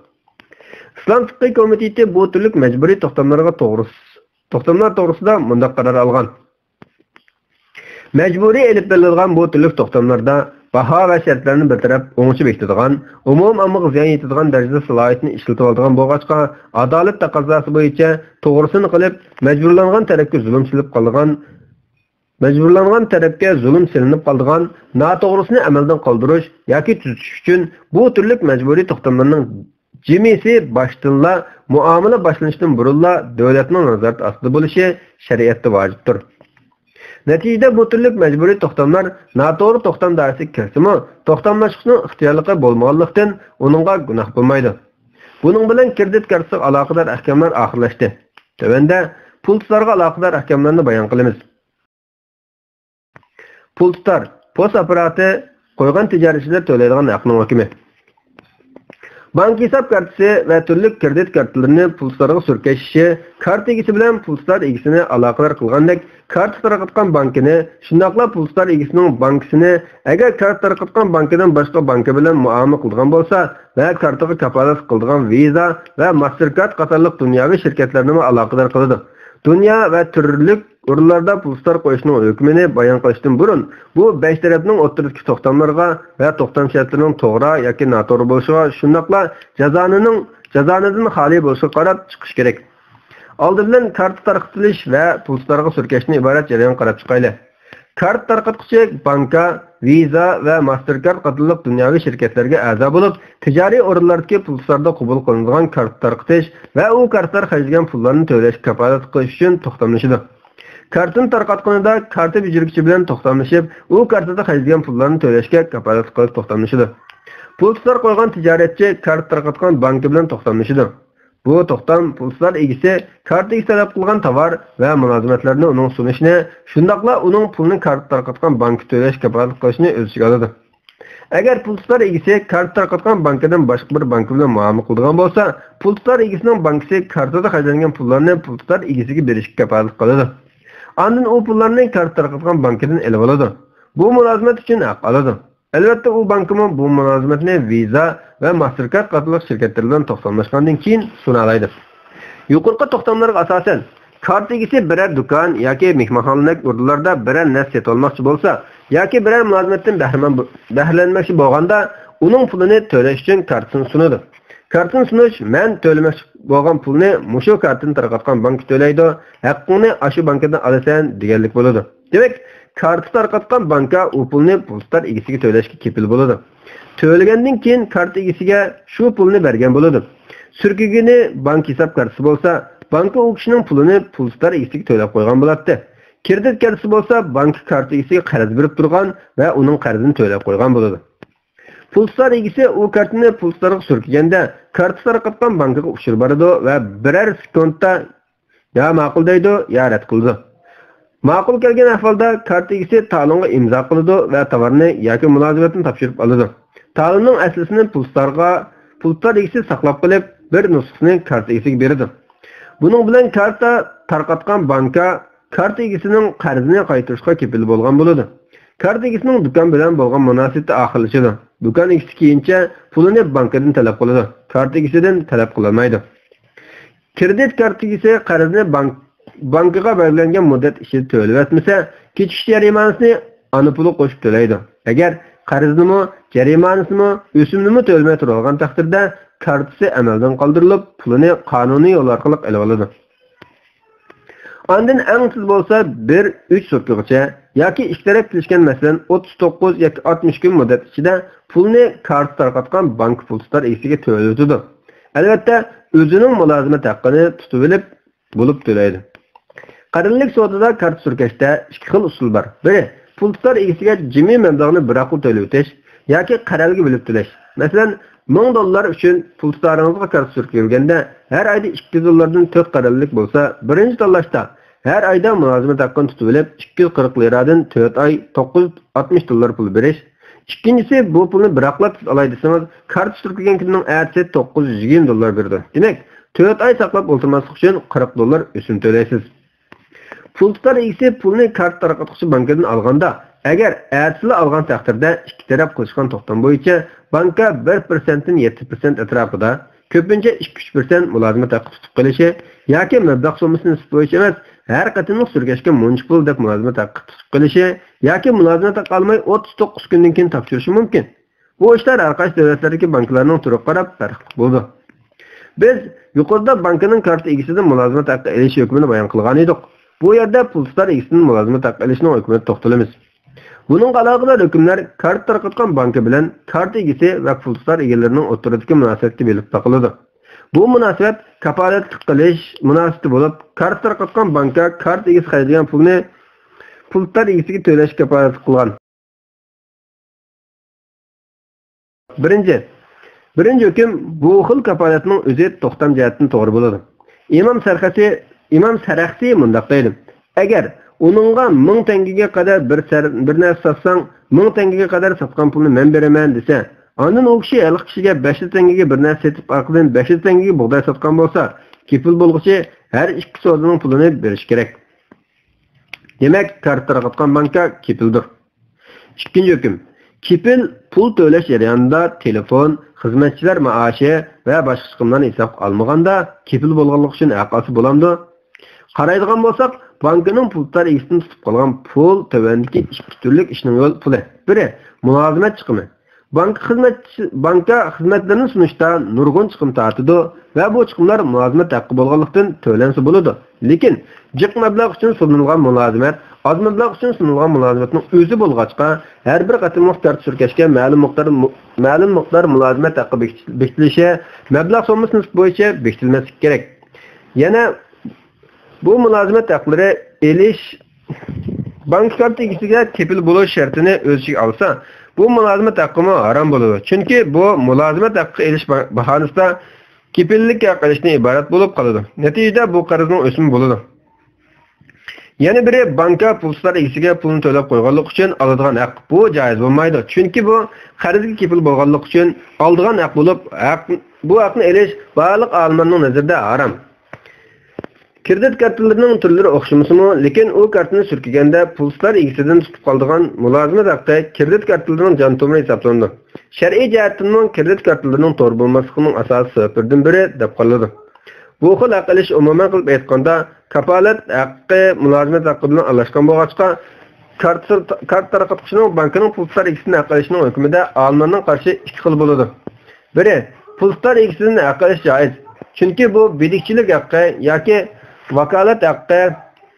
ئىسلام فىقھى كومىتېتى بۇ تۈرلۈك مەجبۇرىي توختاملارغا توغرىسى، توختاملار توغرىسىدا مۇنداق قارار ئالغان. مەجبۇرىي ئېلىپ بېرىلىدىغان بۇ تۈرلۈك توختاملاردا باھا ۋە شەرتلەرنى بىر تەرەپ ئوڭچە بېكىتىدىغان، ئومۇمىي ئاممىغا زىيان يېتىدىغان دەرىجىدە سالاھىيىتىنى ئىشلىتىۋالىدىغان بولغاچقا، ئادالەت تەقەززاسى بويىچە توغرىسىنى قىلىپ، مەجبۇرلانغان تەرەپكە زۇلۇم سېلىپ قالىدىغان، مەجبۇرلانغان تەرەپكە زۇلۇم سېلىنىپ قالىدىغان، ناتوغرىسىنى ئەمەلدىن قالدۇرۇش ياكى تۈزىتىش ئۈچۈن بۇ تۈرلۈك مەجبۇرىي توختاملارنىڭ جىمىسى باشتىنلا، مۇئامىلە باشلىنىشتىن بۇرۇنلا دۆلەتنىڭ نازارىتى ئاستىدا بولۇشى شەرىئەتتە ۋاجىپتۇر. نەتىجىدە بۇ تۈرلۈك مەجبۇرىي توختاملار ناتوغرا توختام دائىرىسىگە كىرسىمۇ، توختاملاشقۇچىنىڭ ئىختىيارلىقى بولمىغانلىقتىن، ئۇنىڭغا گۇناھ بولمايدۇ. بۇنىڭ بىلەن كىردىت كارتىسىغا ئالاقىدار ئەھكاملار ئاخىرلاشتى. تۆۋەندە پۇل تۇتارغا ئالاقىدار ئەھكاملارنى بايان قىلىمىز. پۇل تۇتار، پوس ئاپپاراتى، قويغان تىجارەتچىلەر تۆلەيدىغان ھەقنىڭ ھۆكمى. بانكا ھېساب كارتىسى ۋە تۈرلۈك كىردىت كارتىلىرىنى پۇل تۇتارغا سۈركەشلىشى كارتا ئىگىسى بىلەن پۇل تۇتار ئىگىسىنى ئالاقىدار قىلغاندەك، كارتا تارقاتقان بانكىنى، شۇنداقلا پۇل تۇتار ئىگىسىنىڭ بانكىسىنى، ئەگەر كارتا تارقاتقان بانكىدىن باشقا بانكا بىلەن مۇئامىلە قىلىدىغان بولسا ۋە كارتىغا كاپالەتلىك قىلىدىغان ۋىزا ۋە ماستېركارد قاتارلىق دۇنياۋى شىركەتلەرنىمۇ ئالاقىدار قىلىدۇ. دۇنيا ۋە تۈرلۈك ئورۇنلاردا پۇل تۇتار قويۇشنىڭ ھۆكمىنى بايان قىلىشتىن بۇرۇن، بۇ بەش تەرەپنىڭ ئوتتۇرىسىدىكى توختاملارغا ۋە توختام شەرتلىرىنىڭ توغرا ياكى ناتوغرا بولۇشىغا، شۇنداقلا جازانىنىڭ، جازانىدىن خالىي بولۇشىغا قاراپ چىقىش كېرەك. ئالدى بىلەن كارتا تارقىتىلىش ۋە پۇل تۇتارغا سۈركەشتىن ئىبارەت جەريانغا قاراپ چىقايلى. كارتا تارقاتقۇچى بانكا، ۋىزا ۋە ماستېركارد قاتارلىق دۇنياۋى شىركەتلەرگە ئەزا بولۇپ، تىجارىي ئورۇنلاردىكى پۇل تۇتاردا قوبۇل قىلىنىدىغان كارتا تارقىتىش ۋە ئۇ كارتا خەجلىگەن پۇللارنى تۆلەشكە كاپالەتلىك قىلىش ئۈچۈن توختاملىشىدۇ. كارتىنى تارقاتقىنىدا كارتا بېجىرگۈچى بىلەن توختاملىشىپ، ئۇ كارتىدا خەجلىگەن پۇللارنى تۆلەشكە كاپالەتلىك قىلىپ توختاملىشىدۇ. پۇل تۇتار قويغان تىجارەتچى كارتا تارقاتقان بانكا بىلەن توختاملىشىدۇ. بۇ توختام پۇل تۇتار ئىگىسى كارتا ئىگىسى تەلەپ قىلغان تاۋار ۋە مۇلازىمەتلەرنى ئۇنىڭغا سۇنۇشنى، شۇنداقلا ئۇنىڭ پۇلنى كارتا تارقاتقان بانكا تۆلەشكە كاپالەتلىك قىلىشنى ئۆز ئىچىگە ئالىدۇ. ئەگەر پۇل تۇتار ئىگىسى كارتا تارقاتقان بانكىدىن باشقا بىر بانكا بىلەن مۇئامىلە قىلىدىغان بولسا، پۇل تۇتار ئىگىسىنىڭ بانكىسى كارتىدا خەجلەنگەن پۇللارنى پۇل تۇتار ئىگىسىگە بېرىشكە كاپالەتلىك قىلىدۇ. ئاندىن ئۇ پۇللارنى كارتا تارقاتقان بانكىدىن ئېلىۋالىدۇ. بۇ مۇلازىمەت ئۈچۈن ھەق ئالىدۇ. ئەلۋەتتە، ئۇ بانكىمۇ بۇ مۇلازىمەتنى ۋىزا ۋە ماستېركارد قاتارلىق شىركەتلەر بىلەن توختاملاشقاندىن كېيىن سۇنالايدۇ. يۇقىرىقى توختاملارغا ئاساسەن، كارتا ئىگىسى بىرەر دۇكان ياكى مېھمانخانىلىك ئورۇنلاردا بىرەر نەرسە سېتىۋالماقچى بولسا ياكى بىرەر مۇلازىمەتتىن بەھرىمەن بو-، بەھرىلەنمەكچى بولغاندا، ئۇنىڭ پۇلىنى تۆلەش ئۈچۈن كارتىسىنى سۇنىدۇ. كارتىسىنى سۇنۇش، مەن تۆلىمەكچى بولغان پۇلنى مۇشۇ كارتىنى تارقاتقان بانكا تۆلەيدۇ، ھەققىڭنى ئاشۇ بانكىدىن ئالىسەن، دېگەنلىك بولىدۇ. دېمەك، كارتا تارقاتقان بانكا ئۇ پۇلنى پۇل تۇتار ئىگىسىگە تۆلەشكە كېپىل بولىدۇ. تۆلىگەندىن كېيىن كارتا ئىگىسىگە شۇ پۇلنى بەرگەن بولىدۇ. سۈركىگىنى بانكا ھېساب كارتىسى بولسا، بانكا ئۇ كىشىنىڭ پۇلىنى پۇل تۇتار ئىگىسىگە تۆلەپ قويغان بولاتتى. كىردىت كارتىسى بولسا، بانكا كارتا ئىگىسىگە قەرز بېرىپ تۇرغان ۋە ئۇنىڭ قەرزىنى تۆلەپ قويغان بولىدۇ. پۇل تۇتار ئىگىسى ئۇ كارتىنى پۇل تۇتارغا سۈركىگەندە، كارتا تارقاتقان بانكىغا ئۇچۇر بارىدۇ ۋە بىرەر سېكۇنتتا يا ماقۇل دەيدۇ، يا رەت قىلىدۇ. ماقۇل كەلگەن ئەھۋالدا كارتا ئىگىسى تالونغا ئىمزا قىلىدۇ ۋە تاۋارنى ياكى مۇلازىمەتنى تاپشۇرۇپ ئالىدۇ. تالوننىڭ ئەسلىسىنى پۇل تۇتارغا، پۇل تۇتار ئىگىسى ساقلاپ قېلىپ، بىر نۇسخىسىنى كارتا ئىگىسىگە بېرىدۇ. بۇنىڭ بىلەن كارتا تارقاتقان بانكا كارتا ئىگىسىنىڭ قەرزىنى قايتۇرۇشقا كېپىل بولغان بولىدۇ. كارتا ئىگىسىنىڭ دۇكان بىلەن بولغان مۇناسىۋىتى ئاخىرلىشىدۇ. دۇكان ئىگىسى كېيىنچە پۇلىنى بانكىدىن تەلەپ قىلىدۇ. كارتا ئىگىسىدىن تەلەپ قىلالمايدۇ. كىردىت كارتا ئىگىسى قەرزنى بانك-، بانكىغا بەلگىلەنگەن مۇددەت ئىچىدە تۆلىۋەتمىسە، كېچىكىش جەرىمانىسىنى ئانا پۇلى قوشۇپ تۆلەيدۇ. ئەگەر قەرزنىمۇ، جەرىمانىسىنىمۇ، ئۆسۈمنىمۇ تۆلىمەي تۇرۇۋالغان تەقدىردە، كارتىسى ئەمەلدىن قالدۇرۇلۇپ، پۇلىنى قانۇنىي يول ئارقىلىق ئېلىۋالىدۇ. ئاندىن ئەڭ تېز بولسا بىر ئۈچ سۇتكىغىچە ياكى ئىككى تەرەپ كېلىشكەن، مەسىلەن، ئوتتۇز توققۇز ياكى ئاتمىش كۈن مۇددەت ئىچىدە پۇلنى كارتا تارقاتقان بانكا پۇل تۇتار ئىگىسىگە تۆلىۋېتىدۇ. ئەلۋەتتە، ئۆزىنىڭ مۇلازىمەت ھەققىنى تۇتۇۋېلىپ بولۇپ تۆلەيدۇ. قەرەللىك سودىدا كارتا سۈركەشتە ئىككى خىل ئۇسۇل بار. بىرى، پۇل تۇتار ئىگىسىگە جىمى مەبلەغنى بىراقلا تۆلىۋېتىش ياكى قەرەلگە بۆلۈپ تۆلەش. مەسىلەن، مىڭ دوللار ئۈچۈن پۇل تۇتارىڭىزغا كارتا سۈركىگەندە، ھەر ئايدا ئىككى يۈز دوللاردىن تۆت قەرەللىك بولسا، بىرىنچى تاللاشتا ھەر ئايدا مۇلازىمەت ھەققىنى تۇتۇۋېلىپ، ئىككى يۈز قىرىق لىرادىن تۆت ئاي توققۇز يۈز ئاتمىش دوللار پۇل بېرىش. ئىككىنچىسى، بۇ پۇلنى بىراقلا تېز ئالاي دېسىڭىز، كارتا سۈركىگەن كۈننىڭ ئەتىسى توققۇز يۈز يىگىرمە دوللار بېرىدۇ. دېمەك، تۆت ئاي ساقلاپ ئولتۇرماسلىق ئۈچۈن قىرىق دوللار ئۆسۈم تۆلەيسىز. پۇل تۇتار ئىگىسى پۇلنى كارتا تارقاتقۇچى بانكىدىن ئالغاندا، ئەگەر ئەتىسىلا ئالغان تەقدىردە، ئىككى تەرەپ قىلىشقان توختام بويىچە بانكا بىر پىرسەنتتىن يەتتە پىرسەنت ئەتراپىدا، كۆپىنچە ئىككى ئۈچ پىرسەنت مۇلازىمەت ھەققى تۇتۇپ قېلىشى ياكى مەبلەغ سوممىسىنى نىسبىتى بويىچە ئەمەس، ھەر قېتىملىق سۈركەشكە مۇنچە پۇل دەپ مۇلازىمەت ھەققى تۇتۇپ قېلىشى ياكى مۇلازىمەت ھەققى ئالماي ئوتتۇز توققۇز كۈندىن كېيىن تاپشۇرۇشى مۇمكىن. بۇ ئىشلار ھەر قايسى دۆلەتلەردىكى بانكىلارنىڭ تۈرىگە قاراپ پەرقلىق بولىدۇ. بىز يۇقىرىدا بانكىنىڭ كارتا ئىگىسىدىن مۇلازىمەت ھەققى ئېلىش ھۆكمىنى بايان قىلغان ئىدۇق. بۇ يەردە پۇل تۇتار ئىگىسىدىن مۇلازىمەت ھەققى ئېلىشنىڭ ھۆكمىدە توختىلىمىز. بۇنىڭغا ئالاقىدار ھۆكۈملەر كارتا تارقاتقان بانكا بىلەن كارتا ئىگىسى ۋە پۇل تۇتار ئىگىلىرىنىڭ ئوتتۇرىسىدىكى مۇناسىۋەتكە بېرىپ باقىلىدۇ. بۇ مۇناسىۋەت كاپالەتلىك قىلىش مۇناسىۋىتى بولۇپ، كارتا تارقاتقان بانكا كارتا ئىگىسى خەجلىگەن پۇلنى پۇل تۇتار ئىگىسىگە تۆلەشكە كاپالەتلىك قىلغان. بىرىنچى، بىرىنچى ھۆكۈم، بۇ خىل كاپالەتنىڭ ئۆزى توختام جەھەتتىن توغرا بولىدۇ. ئىمام سەرخەسى، ئىمام سەرەخسى مۇنداق دەيدۇ: «ئەگەر ئۇنىڭغا مىڭ تەڭگىگە قەدەر بىر سەر-، بىر نەرسە ساتساڭ، مىڭ تەڭگىگە قەدەر ساتقان پۇلنى مەن بېرىمەن» دېسە، ئاندىن ئۇ كىشى ھېلىقى كىشىگە بەش يۈز تەڭگىگە بىر نەرسە سېتىپ، ئارقىدىن بەش يۈز تەڭگىگە بۇغداي ساتقان بولسا، كېپىل بولغۇچى ھەر ئىككى سودىنىڭ پۇلىنى بېرىشى كېرەك. دېمەك، كارتا تارقاتقان بانكا كېپىلدۇر. ئىككىنچى ھۆكۈم. كېپىل پۇل تۆلەش جەريانىدا تېلېفون، خىزمەتچىلەر مائاشى ۋە باشقا چىقىملارنى ھېسابقا ئالمىغاندا، كېپىل بولغانلىقى ئۈچۈن ھەق ئالسا بولامدۇ؟ قارايدىغان بولساق، بانكىنىڭ پۇل تۇتار ئىگىسىدىن تۇتۇپ قالغان پۇل تۆۋەندىكى ئىككى تۈرلۈك ئىشنىڭ يول پۇلى. بىرى، مۇلازىمەت چىقىمى. بانكا خىزمەتچى، بانكا خىزمەتلىرىنى سۇنۇشتا نۇرغۇن چىقىم تارتىدۇ ۋە بۇ چىقىملار مۇلازىمەت ھەققى بولغانلىقتىن تۆلەنسە بولىدۇ. لېكىن جىق مەبلەغ ئۈچۈن سۇنۇلغان مۇلازىمەت ئاز مەبلەغ ئۈچۈن سۇنۇلغان مۇلازىمەتنىڭ ئۆزى بولغاچقا، ھەر بىر قېتىملىق كارتا سۈركەشكە مەلۇم مىقدار مۇ-، مەلۇم مىقدار مۇلازىمەت ھەققى بېكىت-، بېكىتىلىشى مەبلەغ سوممىسى نىسبىتى بويىچە بېكىتىلمەسلىكى كېرەك. يەنە بۇ مۇلازىمەت ھەقلىرى ئېلىش، بانكا كارتا ئىگىسىگە كېپىل بولۇش شەرتىنى ئۆز ئىچىگە ئالسا، بۇ مۇلازىمەت ھەققىمۇ ھارام بولىدۇ. چۈنكى بۇ مۇلازىمەت ھەققى ئېلىش با-، باھانىسىدا كېپىللىك ھەق ئېلىشتىن ئىبارەت بولۇپ قالىدۇ. نەتىجىدە بۇ قەرزنىڭ ئۆسۈمى بولىدۇ. يەنە بىرى، بانكا پۇل تۇتار ئىگىسىگە پۇلنى تۆلەپ قويغانلىقى ئۈچۈن ئالىدىغان ھەق. بۇ جائىز بولمايدۇ. چۈنكى بۇ قەرزگە كېپىل بولغانلىقى ئۈچۈن ئالىدىغان ھەق بولۇپ، ھەق، بۇ ھەقنى ئېلىش بارلىق ئالىملارنىڭ نەزىرىدە ھارام. كىرېدىت كارتىلىرىنىڭ تۈرلىرى ئوخشىمىسىمۇ، لېكىن ئۇ كارتىنى سۈركىگەندە پۇل تۇتار ئىگىسىدىن تۇتۇپ قالىدىغان مۇلازىمەت ھەققى كىرېدىت كارتىلىرىنىڭ جان تومۇرى ھېسابلىنىدۇ. شەرئىي جەھەتتىنمۇ كىرېدىت كارتىلىرىنىڭ تور بولماسلىقىنىڭ ئاساسىي سەۋەبلىرىدىن بىرى دەپ قارىلىدۇ. بۇ خىل ھەق ئېلىش، ئومۇمەن قىلىپ ئېيتقاندا، كاپالەت ھەققى مۇلازىمەت ھەققى بىلەن ئارىلاشقان بولغاچقا، كارت، كارت تارقاتقۇچىنىڭ بانكىنىڭ پۇل تۇتار ئىگىسىدىن ھەق ئېلىشىنىڭ ھۆكمىدە ئالىملارنىڭ قارىشى ئىككى خىل بولىدۇ. بىرى، پۇل تۇتار ئىگىسىدىن ھەق ئېلىش جائىز. چۈنكى بۇ بىدىكچىلىك ھەققى ياكى ۋاكالەت ھەققى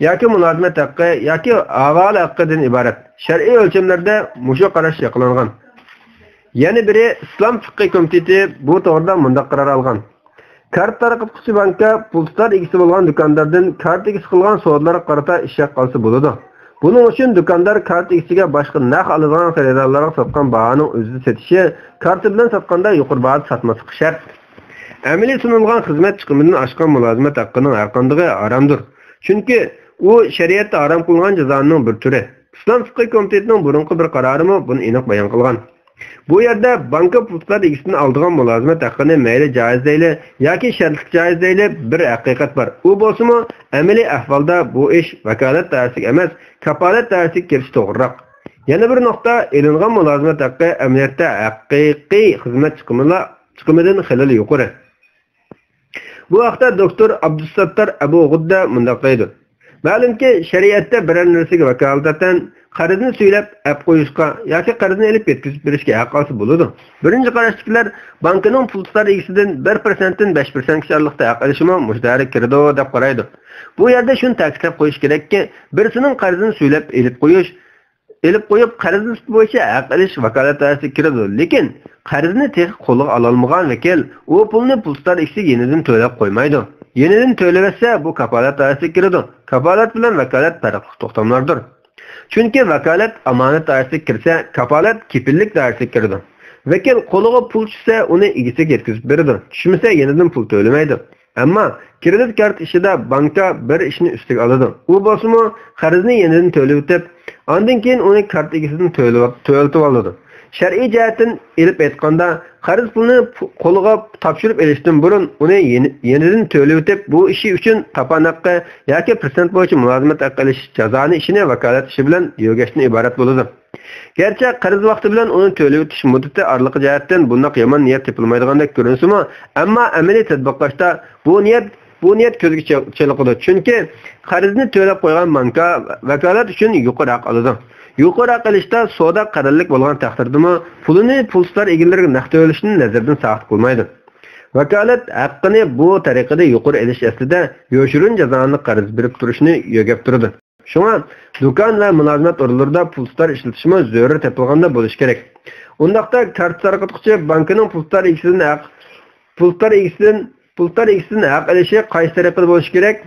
ياكى مۇلازىمەت ھەققى ياكى ھاۋالە ھەققىدىن ئىبارەت. شەرئىي ئۆلچەملەردە مۇشۇ قاراش ياقلانغان. يەنە بىرى، ئىسلام فىقھى كومىتېتى بۇ توغرىدا مۇنداق قارار ئالغان: كارت تارقاتقۇچى بانكا پۇل تۇتار ئىگىسى بولغان دۇكانداردىن كارت ئىگىسى قىلغان سودىلارغا قارىتا ئىش ھەققى ئالسا بولىدۇ. بۇنىڭ ئۈچۈن دۇكاندار كارت ئىگىسىگە باشقا نەق ئالىدىغان خېرىدارلارغا ساتقان باھانىڭ ئۆزىدە سېتىشى، كارتى بىلەن ساتقاندا يۇقىرى باھادا ساتماسلىقى شەرت. ئەمەلىي سۇنۇلغان خىزمەت چىقىمىدىن ئاشقان مۇلازىمەت ھەققىنىڭ ھەرقاندىقى ھارامدۇر. چۈنكى ئۇ شەرىئەتتە ھارام قىلىنغان جازانىڭ بىر تۈرى. ئىسلام فىقھى كومىتېتىنىڭ بۇرۇنقى بىر قارارىمۇ بۇنى ئېنىق بايان قىلغان. بۇ يەردە بانكا پۇل تۇتار ئىگىسىدىن ئالىدىغان مۇلازىمەت ھەققىنى مەيلى جائىز دەيلى ياكى شەرتلىك جائىز دەيلى، بىر ھەقىقەت بار. ئۇ بولسىمۇ، ئەمەلىي ئەھۋالدا بۇ ئىش ۋاكالەت دائىرىسىگە ئەمەس، كاپالەت دائىرىسىگە كىرىشى توغرىراق. يەنە بىر نۇقتا، ئېلىنغان مۇلازىمەت ھەققى ئەمەلىيەتتە ھەقىقىي خىزمەت چىقىمىلا-، چىقىمىدىن خېلىلا يۇقىرى. بۇ ھەقتە دوكتور ئابدۇساتتار ئەبۇ غۇددە مۇنداق دەيدۇ: مەلۇمكى، شەرىئەتتە بىرەر نەرسىگە ۋاكالىتەن قەرزنى سۈيلەپ ئەپ قويۇشقا ياكى قەرزنى ئېلىپ يەتكۈزۈپ بېرىشكە ھەق ئالسا بولىدۇ. بىرىنچى قاراشتىكىلەر بانكىنىڭ پۇل تۇتار ئىگىسىدىن بىر پىرسەنتتىن بەش پىرسەنتكىچە ئارىلىقتا ھەق ئېلىشىمۇ مۇشۇ دائىرىگە كىرىدۇ دەپ قارايدۇ. بۇ يەردە شۇنى تەكىتلەپ قويۇش كېرەككى، بىرسىنىڭ قەرزىنى سۈيلەپ ئېلىپ قويۇش، ئېلىپ قويۇپ، قەرز نىسبىتى بويىچە ھەق ئېلىش ۋاكالەت دائىرىسىگە كىرىدۇ. لېكىن قەرزنى تېخى قولىغا ئالالمىغان ۋەكىل ئۇ پۇلنى پۇل تۇتار ئىگىسىگە يېنىدىن تۆلەپ قويمايدۇ. يېنىدىن تۆلىۋەتسە، بۇ كاپالەت دائىرىسىگە كىرىدۇ. كاپالەت بىلەن ۋاكالەت پەرقلىق توختاملاردۇر. چۈنكى ۋاكالەت ئامانەت دائىرىسىگە كىرسە، كاپالەت كېپىللىك دائىرىسىگە كىرىدۇ. ۋەكىل قولىغا پۇل چۈشسە، ئۇنى ئىگىسىگە يەتكۈزۈپ بېرىدۇ. چۈشمىسە، يېنىدىن پۇل تۆلىمەيدۇ. ئەمما كىرېدىت كارت ئىشىدا بانكا بىر ئىشنى ئۈستىگە ئالىدۇ. ئۇ بولسىمۇ قەرزنى يېنىدىن تۆلىۋېتىپ، ئاندىن كېيىن ئۇنى كارت ئىگىسىدىن تۆلىۋ-، تۆلىتىۋالىدۇ. شەرئىي جەھەتتىن ئېلىپ ئېيتقاندا، قەرز پۇلنى پۇ-، قولىغا تاپشۇرۇپ ئېلىشتىن بۇرۇن ئۇنى يېنى-، يېنىدىن تۆلىۋېتىپ، بۇ ئىشى ئۈچۈن تاپان ھەققى ياكى پىرسەنت بويىچە مۇلازىمەت ھەققى ئېلىش جازانى ئىشىنى ۋاكالەت ئىشى بىلەن يۆگەشتىن ئىبارەت بولىدۇ. گەرچە قەرز ۋاقتى بىلەن ئۇنى تۆلىۋېتىش مۇددىتى ئارىلىقى جەھەتتىن بۇنداق يامان نىيەت تېپىلمايدىغاندەك كۆرۈنسىمۇ، ئەمما ئەمەلىي تەتبىقلاشتا بۇ نىيەت بۇ نىيەت كۆزگە چېل-، چېلىقىدۇ، چۈنكى قەرزنى تۆلەپ قويغان بانكا ۋاكالەت ئۈچۈن يۇقىرى ھەق ئالىدۇ. يۇقىرى ھەق ئېلىشتا سودا قەرەللىك بولغان تەقدىردىمۇ، پۇلىنى پۇلسار ئىگىلىرىگە نەق تۆلىشىنى نەزەردىن ساقىت قىلمايدۇ. ۋاكالەت ھەققىنى بۇ تەرىقىدە يۇقىرى ئېلىش ئەسلىدە يوشۇرۇن جازانى قەرز بېرىپ تۇرۇشنى يۆگەپ تۇرىدۇ. شۇڭا دۇكان ۋە مۇلازىمەت ئورۇنلىرىدا پۇلسار ئىشلىتىشمۇ زۆرۈر تېپىلغاندا بولۇشى كېرەك. ئۇنداقتا كارتا تارقاتقۇچى بانكىنىڭ پۇلسار ئىگىسىدىن ھەق، پۇلسار ئىگىسىدىن، پۇلسار ئىگىسىدىن ھەق ئېلىشى قايسى تەرىقىدە بولۇشى كېرەك؟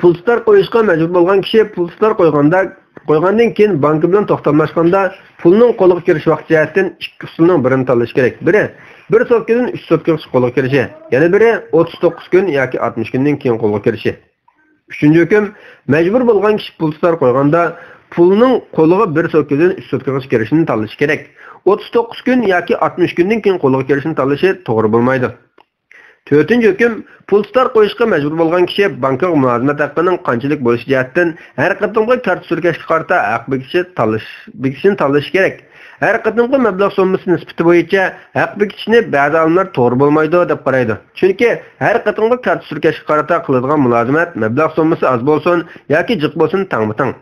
پۇلسار قويۇشقا مەجبۇر بولغان كىشى پۇلسار قويغاندا، قويغاندىن كېيىن بانكا بىلەن توختاملاشقاندا، پۇلنىڭ قولىغا كىرىش ۋاقتى جەھەتتىن ئىككى ئۇسۇلنىڭ بىرىنى تاللىشى كېرەك. بىرى، بىر سوتكىدىن ئۈچ سوتكىغىچە قولغا كىرىشى، يەنە بىرى، ئوتتۇز توققۇز كۈن ياكى ئاتمىش كۈندىن كېيىن قولغا كىرىشى. ئۈچىنچى ھۆكۈم، مەجبۇر بولغان كىشى پۇلسار قويغاندا، پۇلنىڭ قولىغا بىر سوتكىدىن ئۈچ سوتكىغىچە كىرىشىنى تاللىشى كېرەك. ئوتتۇز توققۇز كۈن ياكى ئاتمىش كۈندىن كېيىن قولغا كىرىشىنى تاللىشى توغرا بولمايدۇ. تۆتىنچى ھۆكۈم، پۇلسار قويۇشقا مەجبۇر بولغان كىشى بانكىغا مۇلازىمەت ھەققىنىڭ قانچىلىك بولۇشى جەھەتتىن ھەر قېتىمقى كارتا سۈركەشكە قارىتا ھەق بېكىتىشى تاللىش-، بېكىتىشنى تاللىشى كېرەك. ھەر قېتىمقى مەبلەغ سوممىسى نىسبىتى بويىچە ھەق بېكىتىشنى بەزى ئالىملار توغرا بولمايدۇ دەپ قارايدۇ. چۈنكى ھەر قېتىمقى كارتا سۈركەشكە قارىتا قىلىدىغان مۇلازىمەت مەبلەغ سوممىسى ئاز بولسۇن ياكى جىق بولسۇن تەڭمۇ تەڭ.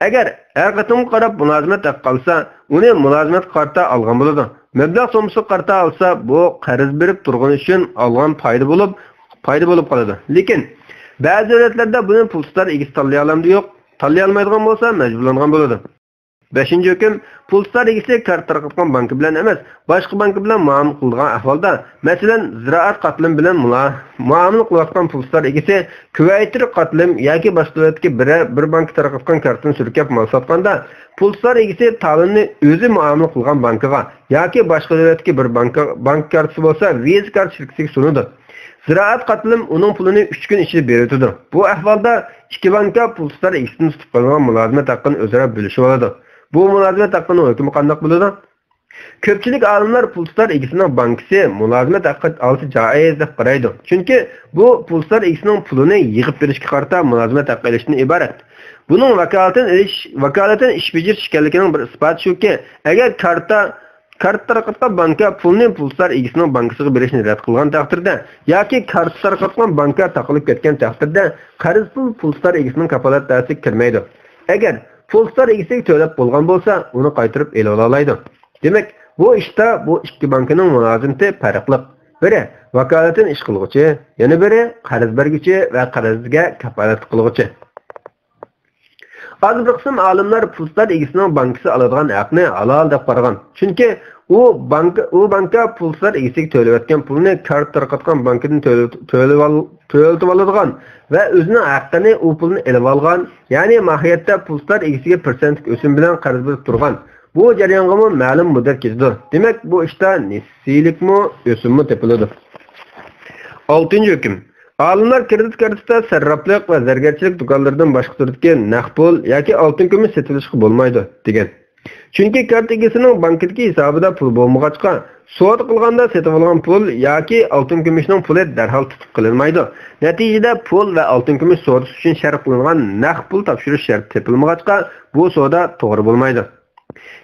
ئەگەر ھەر قېتىمغا قاراپ مۇلازىمەت ھەققى ئالسا، ئۇنى مۇلازىمەتكە قارىتا ئالغان بولىدۇ. مەبلەغ سوممىسىغا قارىتا ئالسا، بۇ قەرز بېرىپ تۇرغىنى ئۈچۈن ئالغان پايدا بولۇپ، پايدا بولۇپ قالىدۇ. لېكىن، بەزى دۆلەتلەردە بۇنى پۇلسار ئىگىسى تاللىيالامدۇ؟ يوق. تاللىيالمايدىغان بولسا، مەجبۇرلانغان بولىدۇ. بەشىنچى ھۆكۈم، پۇلسار ئىگىسى كارتا تارقاتقان بانكا بىلەن ئەمەس، باشقا بانكا بىلەن مۇئامىلە قىلىدىغان ئەھۋالدا، مەسىلەن، زىرائەت قاتلىمى بىلەن مۇلا-، مۇئامىلە قىلىۋاتقان پۇلسار ئىگىسى كۇۋەيتىر قاتلىم ياكى باشقا دۆلەتتىكى بىرەر بىر بانكا تارقاتقان كارتىنى سۈركەپ مال ساتقاندا، پۇلسار ئىگىسى تالوننى ئۆزى مۇئامىلە قىلغان بانكىغا ياكى باشقا دۆلەتتىكى بىر بانكا، بانكا كارتىسى بولسا ۋىزا كارت شىركىتىگە سۇنىدۇ. زىرائەت قاتلىم ئۇنىڭ پۇلىنى ئۈچ كۈن ئىچىدە بېرىۋېتىدۇ. بۇ ئەھۋالدا ئىككى بانكا پۇلسار ئىگىسىدىن تۇتۇپ قېلىنغان مۇلازىمەت ھەققىنى ئۆزئارا بۆلۈشۈۋالىدۇ. بۇ مۇلازىمەت ھەققىنىڭ ھۆكمى قانداق بولىدۇ؟ كۆپچىلىك ئالىملار پۇلسار ئىگىسىنىڭ بانكىسى مۇلازىمەت ھەققى ئالسا جائىز دەپ قارايدۇ. چۈنكى بۇ پۇلسار ئىگىسىنىڭ پۇلىنى يىغىپ بېرىشكە قارىتا مۇلازىمەت ھەققى ئېلىشتىن ئىبارەت. بۇنىڭ ۋاكالىتەن ئېلىش، ۋاكالىتەن ئىش بېجىرىش ئىكەنلىكىنىڭ بىر ئىسپاتى شۇكى، ئەگەر كارتا، كارتا تارقاتقان بانكا پۇلنى پۇلسار ئىگىسىنىڭ بانكىسىغا بېرىشنى رەت قىلغان تەقدىردە ياكى كارتا تارقاتقان بانكا تاقىلىپ كەتكەن تەقدىردە، قەرز پۇل پۇلسار ئىگىسىنىڭ كاپالەت دائىرىسىگە كىرمەيدۇ. ئەگەر پۇلسار ئىگىسىگە تۆلەپ بولغان بولسا، ئۇنى قايتۇرۇپ ئېلىۋالالايدۇ. دېمەك، بۇ ئىشتا بۇ ئىككى بانكىنىڭ مۇلازىمىتى پەرقلىق. بىرى ۋاكالىتەن ئىش قىلغۇچى، يەنە بىرى قەرز بەرگۈچى ۋە قەرزگە كاپالەتلىك قىلغۇچى. ئاز بىر قىسىم ئالىملار پۇلسار ئىگىسىنىڭ بانكىسى ئالىدىغان ھەقنى ھالال دەپ قارىغان. چۈنكى ئۇ بانكا، ئۇ بانكا پۇلسار ئىگىسىگە تۆلەۋەتكەن پۇلنى كارتا تارقاتقان بانكىدىن تۆلە-، تۆلىۋال-، تۆلىتىۋالىدىغان ۋە ئۆزىنىڭ ھەققىنى ئۇ پۇلنى ئېلىۋالغان، يەنى ماھىيەتتە پۇلسار ئىگىسىگە پىرسەنتلىك ئۆسۈم بىلەن قەرز بېرىپ تۇرغان. بۇ جەريانغىمۇ مەلۇم مۇددەت كېتىدۇ. دېمەك، بۇ ئىشتا نېسىلىكمۇ، ئۆسۈممۇ تېپىلىدۇ. ئالتىنچى ھۆكۈم. ئالىملار كىرېدىت كارتىسىدا سەرراپلىق ۋە زەرگەرچىلىك دۇكانلىرىدىن باشقا تۈردىكى نەق پۇل ياكى ئالتۇن كۈمۈش سېتىۋېلىشقا بولمايدۇ، دېگەن. چۈنكى كارتا ئىگىسىنىڭ بانكىدىكى ھېسابىدا پۇل بولمىغاچقا، سودا قىلغاندا سېتىۋالغان پۇل ياكى ئالتۇن كۈمۈشنىڭ پۇلى دەرھال تۇتۇپ قېلىنمايدۇ. نەتىجىدە، پۇل ۋە ئالتۇن كۈمۈش سودىسى ئۈچۈن شەرت قىلىنغان نەق پۇل تاپشۇرۇش شەرتى تېپىلمىغاچقا، بۇ سودا توغرا بولمايدۇ.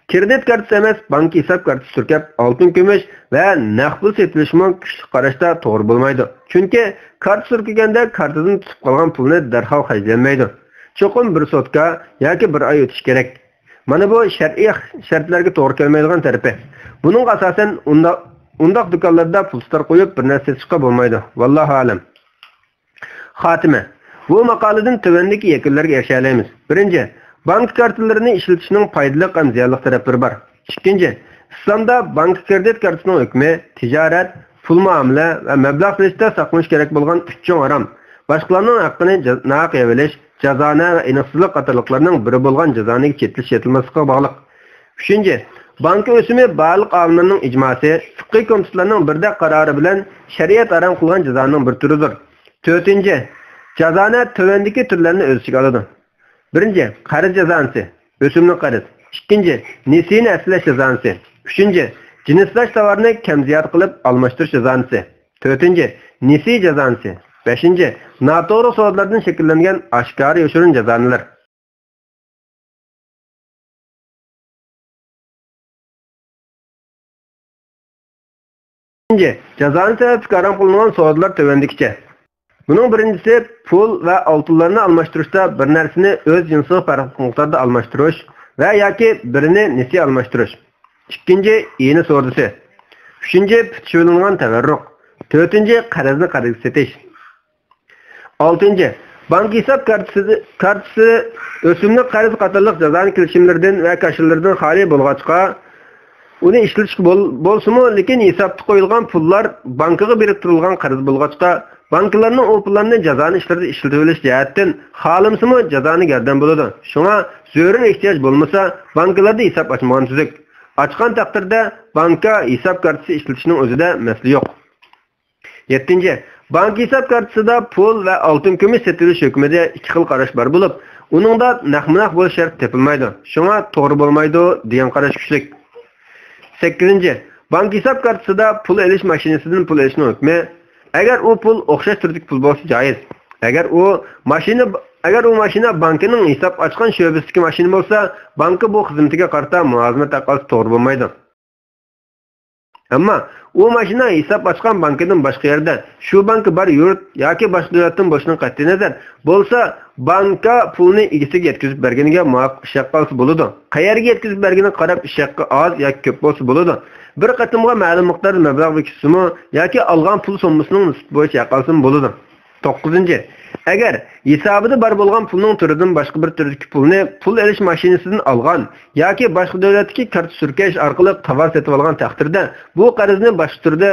كىرېدىت كارتىسى ئەمەس، بانكا ھېساب كارتىسى سۈركەپ، ئالتۇن كۈمۈش ۋە نەق پۇل سېتىۋېلىشمۇ كۈچلۈك قاراشتا توغرا بولمايدۇ. چۈنكى كارتا سۈركىگەندە كارتىدىن تۇتۇپ قالغان پۇلنى دەرھال خەجلىيەلمەيدۇ. چوقۇم بىر سوتكا ياكى بىر ئاي ئۆتۈشى كېرەك. مانا بۇ شەرئىي شەرتلەرگە توغرا كەلمەيدىغان تەرىپى. بۇنىڭغا ئاساسەن ئۇنداق، ئۇنداق دۇكانلاردا پۇلسار قويۇپ بىر نەرسە سېتىشقا بولمايدۇ. ۋاللاھۇ ئەلەم. خاتىمە. بۇ ماقالىدىن تۆۋەندىكى يەكۈنلەرگە ئېرىشەلەيمىز. بىرىنچى، بانكا كارتىلىرىنى ئىشلىتىشنىڭ پايدىلىق ھەم زىيانلىق تەرەپلىرى بار. ئىككىنچى، ئىسلامدا بانكا كىرېدىت كارتىسىنىڭ ھۆكمى تىجارەت، پۇل مۇئامىلە ۋە مەبلەغ سېلىشتا ساقلىنىش كېرەك بولغان ئۈچ چوڭ ھارام، باشقىلارنىڭ ھەققىنى جا-، ناھەق يەۋېلىش، جازانە ۋە ئېنىقسىزلىق قاتارلىقلارنىڭ بىرى بولغان جازانىگە چېتىلىش-چېتىلماسلىقىغا باغلىق. ئۈچىنچى، بانكا ئۆسۈمى بارلىق ئالىملارنىڭ ئىجماسى، فىقھىي كومىتېتلارنىڭ بىردەك قارارى بىلەن شەرىئەت ھارام قىلغان جازانىڭ بىر تۈرىدۇر. تۆتىنچى، جازانە تۆۋەندىكى تۈرلەرنى ئۆز ئىچىگە ئالىدۇ. بىرىنچى، قەرز جازانىسى، ئۆسۈملۈك قەرز. ئىككىنچى، نېسىنى ھەسسىلەش جازانىسى. ئۈچىنچى، جىنسلاش تاۋارنى كەم زىيادە قىلىپ ئالماشتۇرۇش جازانىسى. تۆتىنچى، نېسى جازانىسى. بەشىنچى، ناتوغرا سودىلاردىن شەكىللەنگەن ئاشكارا يوشۇرۇن جازانىلەر. ئىككىنچى، جازانە سەۋەبلىك ھارام قىلىنغان سودىلار تۆۋەندىكىچە. بۇنىڭ بىرىنچىسى پۇل ۋە ئالتۇنلارنى ئالماشتۇرۇشتا بىر نەرسىنى ئۆز جىنسىغا پەرقلىق مىقداردا ئالماشتۇرۇش ۋە ياكى بىرىنى نېسى ئالماشتۇرۇش. ئىككىنچى، ئىينە سودىسى. ئۈچىنچى، پۈتۈشۈۋېلىنغان تەۋەررۇق. تۆتىنچى، قەرزنى قەرزگە سېتىش. ئالتىنچى، بانكا ھېساب كارتىسى، كارتىسى، ئۆسۈملۈك قەرز قاتارلىق جازانە كېلىشىملىرىدىن ۋە كاشىلىرىدىن خالىي بولغاچقا، ئۇنى ئىشلىتىشكە بول-، بولسىمۇ، لېكىن ھېسابتا قويۇلغان پۇللار بانكىغا بېرىپ تۇرۇلغان قەرز بولغاچقا، بانكىلارنىڭ ئۇ پۇللارنى جازانە ئىشلىرىدا ئىشلىتىۋېلىش جەھەتتىن خالىمىسىمۇ جازانە گەردەن بولىدۇ. شۇڭا زۆرۈر ئېھتىياج بولمىسا، بانكىلاردا ھېساب ئاچمىغان تۈزۈك. ئاچقان تەقدىردە بانكا ھېساب كارتىسى ئىشلىتىشنىڭ ئۆزىدە مەسىلە يوق. يەتتىنچى، بانكا ھېساب كارتىسىدا پۇل ۋە ئالتۇن كۈمۈش سېتىۋېلىش ھۆكمىدە ئىككى خىل قاراش بار بولۇپ، ئۇنىڭدا نەقمۇ نەق بولۇش شەرتى تېپىلمايدۇ، شۇڭا توغرا بولمايدۇ دېگەن قاراش كۈچلۈك. سەككىزىنچى، بانكا ھېساب كارتىسىدا پۇل ئېلىش ماشىنىسىدىن پۇل ئېلىشنىڭ ھۆكمى، ئەگەر ئۇ پۇل ئوخشاش تۈردىكى پۇل بولسا جائىز. ئەگەر ئۇ ماشىنا، ئەگەر ئۇ ماشىنا بانكىنىڭ ھېساب ئاچقان شۆبىسىدىكى ماشىنا بولسا، بانكا بۇ خىزمىتىگە قارىتا مۇلازىمەت ھەق ئالسا توغرا بولمايدۇ. ئەمما ئۇ ماشىنا ھېساب ئاچقان بانكىدىن باشقا يەردە، شۇ بانكا بار يۇرت ياكى باشقا دۆلەتتىن بولۇشىدىن قەتئىينەزەر، بولسا بانكا پۇلنى ئىگىسىگە يەتكۈزۈپ بەرگىنىگە مۇۋاپىق ئىش ھەققى ئالسا بولىدۇ. قەيەرگە يەتكۈزۈپ بەرگىنىگە قاراپ ئىش ھەققى ئاز ياكى كۆپ بولسا بولىدۇ. بىر قېتىمغا مەلۇم مىقداردا مەبلەغ بېكىتسىمۇ ياكى ئالغان پۇل سوممىسىنىڭ نىسبىتى بويىچە ھەق ئالسىمۇ بولىدۇ. توققۇزىنچى، ئەگەر ھېسابىدا بار بولغان پۇلنىڭ تۈرىدىن باشقا بىر تۈردىكى پۇلنى پۇل ئېلىش ماشىنىسىدىن ئالغان ياكى باشقا دۆلەتتىكى كارتا سۈركەش ئارقىلىق تاۋار سېتىۋالغان تەقدىردە، بۇ قەرزنى باشقا تۈردە،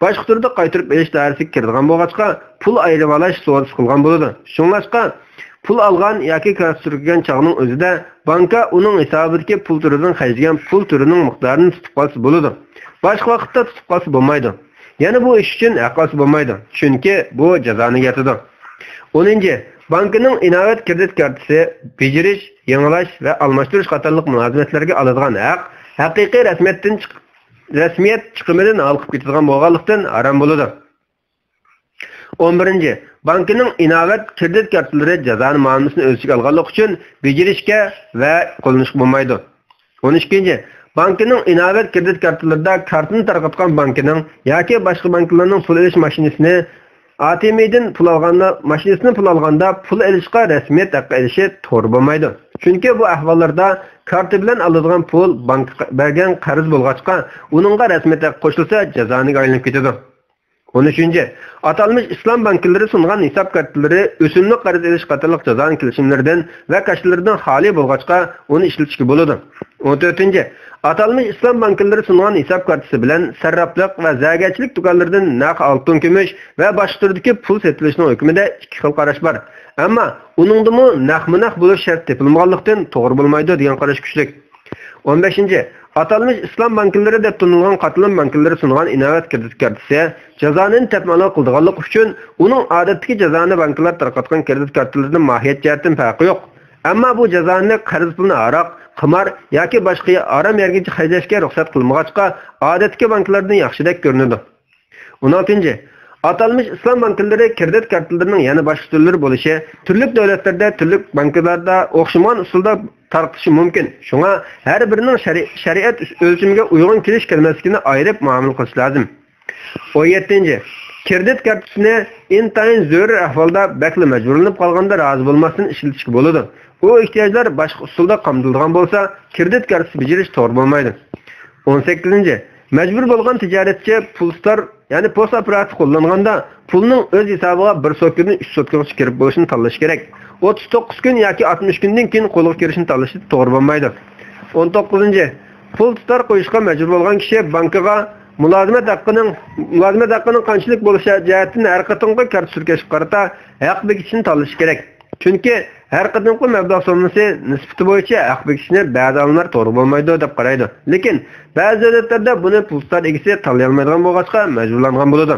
باشقا تۈردە قايتۇرۇپ ئېلىش دائىرىسىگە كىرىدىغان بولغاچقا، پۇل ئايرىۋالاش سودىسى قىلغان بولىدۇ. شۇڭلاشقا، پۇل ئالغان ياكى كارتا سۈركىگەن چاغنىڭ ئۆزىدە بانكا ئۇنىڭ ھېسابىدىكى پۇل تۈرىدىن خەجلىگەن پۇل تۈرىنىڭ مىقدارىنى تۇتۇپ قالسا بولىدۇ. باشقا ۋاقىتتا تۇتۇپ قالسا بولمايدۇ. يەنە بۇ ئىش ئۈچۈن ھەق ئالسا بولمايدۇ، چۈنكى بۇ جازانى ياتىدۇ. ئونىنچى، بانكىنىڭ ئىناۋەت كىرېدىت كارتىسى بېجىرىش، يېڭىلاش ۋە ئالماشتۇرۇش قاتارلىق مۇلازىمەتلەرگە ئالىدىغان ھەق ھەقىقىي رەسمىيەتتىن چىق-، رەسمىيەت چىقىمىدىن ھالقىپ كېتىدىغان بولغانلىقتىن ھارام بولىدۇ. ئون بىرىنچى، بانكىنىڭ ئىناۋەت كىرېدىت كارتىلىرى جازانە مۇئامىلىسىنى ئۆز ئىچىگە ئالغانلىقى ئۈچۈن بېجىرىشكە ۋە قوللىنىشقا بولمايدۇ. ئون ئىككىنچى، بانكىنىڭ ئىناۋەت كىرېدىت كارتىلىرىدا كارتىنى تارقاتقان بانكىنىڭ ياكى باشقا بانكىلارنىڭ پۇل ئېلىش ماشىنىسىنى، ئاتېمدىن پۇل ئالغاندا، ماشىنىسىدىن پۇل ئالغاندا پۇل ئېلىشقا رەسمىيەت ھەققى ئېلىشى توغرا بولمايدۇ. چۈنكى بۇ ئەھۋاللاردا كارتا بىلەن ئالىدىغان پۇل بانكا بەرگەن قەرز بولغاچقا، ئۇنىڭغا رەسمىيەت ھەققى قوشۇلسا جازانىگە ئايلىنىپ كېتىدۇ. ئون ئۈچىنچى، ئاتالمىش ئىسلام بانكىلىرى سۇنغان ھېساب كارتىلىرى ئۆسۈملۈك قەرز ئېلىش قاتارلىق جازانە كېلىشىملىرىدىن ۋە كاشىلىرىدىن خالىي بولغاچقا، ئۇنى ئىشلىتىشكە بولىدۇ. ئون تۆتىنچى، ئاتالمىش ئىسلام بانكىلىرى سۇنغان ھېساب كارتىسى بىلەن سەرراپلىق ۋە زەرگەرچىلىك دۇكانلىرىدىن نەق ئالتۇن، كۈمۈش ۋە باشقا تۈردىكى پۇل سېتىۋېلىشنىڭ ھۆكمىدە ئىككى خىل قاراش بار. ئەمما ئۇنىڭدىمۇ نەقمۇ نەق بولۇش شەرتى تېپىلمىغانلىقتىن توغرا بولمايدۇ دېگەن قاراش كۈچلۈك. ئون بەشىنچى، ئاتالمىش ئىسلام بانكىلىرى دەپ تونۇلغان قاتلام بانكىلىرى سۇنغان ئىناۋەت كىرېدىت كارتىسى جازانىنى تەپمالال قىلىدىغانلىقى ئۈچۈن، ئۇنىڭ ئادەتتىكى جازانە بانكىلار تارقاتقان كىرېدىت كارتىلىرىدىن ماھىيەت جەھەتتىن پەرقى يوق. ئەمما بۇ جازانە قەرز پۇلىنى ھاراق، قىمار ياكى باشقا ھارام يەرگىچە خەجلەشكە رۇخسەت قىلمىغاچقا، ئادەتتىكى بانكىلاردىن ياخشىدەك كۆرۈنىدۇ. ئون ئالتىنچى، ئاتالمىش ئىسلام بانكىلىرى كىرېدىت كارتىلىرىنىڭ يەنە باشقا تۈرلىرى بولۇشى، تۈرلۈك دۆلەتلەردە، تۈرلۈك بانكىلاردا ئوخشىمىغان ئۇسۇلدا تارقىتىشى مۇمكىن. شۇڭا ھەر بىرىنىڭ شەرى-، شەرىئەت ئۈس-، ئۆلچىمىگە ئۇيغۇن كېلىش-كەلمەسلىكىنى ئايرىپ مۇئامىلە قىلىش لازىم. ئون يەتتىنچى، كىرېدىت كارتىسىنى ئىنتايىن زۆرۈر ئەھۋالدا، بەكلا مەجبۇرلىنىپ قالغاندا رازى بولماستىن ئىشلىتىشكە بولىدۇ. ئۇ ئېھتىياجلار باشقا ئۇسۇلدا قامدىلىدىغان بولسا، كىرېدىت كارتىسى بېجىرىش توغرا بولمايدۇ. ئون سەككىزىنچى، مەجبۇر بولغان تىجارەتچى پۇل تۇتار، يەنى پوست ئاپپاراتى قوللانغاندا، پۇلنىڭ ئۆز ھېسابىغا بىر سوتكىدىن ئۈچ سوتكىغىچە كىرىپ بولۇشنى تاللىشى كېرەك. ئوتتۇز توققۇز كۈن ياكى ئاتمىش كۈندىن كېيىن قولغا كىرىشنى تاللىشى توغرا بولمايدۇ. ئون توققۇزىنچى، پۇل تۇتار قويۇشقا مەجبۇر بولغان كىشى بانكىغا مۇلازىمەت ھەققىنىڭ، مۇلازىمەت ھەققىنىڭ قانچىلىك بولۇشى جەھەتتىن ھەر قېتىمقى كارتا سۈركەشكە قارىتا ھەق بېكىتىشنى تاللىشى كېرەك. چۈنكى ھەر قېتىمقى مەبلەغ سوممىسى نىسبىتى بويىچە ھەق بېكىتىشنى بەزى ئالىملار توغرا بولمايدۇ دەپ قارايدۇ. لېكىن بەزى دۆلەتلەردە بۇنى پۇل تۇتار ئىگىسى تاللىيالمايدىغان بولغاچقا مەجبۇرلانغان بولىدۇ.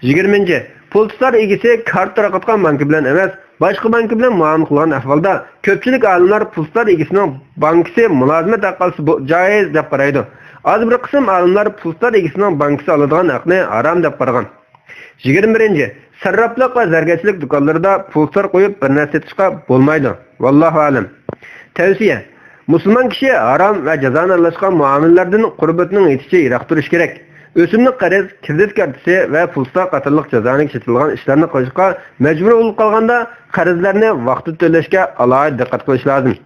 يىگىرمىنچى، پۇل تۇتار ئىگىسى كارتا تارقاتقان بانكا بىلەن ئەمەس، باشقا بانكا بىلەن مۇئامىلە قىلغان ئەھۋالدا، كۆپچىلىك ئالىملار پۇل تۇتار ئىگىسىنىڭ بانكىسى مۇلازىمەت ھەق ئالسا بو-، جايىز دەپ قارايدۇ. ئاز بىر قىسىم ئالىملار پۇل تۇتار ئىگىسىنىڭ بانكىسى ئالىدىغان ھەقنى ھارام دەپ قارىغان. يىگىرمە بىرىنچى، سەرراپلىق ۋە زەرگەرچىلىك دۇكانلىرىدا پۇل تۇتار قويۇپ بىر نەرسە سېتىشقا بولمايدۇ. ۋاللاھۇ ئەلەم. تەۋسىيە، مۇسۇلمان كىشى ھارام ۋە جازانى ئارىلاشقان مۇئامىلىلەردىن قۇربىتىنىڭ يېتىشىچە يىراق تۇرۇشى كېرەك. ئۆسۈملۈك قەرز، كىرېدىت كارتىسى ۋە پۇلستا قاتارلىق جازانىڭ كېسىلىدىغان ئىشلارنى قىلىشقا مەجبۇر بولۇپ قالغاندا، قەرزلەرنى ۋاقتىدا تۆلەشكە ئالاھىدە دىققەت قىلىش لازىم.